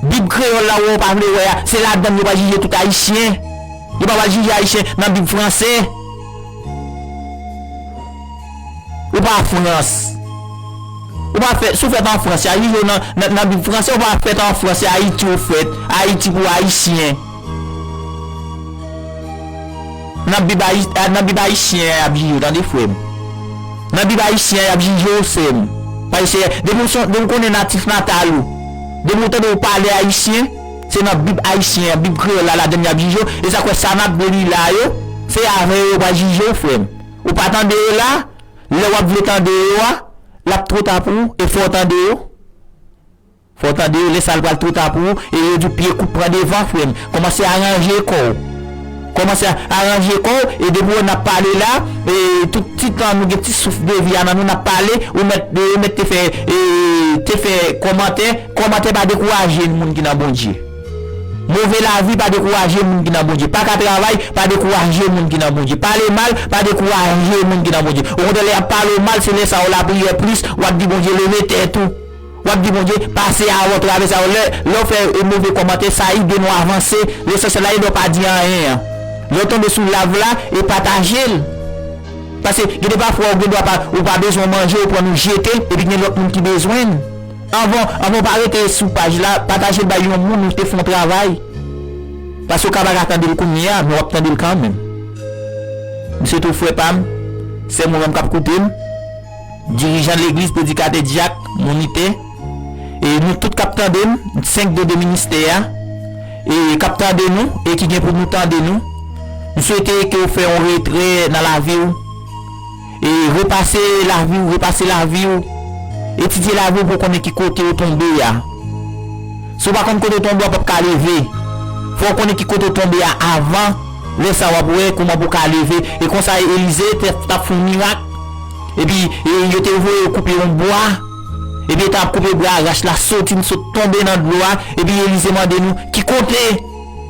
Bib kreyòl la, ou pa vle wè a, se ladan l yo pral jije tout Ayisyen. Yo pa pral jije Ayisyen nan Bib franse. Ou pa Frans. Ou pa fèt, si w fèt an Frans, y a jije w nan, nan, nan Bib franse, ou pa fèt an Frans, se Ayiti ou fèt, Ayiti pou Ayisyen. Nan Bib ayi-, nan Bib ayisyen an y ap jije w, tande, frè m. Nan Bib ayisyen an y ap jije w, sè m. Paske depi w son, depi w konnen natif natal ou, depi w tande w pale ayisyen, se nan Bib ayisyen an, Bib kreyòl la, ladan l y ap jije w. E sa k fè sa n ap li la yo, se avè yo yo pral jije w, frè m. Ou pa tande yo la, lè w ap vle tande yo a, l ap twò ta pou ou, e fò w tande yo. Fò w tande yo, lè sa a l pral twò ta pou ou, e yo di w pye kout pran devan, frè m. Kòmanse aranje kò w. Kòmanse a-, aranje kò w, e depi w wè n ap pale la, e tout ti tan nou gen ti souf de vi a nan nou, n ap pale, ou mèt, ou mèt te fè, e, te fè kòmantè, kòmantè pa dekouraje moun ki nan Bondye. Move lavi pa dekouraje moun ki nan Bondye. Pa ka travay, pa dekouraje moun ki nan Bondye. Pale mal, pa dekouraje moun ki nan Bondye. Okontrè, lè y ap pale w mal, se lè sa a w lapriyè plis, w ap di Bondye leve tèt ou. W ap di Bondye, pase avè w, travèse avè w. Lè, lè w fè, e, move kòmantè, sa ede nou avanse. Lesansyèl la, ede w pa di anyen an. Lè w tonbe sou live la, e pataje l. Paske gen de pafwa, ou gen dwa pa, ou pa bezwen manje, ou pran ou jete l, epi gen lòt moun ki bezwen l. Anvan, anvan w pa rete sou paj la, pataje l bay yon moun ou te fè yon travay. Paske w ka pa ka tande l kounye a, men w ap tande l kanmenm. M swete w, frè pa m, sè m, ou menm k ap koute m, dirijan legliz, predikatè, dyak, monitè, e nou tout k ap tande m, senk don de ministè a, e k ap tande nou, e ki gen pou nou tande nou, m swete ke w fè yon retrè nan lavi w, e repase lavi w, repase lavi w, etidye lavi w pou w konnen ki kote w tonbe a. Si w pa konn kote w tonbe a, w p ap ka leve. Fò w konnen ki kote w tonbe a avan. Lè sa a, w ap wè kòman pou w ka leve. E konsa, Elize te, t ap fè yon mirak. Epi, e, yo te voye yo koupe yon bwa. Epi, yo t ap koupe bwa a, rach la soti, l sot tonbe nan dlo a. Epi, Elize mande nou, ki kote?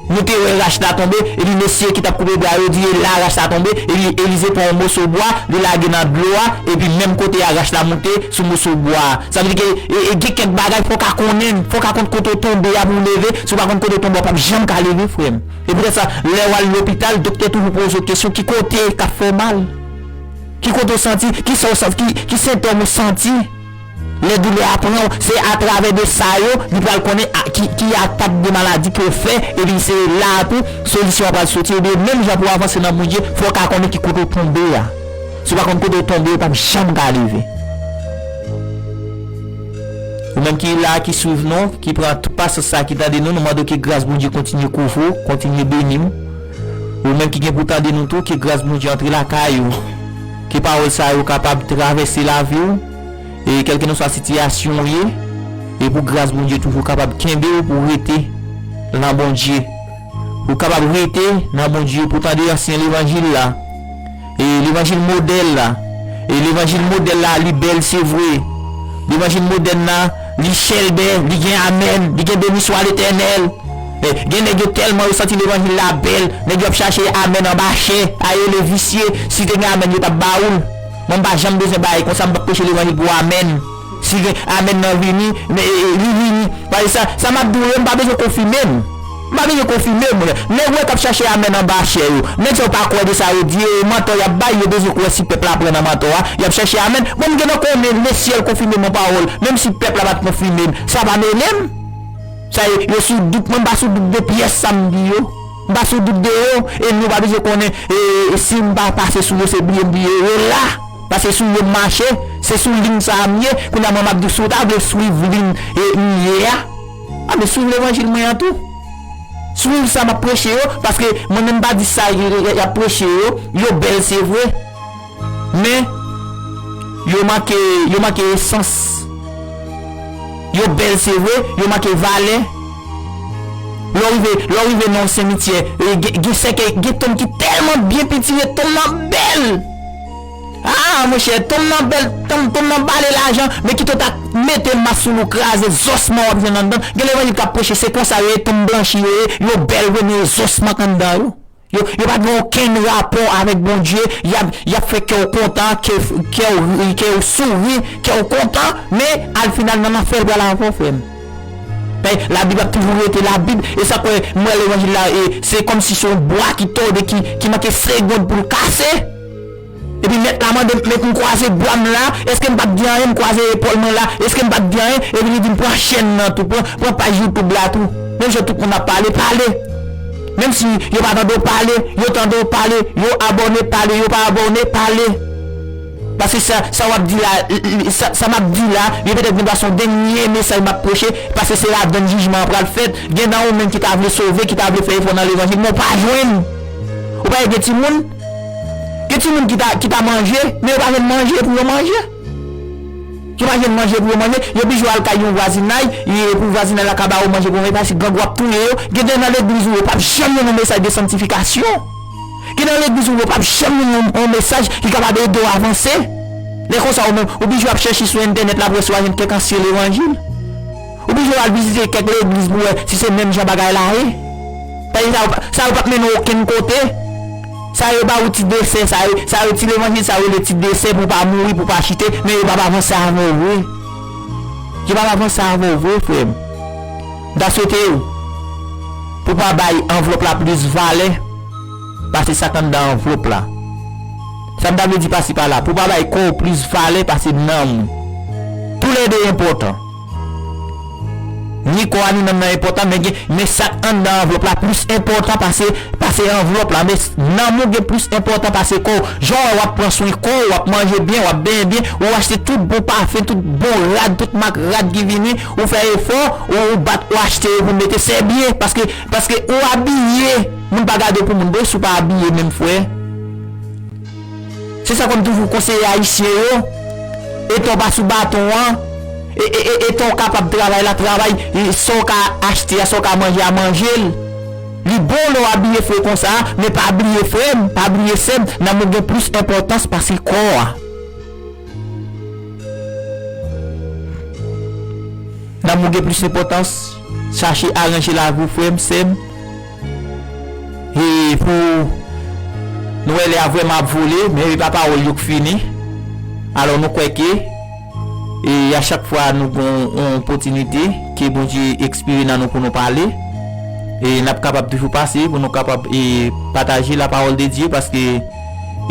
Nou te wè rach la tonbe, epi mesye ki t ap koupe bwa yo di, "E la rach la tonbe," epi Elize pran yon moso bwa, li lage nan dlo a, epi menm kote a rach la moute sou moso bwa a. Sa vle di ke e, e, gen kèk bagay fò w ka konnen, fò w ka konn kote w tonbe a pou w leve. Si w pa konn kote w tonbe, w p ap janm ka leve, frè m. E poutèt sa, lè w al lopital, doktè toujou poze w kesyon, ki kote k ap fè w mal? Ki kote w santi? Ki sa w santi? Ki, ki sentòm ou santi? Lè doulè a pran w, se atravè de sa yo, li pral konnen a, ki, ki etap de maladi ke w fè, epi se la a tou, solisyon an pral soti. Ebyen, menm jan pou w avanse nan Bondye, fò w ka konnen ki kote w tonbe a. Si w pa konn kote w tonbe, w p ap janm ka leve. Ou menm ki la, ki swiv nou, ki pran tout pasyans sa, ki tande nou, nou mande w ke gras Bondye kontinye kouvri w, kontinye beni w. Ou menm ki gen pou tande nou tou, ke gras Bondye antre lakay ou. Ke pawòl sa yo kapab travèse lavi w, e kèlkeswa sitiyasyon w ye, e pou gras Bondye toujou kapab kenbe w pou w rete nan Bondye. Pou w kapab rete nan Bondye, pou w tande ansyen levanjil la. E levanjil modèl la. E levanjil modèl la, li bèl, se vre. Levanjil modèl la, li chèlbè, li gen amèn, li gen beni swa Letènèl. E, gen nèg yo tèlman yo santi levanjil la bèl, nèg yo ap chache amèn anba chè, a yo le visye, si te gen amèn yo t ap ba ou l. Mwen m pa janm bezwen bagay konsa, m p ap preche levanjil pou amèn. Si gen amèn nan vini, men, e, e, li vini. Paske sa, sa m ap di w yo, m pa bezwen konfime m. M pa bezwen konfime m. Nèg ou wè k ap chache amèn anba chè yo. Nèg sa yo pa kwè de sa yo di yo, e mantò y ap bay, yo bezwen kwè si pèp la pran nan mantò a, y ap chache amèn. Bon, m gentan konnen lesyèl konfime m nan pawòl, menm si pèp la pa t konfime m. Sa pa mele m. Sa yo, yo sou dout, mwen m pa sou dout de pyès sa m di yo. M pa sou dout de yo, e nou pa bezwen konnen, e, e si m pa pase sou yo, se bliye m bliye yo la. Paske sou yo m mache, se sou liy sa a m ye. Kounye a mwen m ap di w, si w ta vle swiv liy e m ye a, a men swiv levanjil mwen an tou. Swiv sa m ap preche yo, paske mwen menm m pa di sa y, y, y ap preche yo, yo bèl se vre. Men, yo manke, yo manke esans. Yo bèl se vre, yo manke valè. Lè w rive, lè w rive nan yon simityè, e, gen, gen sèkèy, gen tonm ki tèlman byen pentire, tonm nan bèl. Ah, monchè, tonm nan bèl, tonm, tonm nan bale lajan, men kite w ta mete mas sou nou, kraze zòsman w ap jwenn anndan. Gen levanjil k ap preche, se konsa yo ye, tonm blanchi yo ye, yo bèl vre, men zòsman k anndan yo. Yo, yo pa gen okenn rapò avèk Bondye. Y ap, y ap fè kè w kontan, kè, kè w, kè w souri, kè w kontan, men al final nan lanfè l pral avè w, frè m. Men Labib ap toujou rete Labib. E sa k fè m wè levanjil la, e, se kòmsi se yon bwa ki tòde, ki, ki manke segonn pou l kase. Epi mèt la mande m, men m kwaze bra m la, èske m pa t di anyen, m kwaze epòl mwen la, èske m pa t di anyen, epi li di m pran chèn nan tou, pran, pran paj YouTube la tou. Menm jan tout moun ap pale, pale. Menm si yo pa tande w pale, yo tande w pale, yo abòne, pale, yo pa abòne, pale. Paske sa, sa w ap di la, l, l, sa, sa m ap di la, yo petèt vin pase yon dènye mesaj m ap preche, paske se ladann jijman an pral fèt. Gen nan ou menm ki ta vle sove, ki ta vle fè efò nan levanjil, men w pa jwenn. Ou pa gen timoun? Gen timoun ki ta, ki ta manje, men yo pa jwenn manje pou yo manje. Yo pa jwenn manje pou yo manje, yo oblije al kay yon vwazinay, e pou vwazinay la ka ba yo manje pou yo manje, paske grangou ap touye yo. Gen de nan legliz ou yo p ap janm jwenn yon mesaj de sanntifikasyon. Gen nan legliz ou yo p ap janm jwenn yon, yon mesaj ki kapab ede w avanse. Lè konsa ou menm, ou oblije ap chèche sou entènèt la pou wè si w a jwenn kèk ansyen levanjil. Ou oblije al vizite kèk legliz pou wè si se menm jan bagay la ye. Paske sa yo pa, sa yo p ap mennen w okenn kote. Sa yo ba ou ti desè, sa yo, sa yo ti levanjil, sa yo rele ti desè pou w pa mouri, pou w pa chite, men yo p ap avanse avè w vre. Yo p ap avanse avè w vre, frè m. M ta swete w pou w pa bay anvlòp la plis valè pase sa k anndan anvlòp la. Sa m ta vle di pase pa la, pou w pa bay kò w plis valè pase nanm ou. Toulède enpòtan. Ni kò a ni nanm nan enpòtan, men gen, men sa k anndan anvlòp la plis enpòtan pase, pase anvlòp la. Men nanm ou gen plis enpòtan pase kò w. Jan w wè w ap pran swen kò w, w ap manje byen, w ap benyen byen, ou achte tout bon pafen, tout bon rad, tout mak rad ki vini, ou fè efò, ou, ou bat, ou achte yo pou mete, se byen, paske, paske ou abiye. Moun pa gade w pou moun, bon, si w pa abiye menm, frè. Se sa konn toujou konseye Ayisyen yo. Etan w pa sou baton an, e, e, e, etan w kapab travay la, travay, e, sa w ka achte a, sa w ka manje a, manje l. Li bon lè w abiye fre konsa, men pa bliye, frè m, pa bliye, sè m, nanm ou gen plis enpòtans pase kò a. Nanm ou gen plis enpòtans. Chache aranje lavi w, frè m, sè m. E pou nou wè lè a vrèman ap vole, men e pa pawòl yo k fini. Alò nou kwè ke, e a chak fwa nou gen yon opòtinite ke Bondye enspire nan nou pou nou pale, e n ap kapab toujou pase pou nou kapab, e, pataje la parole de Dieu, paske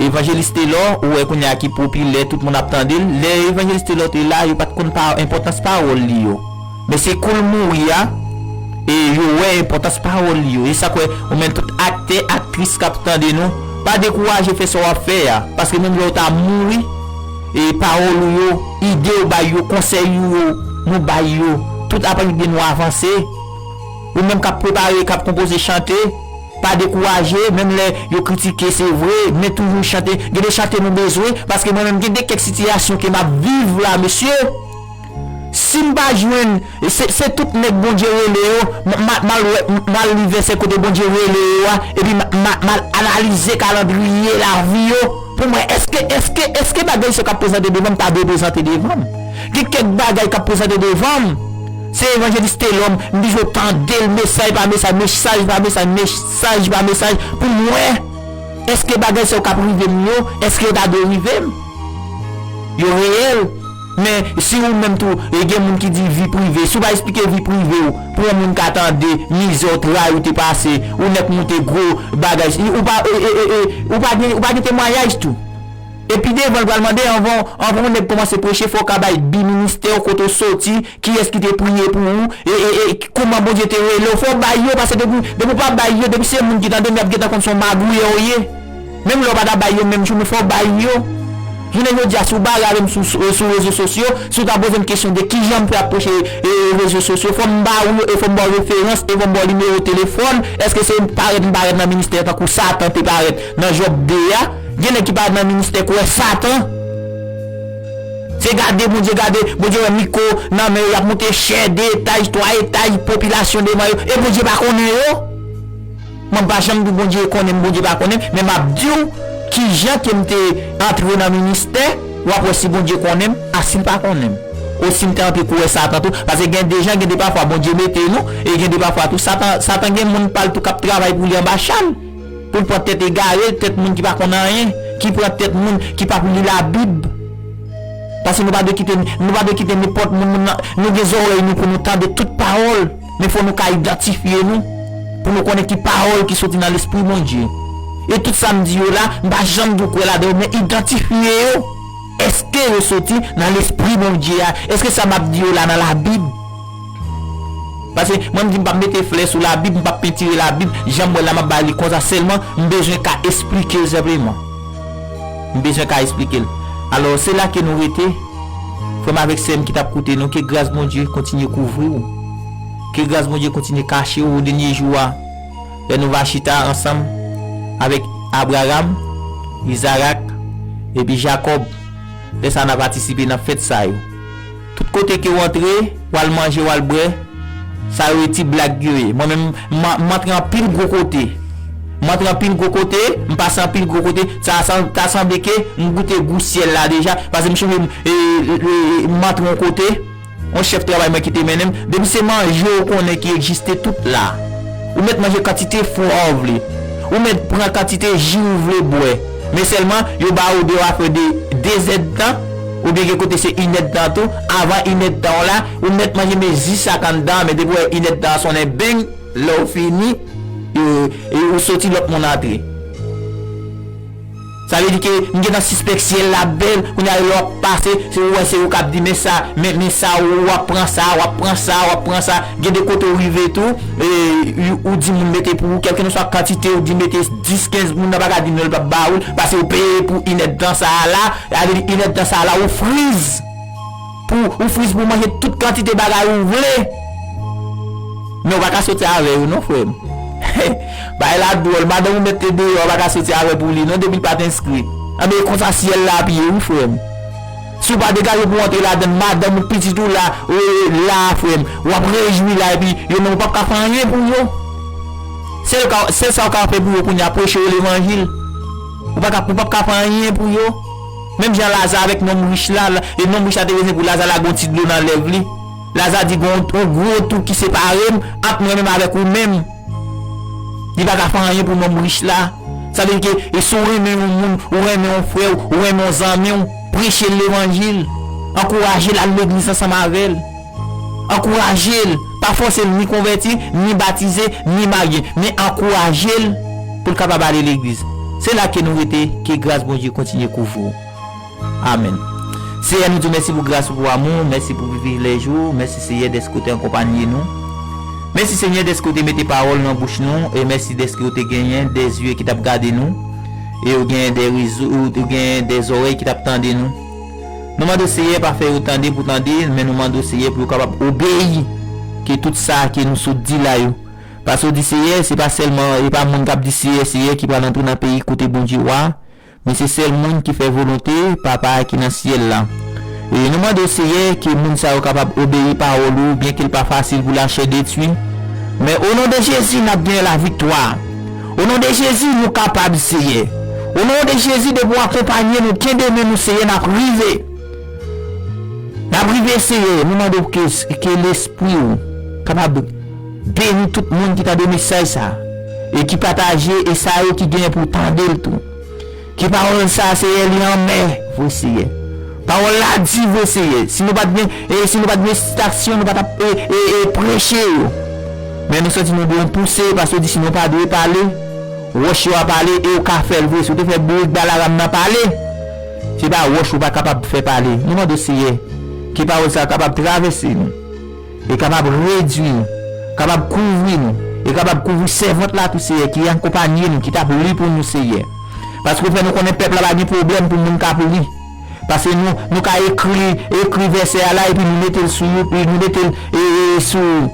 Evanjelis Telò, ou wè kounye a ki popilè, tout moun ap tande l. Lè Evanjelis Telò te la, yo pa t konn pa enpòtans pawòl li yo. Men se kou l mouri a, e yo wè enpòtans pawòl li yo. E sa k wè ou menm tout aktè, aktris k ap tande nou, pa dekouraje fè sa w ap fè a. Paske menm lè w ta mouri, e pawòl ou yo, ide w bay yo, konsèy ou yo, nou bay yo, tout ap ede nou avanse. Ou menm k ap prepare, k ap konpoze chante, pa dekouraje, menm lè yo kritike, se vre, men toujou chante. Gen de chante nou bezwen, paske mwen menm gen de kèk sitiyasyon ke m ap viv la, mesye. Si m pa jwenn, se, se tout nèg Bondye rele yo, m, m, m al wè, m, m al li vèsè kote Bondye rele yo a, epi m, m, m al analize kalandriye lavi yo, pou m wè èske, èske, èske bagay sa k ap prezante devan m ta dwe prezante devan m. Gen kèk bagay k ap prezante devan m, se Evanjelis Telò, m toujou tande l, mesaj pa mesaj, mesaj pa mesaj, mesaj pa mesaj, pou m wè, èske bagay sa yo k ap rive m yo, èske yo ta dwe rive m? Yo reyèl. Men, si ou menm tou, e gen moun ki di vi prive, si w pa eksplike vi prive w, pou yon moun ka tande mizè w, tray ou te pase, ou nèk moute gwo bagay, ou pa, e, e, e, e, ou pa gen, ou pa gen temwayaj tou. Epi devan l pral mande, anvan, anvan yon nèg kòmanse preche, fò w ka bay bi ministè w, kote w soti, kiyès ki te priye pou ou, e, e, e, kòman Bondye te rele w, fò w bay yo, paske depi, depi w pa bay yo, depi se moun ki tande m, y ap gentan konn se yon magouyè w ye. Menm lè w pa ta bay yo menm jou, men fò w bay yo. Jounen jodi a, si w bare avè m sou, sou, sou rezo sosyo, si w ta poze m kesyon de kijan m fè ap preche, e, rezo sosyo, fò m ba ou yo, e fò m ba w referans, e fò m ba w nimewo telefòn, èske se parèt m parèt nan ministè tankou Satan te parèt nan Jòb de a? Gen nèg ki pa nan ministè kwè Satan. Se gade Bondye, gade Bondye wè mikwo nan men yo, y ap monte chè, de etaj, twa etaj, popilasyon devan yo, e Bondye pa konnen yo. Mwen m pa janm di w Bondye konnen m, Bondye pa konnen m, men m ap di w kijan ke m te antre nan ministè, w ap wè si Bondye konnen m, a si l pa konnen m. Ou si m te antre kwè Satan tou, paske gen de jan, gen de pafwa Bondye mete nou, e gen de pafwa tou, Satan, Satan gen moun pa l tou k ap travay pou li anba chal. Pou l pran tèt egare, tèt moun ki pa konn anyen, ki pran tèt moun ki pa pou li Labib. Paske nou pa dwe kite, nou pa dwe kite nenpòt moun, moun nan, nou gen zòrèy nou pou nou tande tout pawòl, men fò nou ka idantifye nou, pou nou konnen ki pawòl ki soti nan Lespri Bondye. E tout sa m di yo la, m pa janm di w kwè ladan yo, men idantifye yo. Èske yo soti nan Lespri Bondye a? Èske sa m ap di yo la nan Labib? Paske mwen m di m p ap mete flè sou Labib, m p ap pentire Labib, jan m wè l la m ap ba li konsa sèlman, m bezwen ka esplike l senpleman. M bezwen ka esplike l. Alò, se la ke nou rete, frè m avèk sè m ki t ap koute nou, ke gras Bondye kontinye kouvri w. Ke gras Bondye kontinye kache w o dènye jou a. Lè nou va chita ansanm avèk Abraram, Izarak, epi Jakòb, lè sa a n a patisipe nan fèt sa yo. Tout kote ke w antre, w al manje, w al bwè, sa yo e ti blag yo ye. Mwen menm, m, m antre anpil gwo kote. M antre anpil gwo kote, m pase anpil gwo kote. Sa, sa ta sanble ke m goute gou syèl la deja. Paske m sonje m, e, e, e, m antre yon kote, yon chèf travay mwen ki te mennen m. Depi se manje ou konnen ki egziste tout la. Ou mèt manje kantite fwa ou vle. Ou mèt pran kantite ji ou vle bwè. Men sèlman, yo ba ou de afè de de zèdtan, oubyen gen kote se inèdtan tou. Avan inèdtan w la, ou mèt manje men jis ak anndan, men depi w wè inèdtan an sonnen beng, lè w fini, e, e ou soti lòt moun antre. Sa vle di ke m gentan sispèk syèl la bèl, kounye a lè w ap pase, se ou wè se ou k ap di, men sa, men, men sa, ou ap pran sa, w ap pran sa, w ap pran sa. Gen de kote ou rive tou, e, ou, ou di moun mete pou ou, kèlkenswa kantite ou di mete dis, kenz moun nan pa ka di non, l p ap ba ou l, paske ou peye pou inèdtan sa a la, sa vle di inèdtan sa a la, ou friz. Pou ou friz pou manje tout kantite bagay ou vle. Men ou pa ka soti avè yo non, frè m. Bagay la dwòl, madanm ou mèt te deyò, ou pa ka soti avè pou li non, depi l pa t enskri. Anben, e konsa syèl la ap ye wi, frè m. Si w pa degaje pou w antre ladan l, madanm ou, pitit ou la, e, la, frè m, w ap rejwi la, epi yo menm ou p ap ka fè anyen pou yo. Sèl ka, sèl sa w ka fè pou yo kounye a, preche yo levanjil. Ou pa ka, ou p ap ka fè anyen pou yo. Menm jan Laza avèk nonm rich la, la, e nonm rich la te bezwen pou Laza lage yon ti dlo nan lèv li. Laza di, "Gon yon gwo twou ki separe m ant mwen menm avèk ou menm." Li pa ka fè anyen pou nonm rich la. Sa vle di ke, e si w renmen yon moun, ou renmen yon frè w, ou renmen yon zanmi w, preche l levanjil. Ankouraje l al legliz ansanm avè l. Ankouraje l. Pa fòse l ni konvèti, ni batize, ni marye. Men ankouraje l pou l kapab ale legliz. Se la ke nou rete, ke gras Bondye kontinye kouvri w. Amèn. Seyè, nou di w mèsi pou gras ou, pou amou w, mèsi pou privilèj ou, mèsi Seyè dèske w te akonpanye nou. Mèsi Senyè dèske w te mete pawòl nan bouch nou, e mèsi dèske w te genyen de zye ki t ap gade nou, e w genyen de rezo, ou te genyen de zòrèy ki t ap tande nou. Nou mande w Seyè pa fè yo tande pou tande, men nou mande w Seyè pou yo kapab obeyi ke tout sa ke nou sot di la yo. Paske w di Seyè, se pa sèlman, e pa moun k ap di Seyè, Seyè ki pral antre nan peyi kote Bondye w a, men se sèl moun ki fè volonte Papa a ki nan syèl la. E nou mande w, Seyè, ke moun sa yo kapab obeyi pawòl ou, byenke l pa fasil pou lachè detwi. Men o non de Jezi, n ap gen laviktwa. O non de Jezi, nou kapab, Seyè. O non de Jezi, depi w akonpanye nou, kenbe men nou, Seyè, n ap rive. N ap rive, Seyè. Nou mande w ke, ke Lespri w kapab beni tout moun ki tande mesaj sa a, e ki pataje, e sa yo ki genyen pou tande l tou. Ke pawòl sa a, Seyè, li anmè vre, Seyè. Pawòl la di vre, Seyè. Si nou pa t gen, e si nou pa t gen ensitasyon, nou pa t ap, e, e, e, preche yo. Men nou santi nou dwe yon pouse, paske w di si nou pa dwe pale, wòch yo a pale, e yo ka fè l vre. Si w te fè bourik Balaram nan pale, se pa wòch ou pa kapab fè pale. Nou mande w, Seyè, ke pawòl sa a kapab travèse nou. E kapab redwi nou, kapab kouvri nou, e kapab kouvri sèvant la tou, Seyè, ki akonpanye nou, ki t ap li pou nou, Seyè. Paske w fè nou konnen pèp la pa gen pwoblèm pou moun k ap li. Paske nou, nou ka ekri, ekri vèsè a la, epi nou mete l sou, epi nou mete l, e, e, sou,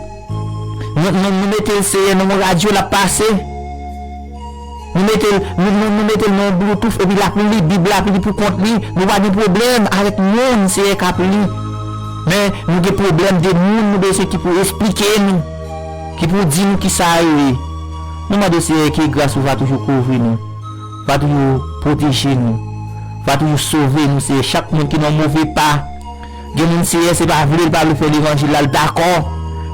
nou, nou, nou mete l, Seyè, nan yon radyo, l ap pase. Nou mete l, nou, nou, nou mete l nan yon Bluetooth, epi l ap li Bib la, ap li pou kont li. Nou pa gen pwoblèm avèk moun, Seyè, k ap li. Men, nou gen pwoblèm de moun nou bezwen ki pou esplike nou, ki pou di nou kisa yo ye. Nou mande w, Seyè, ke gras ou va toujou kouvri nou, va toujou pwoteje nou, va toujou sove nou, Seyè. Chak moun ki nan move pa, gen moun, Seyè, se pa vle l pa vle fè levanjil la, l dakò,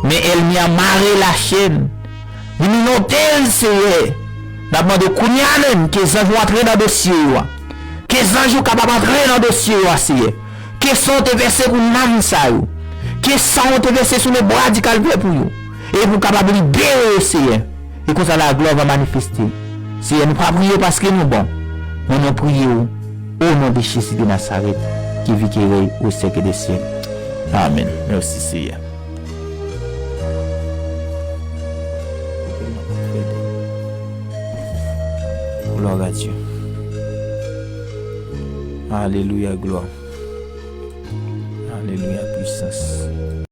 men ènmi an mare lachèn. Li minote l, Seyè. N ap mande w kounye a menm, ke zanj ou antre nan dosye yo a. Ke zanj ou kapab antre nan dosye yo a, Seyè. Ke san w te vèse pou nanm sa yo. Ke san w te vèse sou le bwa di Kalvè pou yo. E pou w kapab libere yo, Seyè. E konsa laglwa va manifeste. Seyè, nou pa priye w paske nou bon. Men nou priye w o non de Jezi de Nazarèt, ki viv, ki rèy o syèk de syèk. Amèn. Mèsi, Seyè. Gloire à Dieu. Alelouya, glwa. Alelouya, pwisans.